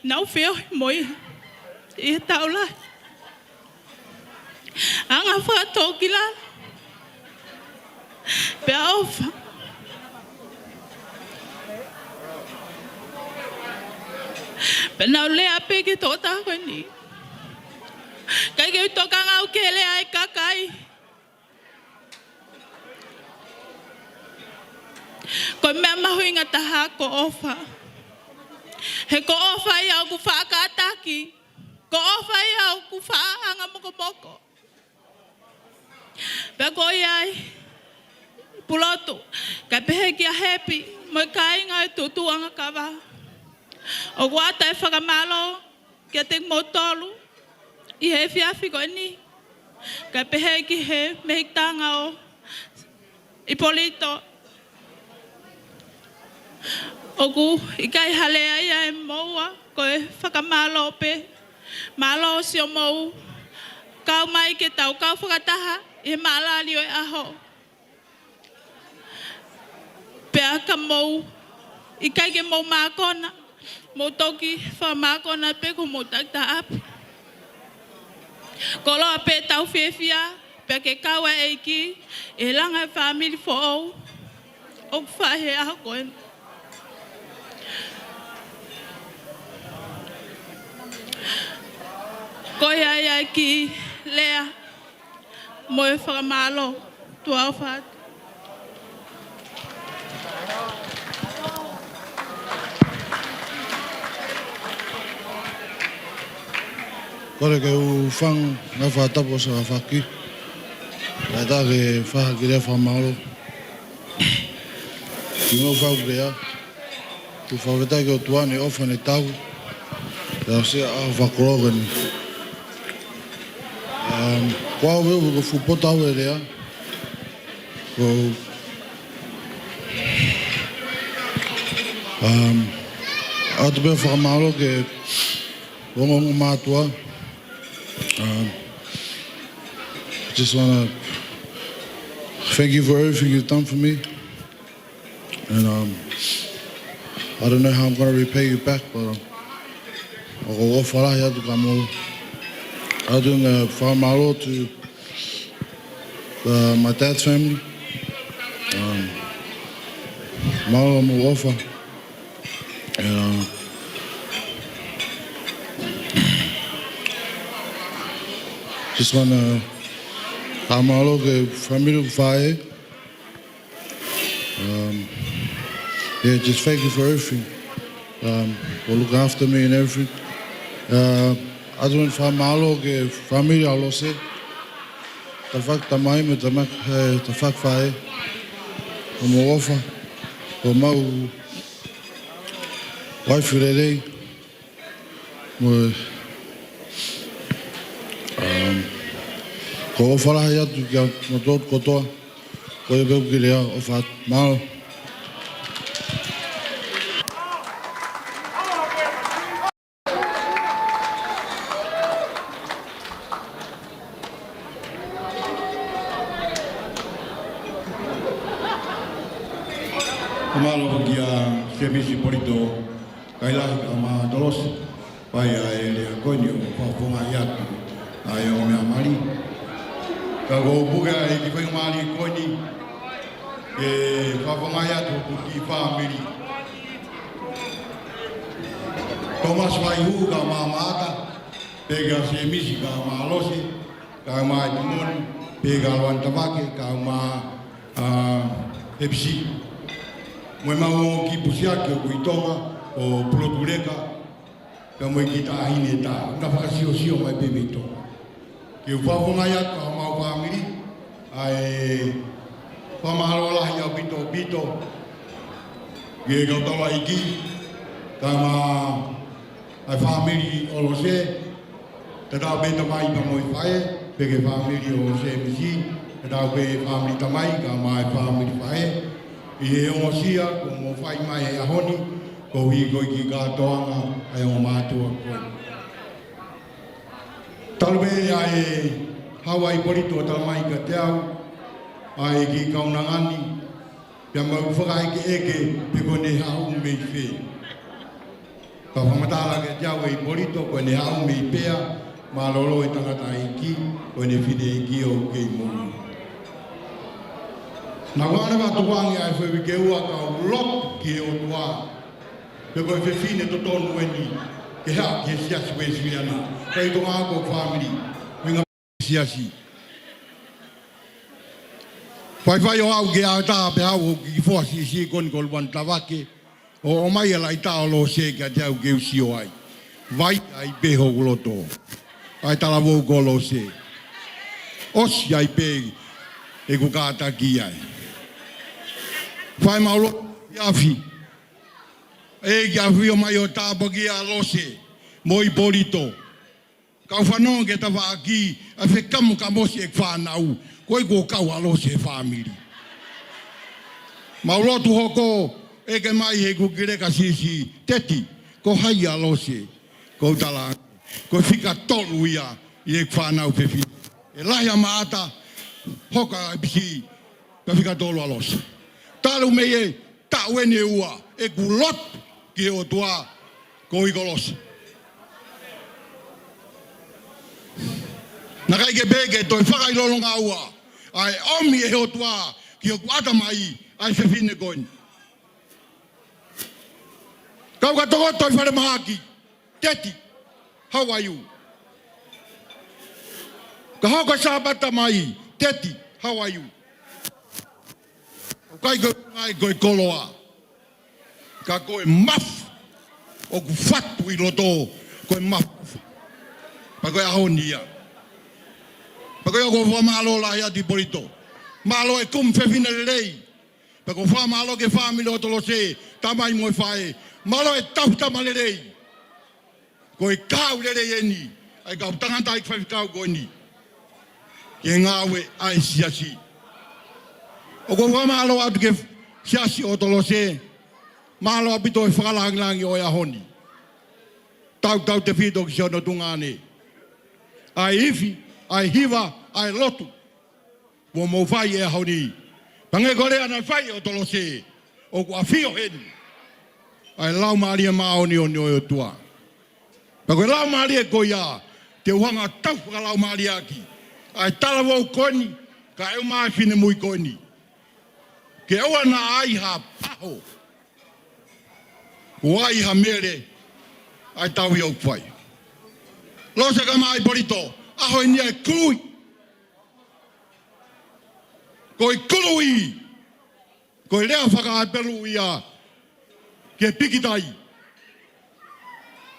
naʻa ku feohi mo ia ʻi he taʻu lahi. Anga fakatōkilalo pea ʻofa. Pea naʻa ku lea pē ki he tokotaha ko eni. ʻIkai ke u tokanga au ki he lea ʻa e kakai. Ko e meʻa mahuʻinga taha ko e ʻofa. He ko e ʻofa ia ʻoku faʻa kātaki. Ko e ʻofa ia ʻoku faʻa hanga mokomoko. Pea ko ia ai Pulotu, kae pehē kia Hepi mo e kāinga e tuʻutuʻuʻanga kava, ʻoku ʻoatu e fakamālō kiate kimoutolu ʻi he efiafi ko eni. Kae pehē ki he mehikitanga ʻo Ipolito, ʻoku ʻikai ha lea ia ʻe moua, ko e fakamālō pē. Mālō siʻomou kau mai ke tau kau fakataha ʻi he mālali ʻo e ʻaho. Pea ka mou ʻikai ke mou mākona, mou toki fakamākona pē ko homou takitaha ʻapi. Koloa pē tau fiefia, pea ke kau ʻa e ʻEiki ʻi he langa e fāmili foʻou ʻoku fai he ʻaho ko eni. Ko ia ai e kiʻi lea mo e fakamālō. Tuʻa ʻofa atu. Kole ke u hūfanga he fakatapu ʻo Sāfaki. Kae ʻatā ke fai ha kiʻi lea fakamālō. Kimuʻa ʻoku ou fai e lea, ʻoku ou fakafetaʻi ki he ʻOtua ʻene ʻofa ʻene tauhi. Tau sia ʻa fakakoloa ko eni. Um, ko au ʻoku ou fuʻu poto au he lea. Ko, um, ʻoatu pē fakamālō ki he ongoongo mātuʻa. Um, just wanna Thank you for everything you've done for me. And um, I don't know how I'm going to repay you back, but um, ʻoku ou ʻofa lahi atu kia moutolu. I do want to fakamālō to uh, my dad's family. Um, mālō hoʻomou ʻofa. And, uh, just want to fakamālō ki he fāmili ʻoku faʻē. Um, yeah, just thank you for everything. Um, for looking after me and everything. Uh, I just want to fakamālō ki he fāmili ʻa Lose. Tafaʻaki tamai mo e tafaʻaki, eh, tafaʻaki faʻē. Hoʻomou ʻofa. Hoʻomou uaifi lelei. Mo, um, ʻoku ou ʻofa lahi atu kia moutolu kotoa. Ko ia pē ʻoku ou lea, ʻofa atu. Mālō. Mālō kia Semisi Polito, Kailahi kae ʻumaʻā Tolosi, ʻa e lea ko eni ʻo fakafofongaʻi atu ʻa e ongo meʻa mali. Ka ʻoku ou puke ʻa e kiʻi faingamālie ko eni ke fakafofongaʻi atu hoku kiʻi fāmili. Tomasi Vaihu kae ʻumaʻā Maʻata, pea kia Semisi kae ʻumaʻā Lose, kae ʻumaʻā ʻEtimoni, pea kia Loana Tavake, kae ʻumaʻā, ā, Episi. Mo ʻemau ongo kiʻi pusiaki ʻoku ʻi Tonga, ʻo Pulotu Leka, pea mo e kiʻi taʻahine ʻe taha. Naʻa fakasiosio mai pē mei Tonga. Ke u fakafofongaʻi atu ʻa homau fāmili, ʻa e fakamālō lahi ʻaupito ʻaupito ki he kau taulaʻeiki, kae ʻumaʻā ʻa e fāmili ʻo Lose, tatau pē tamai pea mo e faʻē, pea ki he fāmili ʻo Semisi, tatau pē fāmili tamai, kae ʻumaʻā e fāmili faʻē. ʻI he ongosia kuo mou fai mai he ʻaho ni, koeʻuhi ko e kiʻi kātoanga ʻa e ongo mātuʻa ko ē. Talu pē ʻa e haʻu ʻa Ipolito ʻo tala mai kiate au, ʻa e kiʻi kaunanga ni, pea mau fakaʻekeʻeke pe ko ʻene haʻu mei fē. Ka fakamatala kiate au ʻe Ipolito, ko ʻene haʻu mei Pea, mālōlō e tangataʻeiki, ko ʻene fineʻeiki ʻoku kei moʻui. Naʻa ku ʻalu atu ange ʻa e foʻi uike ua kau lotu ki he ʻOtua, pe ko e fefine totonu eni ke haʻu ki he Siasi Uēsiliana. Kae ʻumaʻā hoku fāmili, mo e ngaahi siasi. Faifai ʻo aʻu ki he ʻaho ʻe taha pea haʻu hoku kiʻi foha siʻisiʻi ko eni ko Luana Tavake, ʻo ʻomai e laʻitā ʻo Lose kiate au ke u sio ai. Vai ai pē hoku loto. ʻA e talavou ko Lose. ʻOsi ai pē ʻeku kātaki ai. Fai mau lotu ʻi he afi. ʻEiki, ʻafio mai ʻo tāpuakiʻi ʻa Lose mo Ipolito. Kau fanongo ki he tafaʻaki, ʻa e fekamo kamosi ʻeku fānau, ko e kuo kau ʻa Lose he fāmili. Mau lotu hoko, ʻeke mai heʻeku kiʻi leka siʻisiʻi, Teti, ko hai ʻa Lose? Ko u tala ange, ko e fika tolu ia ʻi heʻeku fānau fefine. ʻE lahi ʻa Maʻata, hoko ʻa Episi, pea fika tolu ʻa Lose. Talu mei he taʻu eni ʻe ua, ʻeku lotu ki he ʻOtua, koeʻuhi ko Lose. Naʻe ʻikai ke pehē ke toe fakaʻilonga ua, ʻa e ʻomi ʻe he ʻOtua ki hoku ʻatamai, ʻa e fefine ko eni. Kau ka tokoto ʻi falemahaki, Teti, how are you? Ka hoko e Sāpate mai, Teti, how are you? ʻOku ʻikai ko e ngai ko e koloa. Ka ko e mafu ʻoku fatu ʻi loto, ko e mafu. Pea ko e ʻaho ni ia. Pea ko ia ʻoku ou fakamālō lahi atu Ipolito. Mālō e kumi fefine lelei. Pea ʻoku ou fakamālō ki he fāmili ʻo Lose, tamai mo e faʻē. Mālō e tauhi tama lelei. Ko e kau lelei eni ʻa e kau tangataʻeiki faifekau ko eni ki he ngāue ʻa e siasi. ʻOku ou fakamālō atu ki he siasi ʻo Lose, mālō ʻaupito e fakalāngilangi ʻo e ʻaho ni. Tautautefito ki siʻono tuongaʻane. ʻA e ifi, ʻa e hiva, ʻa e lotu kuo mou fai he ʻaho ni, Hangē ko e lea naʻe fai ʻe Tolose, ʻoku ʻafio heni ʻa e Laumālie Māʻoniʻoni ʻo e ʻOtua. Pea ko e Laumālie ko ia, te u hanga ʻo tau fakalaumālieʻaki ʻa e talavou ko eni, kae ʻumaʻā e finemui ko eni. Ke ʻoua naʻa ʻi ai ha ʻaho ʻoku ʻi ai ha mele ʻa e tauhi ʻoku fai. Lose Kamaipolito, ʻaho eni ʻa e kului. Ko e kului, ko e lea faka-ʻĒpelu ia ki he pikitai.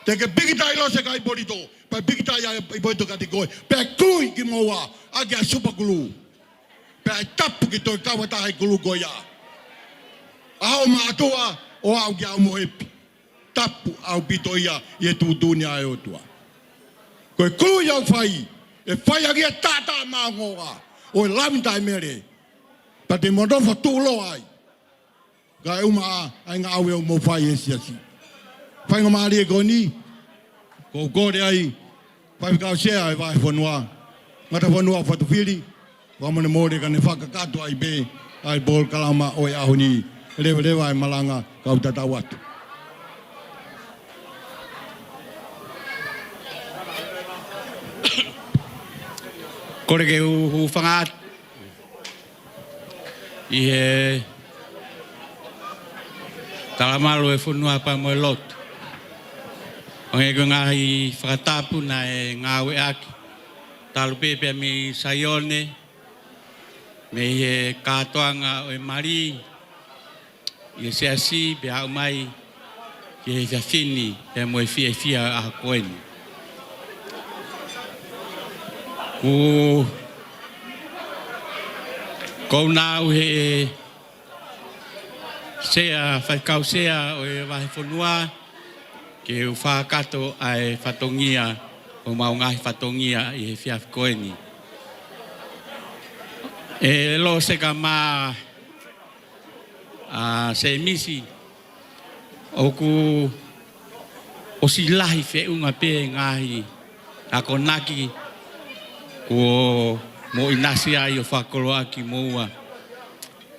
Te ke pikitai Lose Kamaipolito, pea pikitai ʻa Kamaipolito kiate koe, pea kului kimoua ʻaki ʻa e super glue. Pea ʻe tapu ke toe kau ʻa e taha ʻi he kului ko ia. ʻAho mātuʻa ʻo aʻu ki he ʻaho mohepi. Tapu ʻaupito ia ʻi he tuʻutuʻuni ʻa e ʻOtua. Ko e kului ʻoku fai, ʻe fai ʻaki ʻa e taʻataʻa maʻongoʻonga ʻo e Lami taʻemele. Pea te mou nofo tuʻuloa ai, kae ʻumaʻā ʻa e ngāue ʻoku mou fai he siasi. Faingamālie ko eni, ʻoku ou kole ai Faifekau Sea ʻo e Vahefonua, Ngatafonua Fatufili, fakamolemole ka ne fakakakato ai pē ʻa e polokalama ʻo e ʻaho ni. Leveleva e malanga, kau tatau atu. Kole ke u hūfanga atu ʻi he talamalu ʻo e fonua pea mo e lotu. Hangē ko e ngaahi fakatapu naʻe ngāueʻaki, talu pē pea mei Saione, mei he kātoanga ʻo e mali ʻi he siasi pea aʻu mai ki he efiafi ni pea mo e fiefia ʻo e ʻaho ko eni. Ko, ko u nau he sea, faifekau sea ʻo e Vahefonua, ke u fakakakato ʻa e fatongia, ʻo mau ngaahi fatongia ʻi he efiafi ko eni. ʻE Lose Kama, ʻa Sēmisi, ʻoku ʻosi lahi feʻunga pē ngaahi akonaki kuo mou ʻinasi ai ʻo fakakoloa kimoua.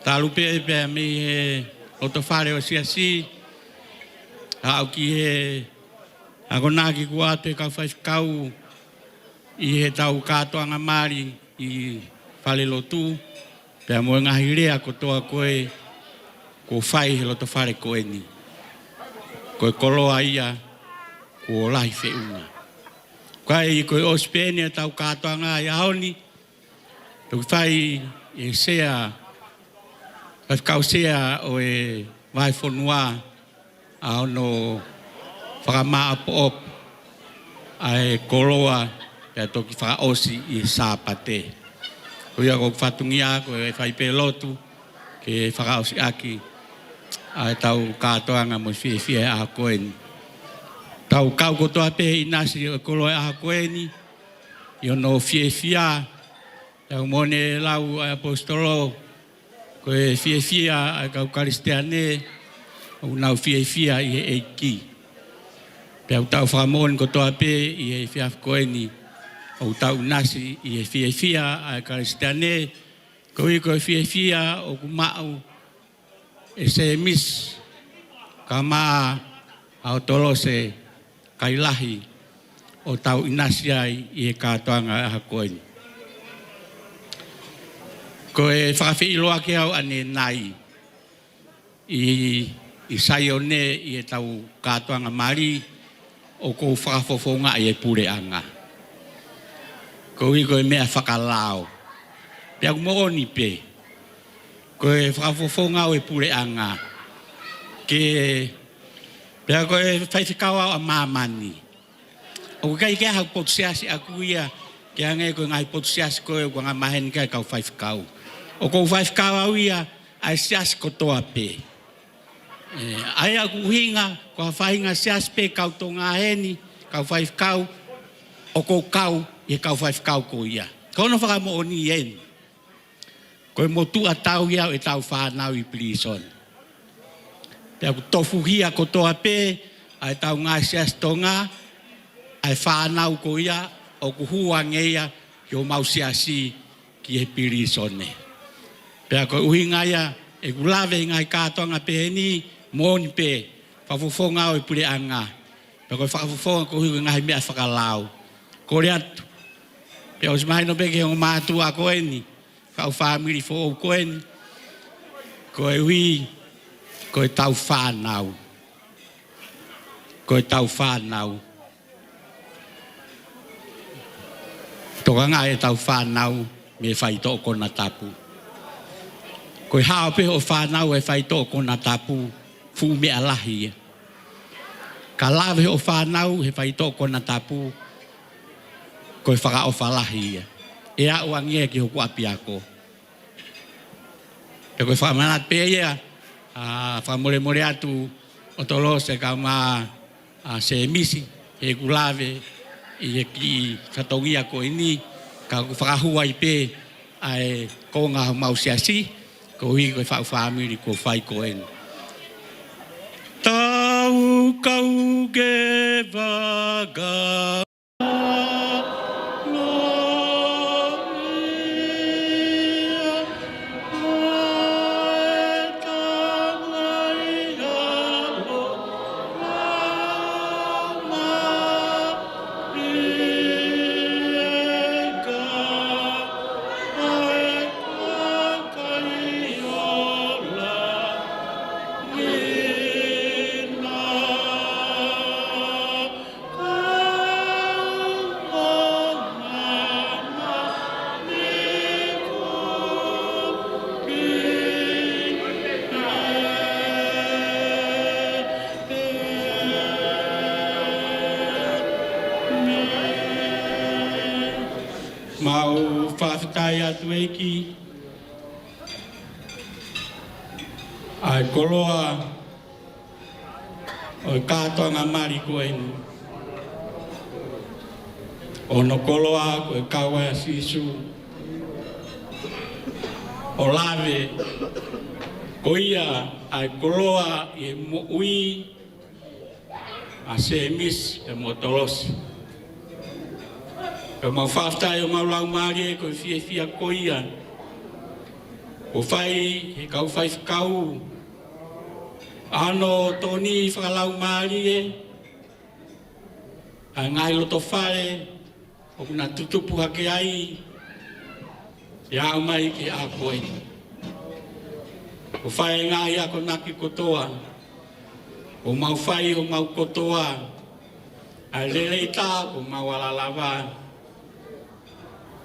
Talu pē pea mei he lotofale ʻo e siasi, aʻu ki he akonaki kuo ʻoatu ʻe he kau faifekau ʻi heʻetau kātoanga mali ʻi falelotu, pea mo e ngaahi lea kotoa ko ē kuo fai he lotofale ko eni. Ko e koloa ia kuo lahi feʻunga. Kae ko e ʻosi pē eni ʻetau kātoanga ʻi he ʻaho ni, toki fai ʻe he sea, faifekau sea ʻo e Vahefonua, ʻa hono fakamāʻopoʻopo ʻa e koloa pea toki fakaʻosi ʻi he Sāpate. Ko ia ko e fatongia ko e fai pē lotu ke fakaʻosi ʻaki ʻa ʻetau kātoanga mo e fiefia he ʻaho ko eni. Tau kau kotoa pē he ʻinasi ʻo e koloa he ʻaho ko eni ʻi hono fiefia. Tau mone lau ʻa e ʻaposetolo, ko e fiefia ʻa e kau Kalisitiane, ʻoku nau fiefia ʻi he ʻEiki. Pea ʻoku tau fakamoʻoni kotoa pē ʻi he efiafi ko eni, ʻoku tau ʻinasi ʻi he fiefia ʻa e Kalisitiane, koeʻuhi ko e fiefia ʻoku maʻu ʻe Sēmisi Kama, ʻa ʻo Tolose Kailahi, ʻo tau ʻinasi ai ʻi he kātoanga ʻaho ko eni. Ko e fakafeʻiloaki au ʻanenai ʻi, ʻi Saione ʻi heʻetau kātoanga mali, ʻoku ou fakafofongaʻi e puleʻanga. Koeʻuhi ko e meʻa fakalao. Pea ʻoku moʻoni pē, ko e fakafofonga ʻo e puleʻanga. Ke, pea ko e faifekau au ʻa māmani. ʻOku ʻikai ke ʻi ai haʻaku potu siasi ʻaʻaku ia, ke hangē ko e ngaahi potu siasi ko ē ʻoku angamaheni ki ai e kau faifekau. ʻOku ou faifekau au ia ʻa e siasi kotoa pē. ʻE, ʻa ia ʻoku ʻuhinga, ko ha faʻahinga siasi pē kau Tonga heni, kau faifekau, ʻoku ou kau ʻi he kau faifekau ko ia. Ko hono fakamoʻoni eni. Ko e motuʻa tauhi au ʻetau fānau ʻi pilīsone. Pea ʻoku tofuhia kotoa pē ʻa ʻetau ngaahi siasi Tonga, ʻa e fānau ko ia, ʻoku hū ange ia ki homau siasi ki he pilīsone. Pea ko e ʻuhinga ia ʻeku lave ʻi he ngaahi kātoanga pehē ni, moʻoni pē, fakafofonga ʻo e puleʻanga. Pea ko e fakafofonga koeʻuhi ko e ngaahi meʻa fakalau. Kole atu. Pea ʻosi mahino pē ki he ongo mātuʻa ko eni, kau fāmili foʻou ko eni. Koeʻuhi ko ʻetau fānau. Ko ʻetau fānau. Tokanga ʻetau fānau mei he faitoʻo konatapu. Ko e hao pē hoʻo fānau he faitoʻo konatapu, fuʻu meʻa lahi ia. Ka lave hoʻo fānau he faitoʻo konatapu, ko e fakaʻofa lahi ia. ʻE aʻu ange ia ki hoku ʻapiako. Pea ko e fakamanatu pē ia, ʻa, fakamolemole atu ʻo tolosi ka ma, ʻa, Sēmisi, heʻeku lave ʻi he kiʻi fatongia ko eni, ka ʻoku fakahū ai pē ʻa e konga homau siasi, koeʻuhi ko e faʻu fāmili kuo fai ko eni. Tau kau ke vaka. Mau fakafetaʻi atu ʻEiki, ʻa e koloa ʻo e kātoanga mali ko eni. ʻO hono koloa ko e kau ai ʻa Sīsū. ʻO lave ko ia ʻa e koloa ʻi he moʻui ʻa Sēmisi pea mo Tolosi. Pea mau fakafetaʻi ʻo mau laumālie ko e fiefia ko ia. Kuo fai he kau faifekau ʻa hono tokoni fakalaumālie ʻa e ngaahi loto fale ʻoku na tutupu hake ai, ʻi he aʻu mai ki he ʻaho ko eni. Kuo fai e ngaahi akonaki kotoa, kuo mau fai homau kotoa, ʻa e lelei taha kuo mau ala lava,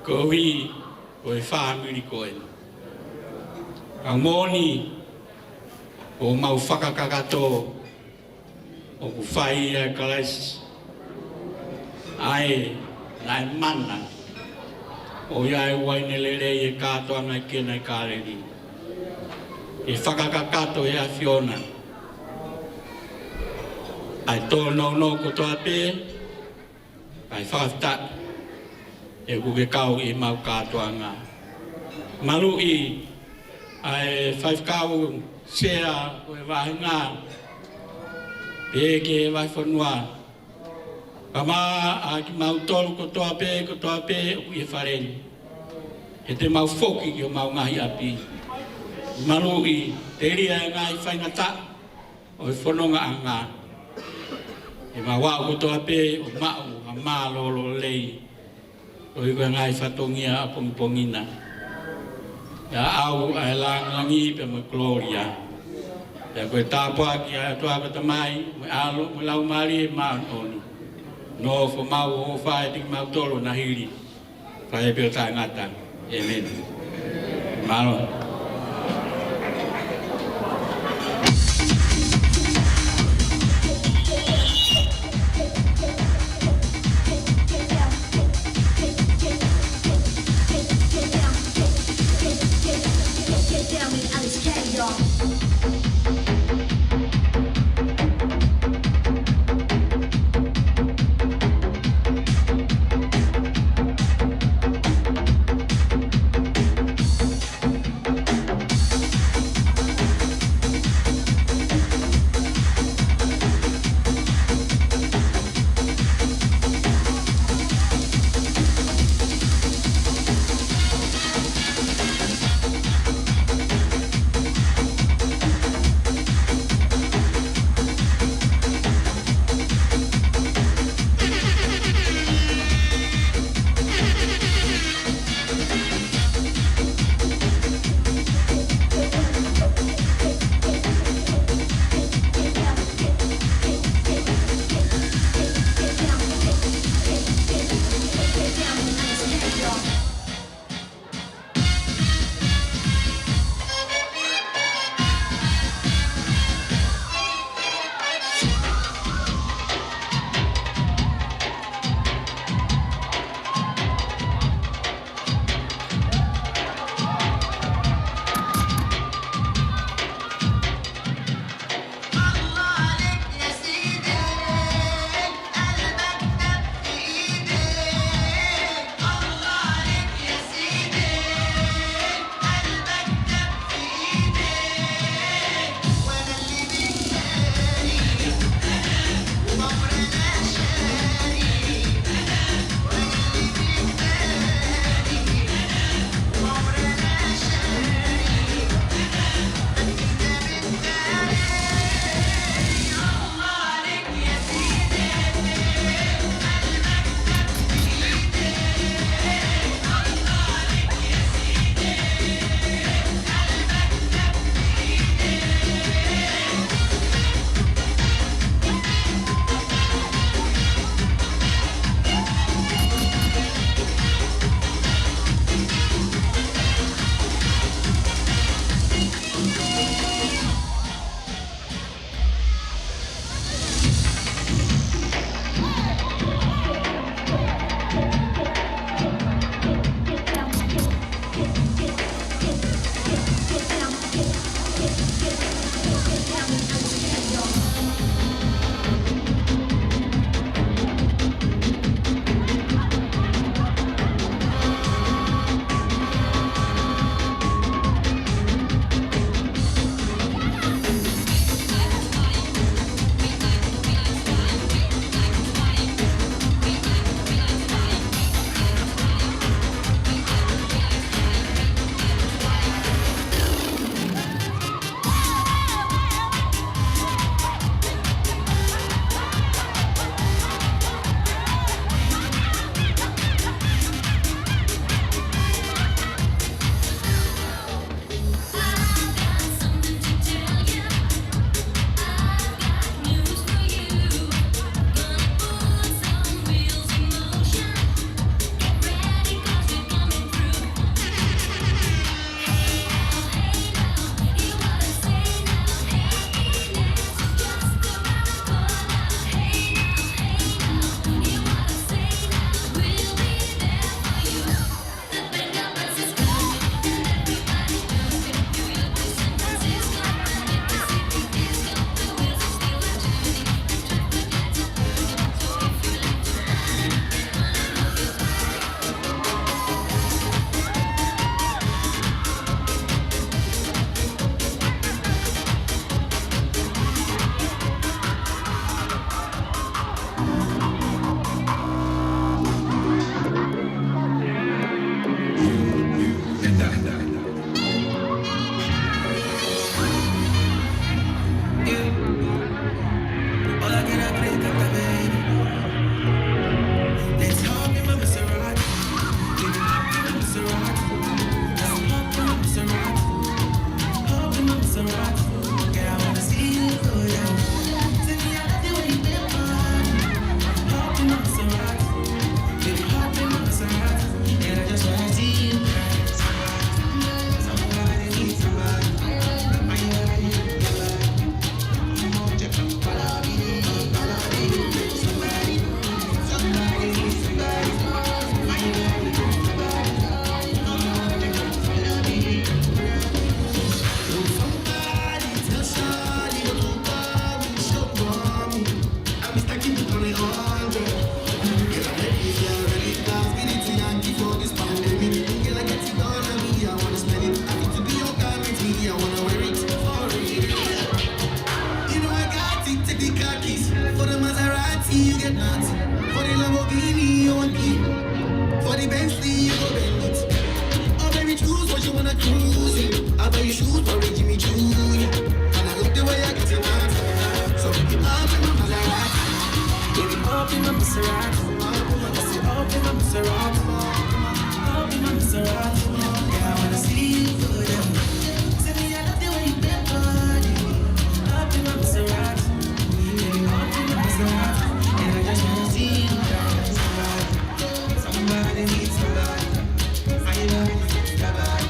koeʻuhi ko e fāmili ko eni. Ka moʻoni, kuo mau fakakakato, ʻoku fai ʻa Kalaisi, ʻa e naʻe mana, ʻo ʻi ai e uaine lelei ʻi he kātoanga ʻi Kena ʻi Kāleli. ʻE fakakakato ʻe he ʻAfiona ʻa e tōnounou kotoa pē, ʻa e fakafetaʻi ʻoku ke kau ʻi he mau kātoanga. Maluʻi ʻa e faifekau sea ʻo e vāhenga, pehē ki he vahefonua. Kae ʻumaʻā kimautolu kotoa pē, kotoa pē ʻoku ʻi he fale ni. He te mau foki ki homau ngaahi ʻapi. Maluʻi, telia e ngaahi faingataʻa ʻo e fonongaʻanga. ʻE mau aʻu kotoa pē ʻo maʻu ha mālōlō lelei, koeʻuhi ko e ngaahi fatongia ʻapongipongi na. ʻE aʻu ʻa e lāngilangi pea mo e kolōlia. Pea ko e tāpuaki ʻa e ʻOtua ko e Tamai, mo e ʻAlo, mo e Laumālie Māʻoniʻoni. Nofo maʻu ʻo fai ʻiate kimautolu ʻo na hili. Fai pē ʻo taʻengata. ʻĒmeni. Mālō. Your shoes were Jimmy Choo. And I love the way I get it on. So baby, hop in my Maserati. Baby, hop in my Maserati. I say, hop in my Maserati. Hop in my Maserati. Yeah, I wanna see you go down. Say me, I love the way you bend body. Hop in my Maserati. Baby, hop in my Maserati. And I just wanna see you down. Somebody needs somebody. I love you, somebody.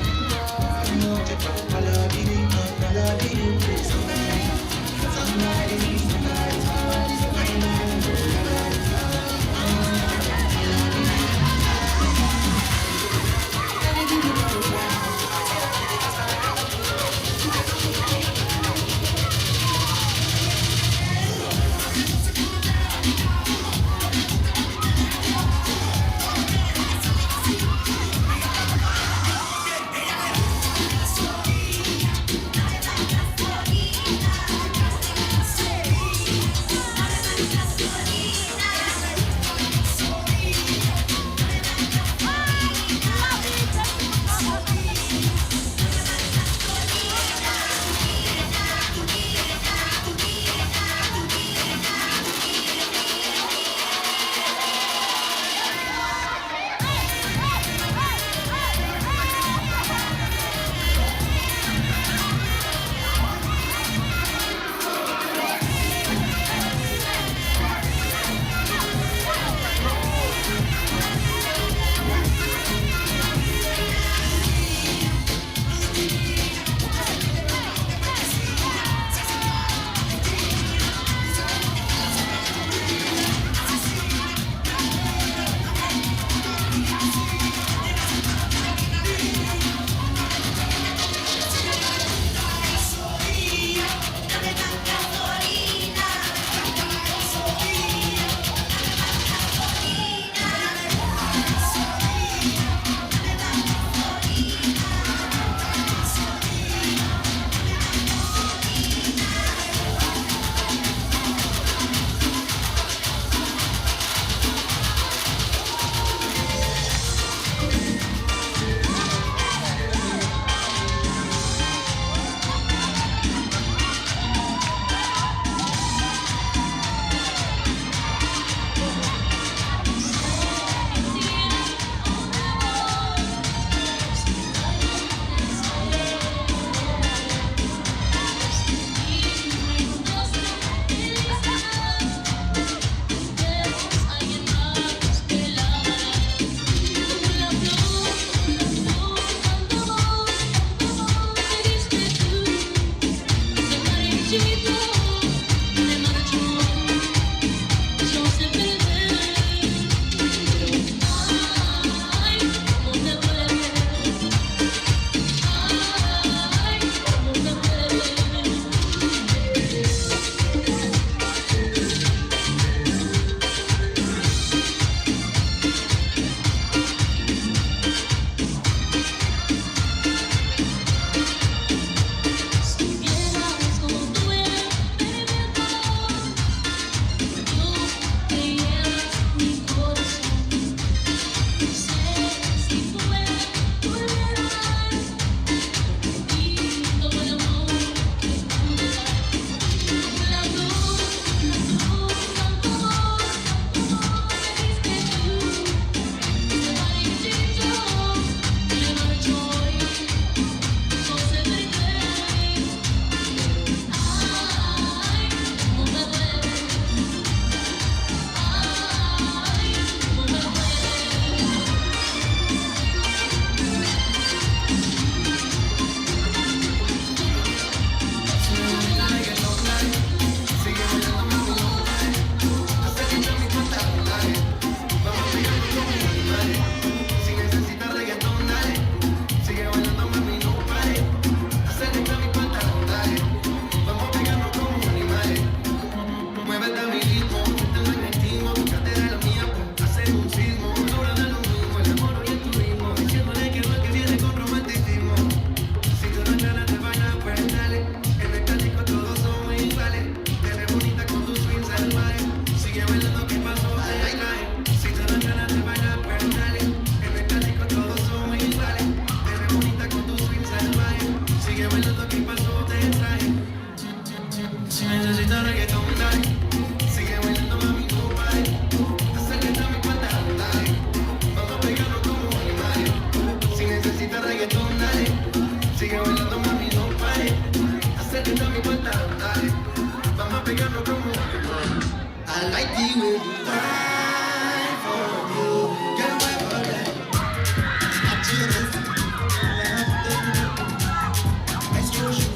I like the way you grind for you. Get away for that. I just, I just,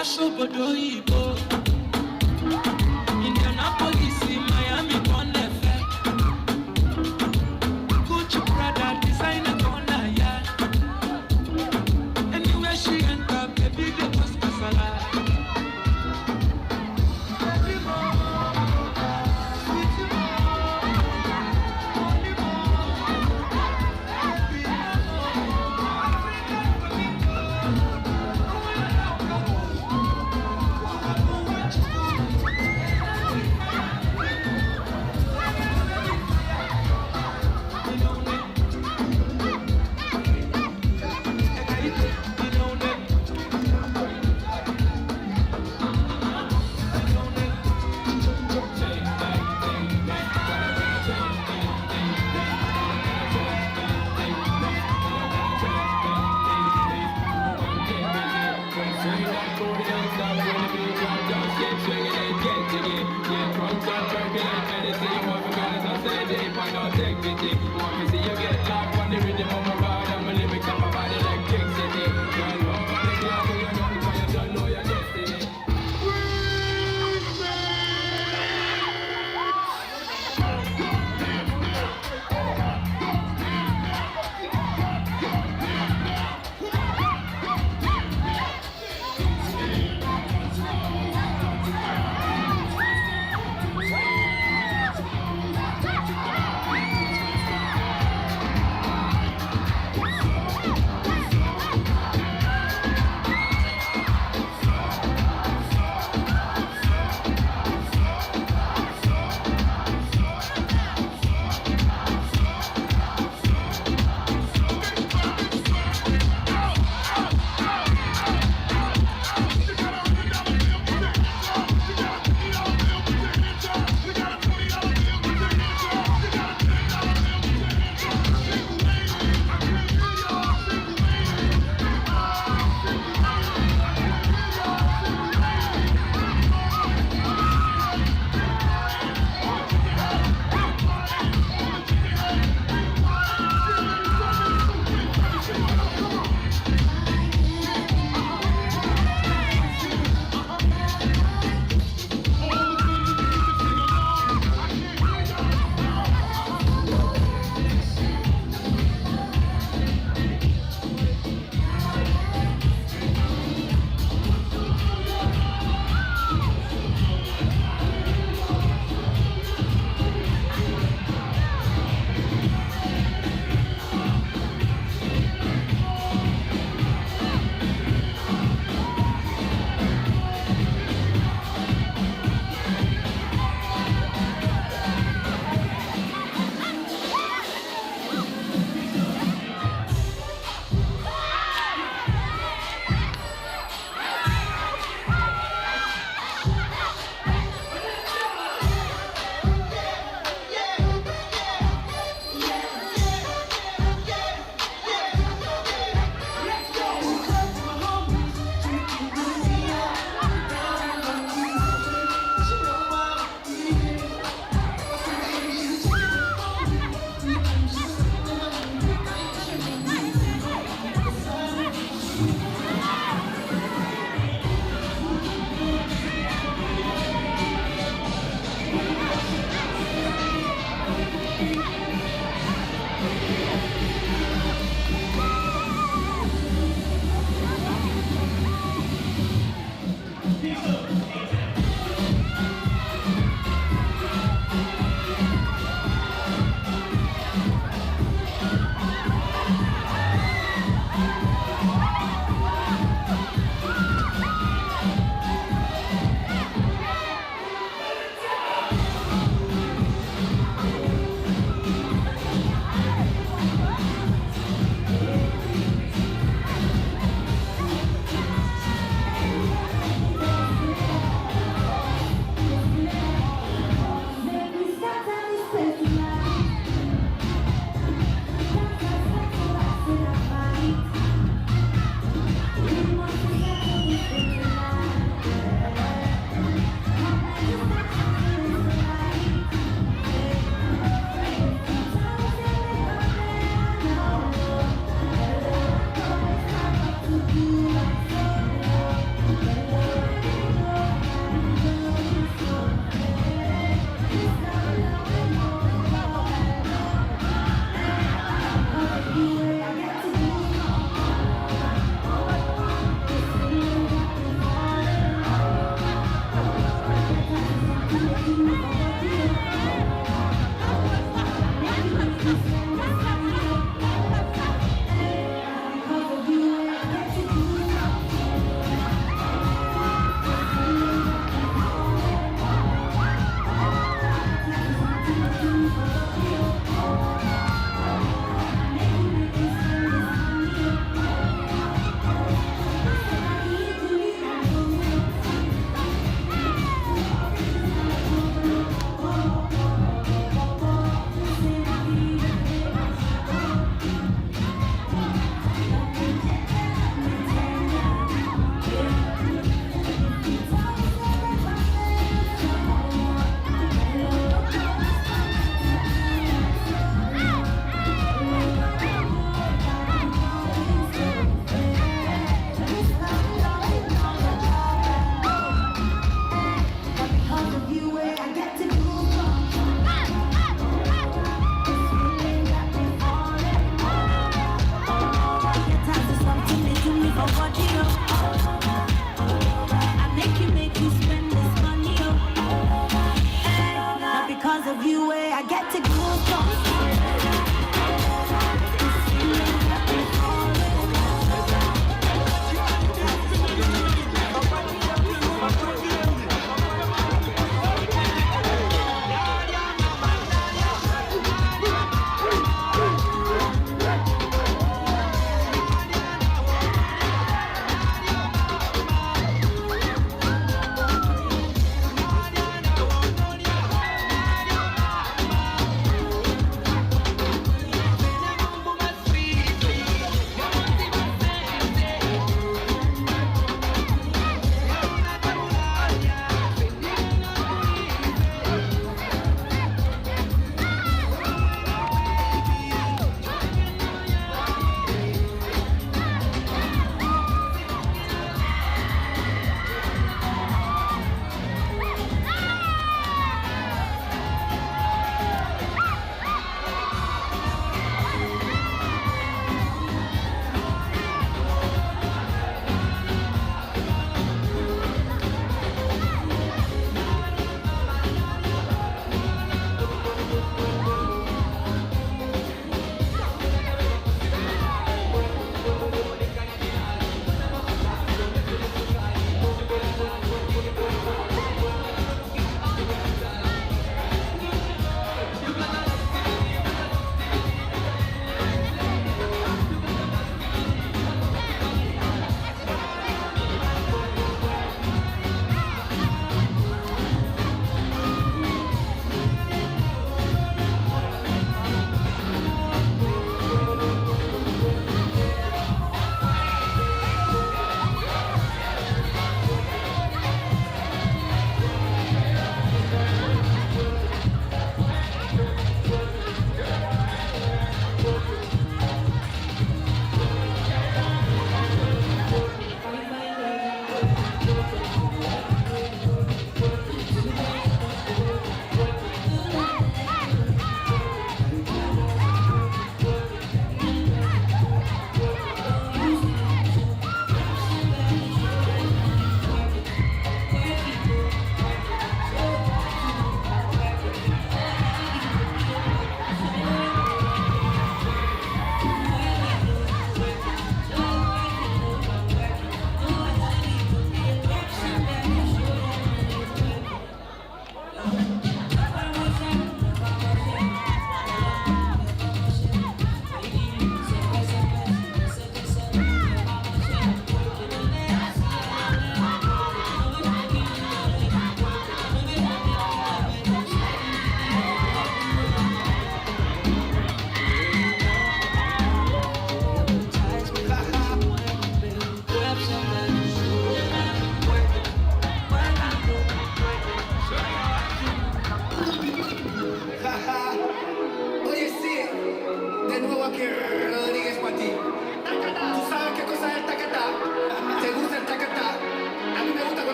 Asobodo Ibo. Indianapolis, Miami, Bonnefe. Gucci, Prada, designer, Kona, yeah. Anywhere she enter, baby, they cause kasala.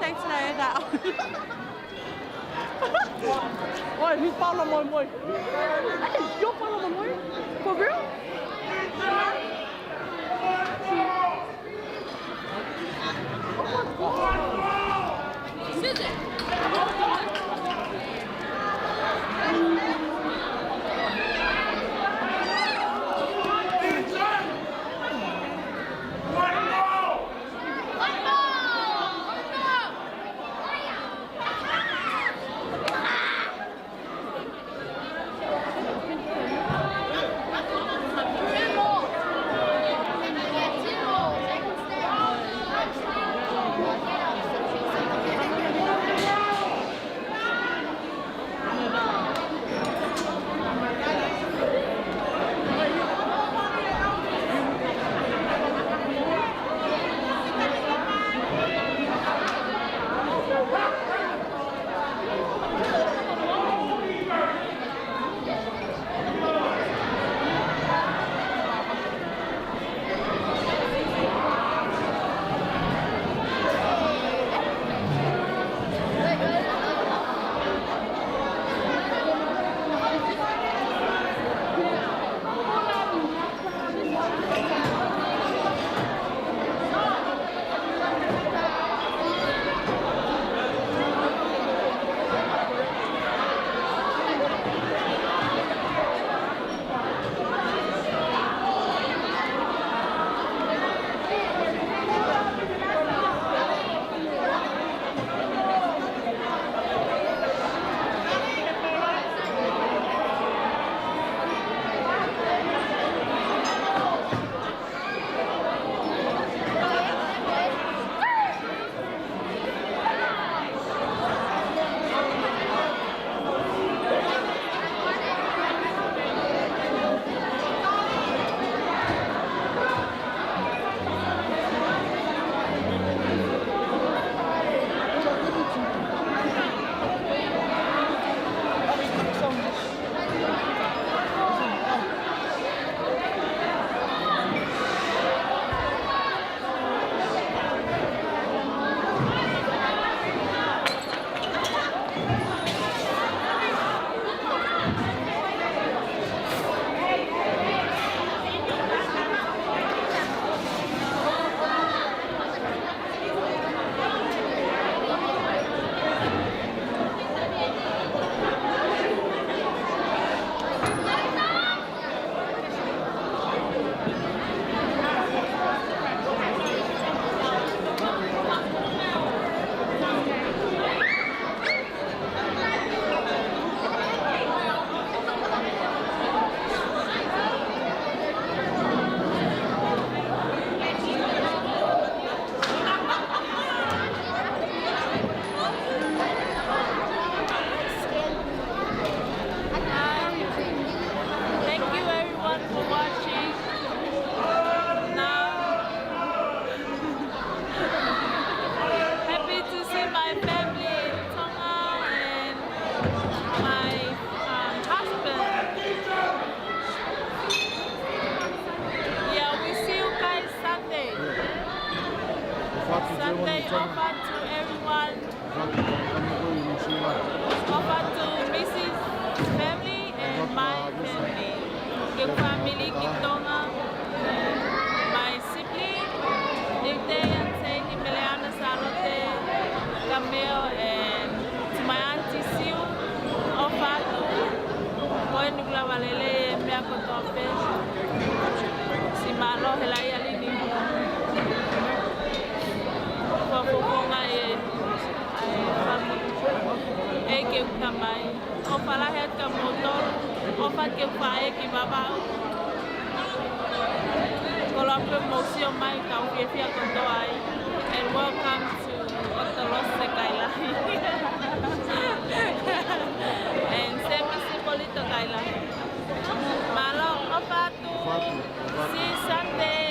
Thanks, Naida. Oi, he's Paulo Moimoi. Hey, you're Paulo Moimoi? For real? Thank you everyone for watching. Now, happy to see my family in Tonga and my, um, husband. Yeah, we see you guys Sunday. Sunday, offer to everyone. Offer to Missus family and my family. Ke family ki Tonga. My sibling, Nick Day and Sadie, Meleana, Salote, Camille, and to my auntie Sue, ʻofa atu, ko eni kuo lava lelei e meʻa kotoa pē. Siʻi mālō he laʻi ʻa Lini. Fakafofonga e, ʻa e family. ʻEiki ʻoku Tamai. ʻOfa lahi atu kia moutolu, ʻofa ke fai ki Vavaʻu. Koloa pē mou sio mai kau fiefia kotoa ai. And welcome to ʻOtolosi Kailahi. And Semi Sipolito Kailahi. Mālō, ʻofa atu. See you Sunday.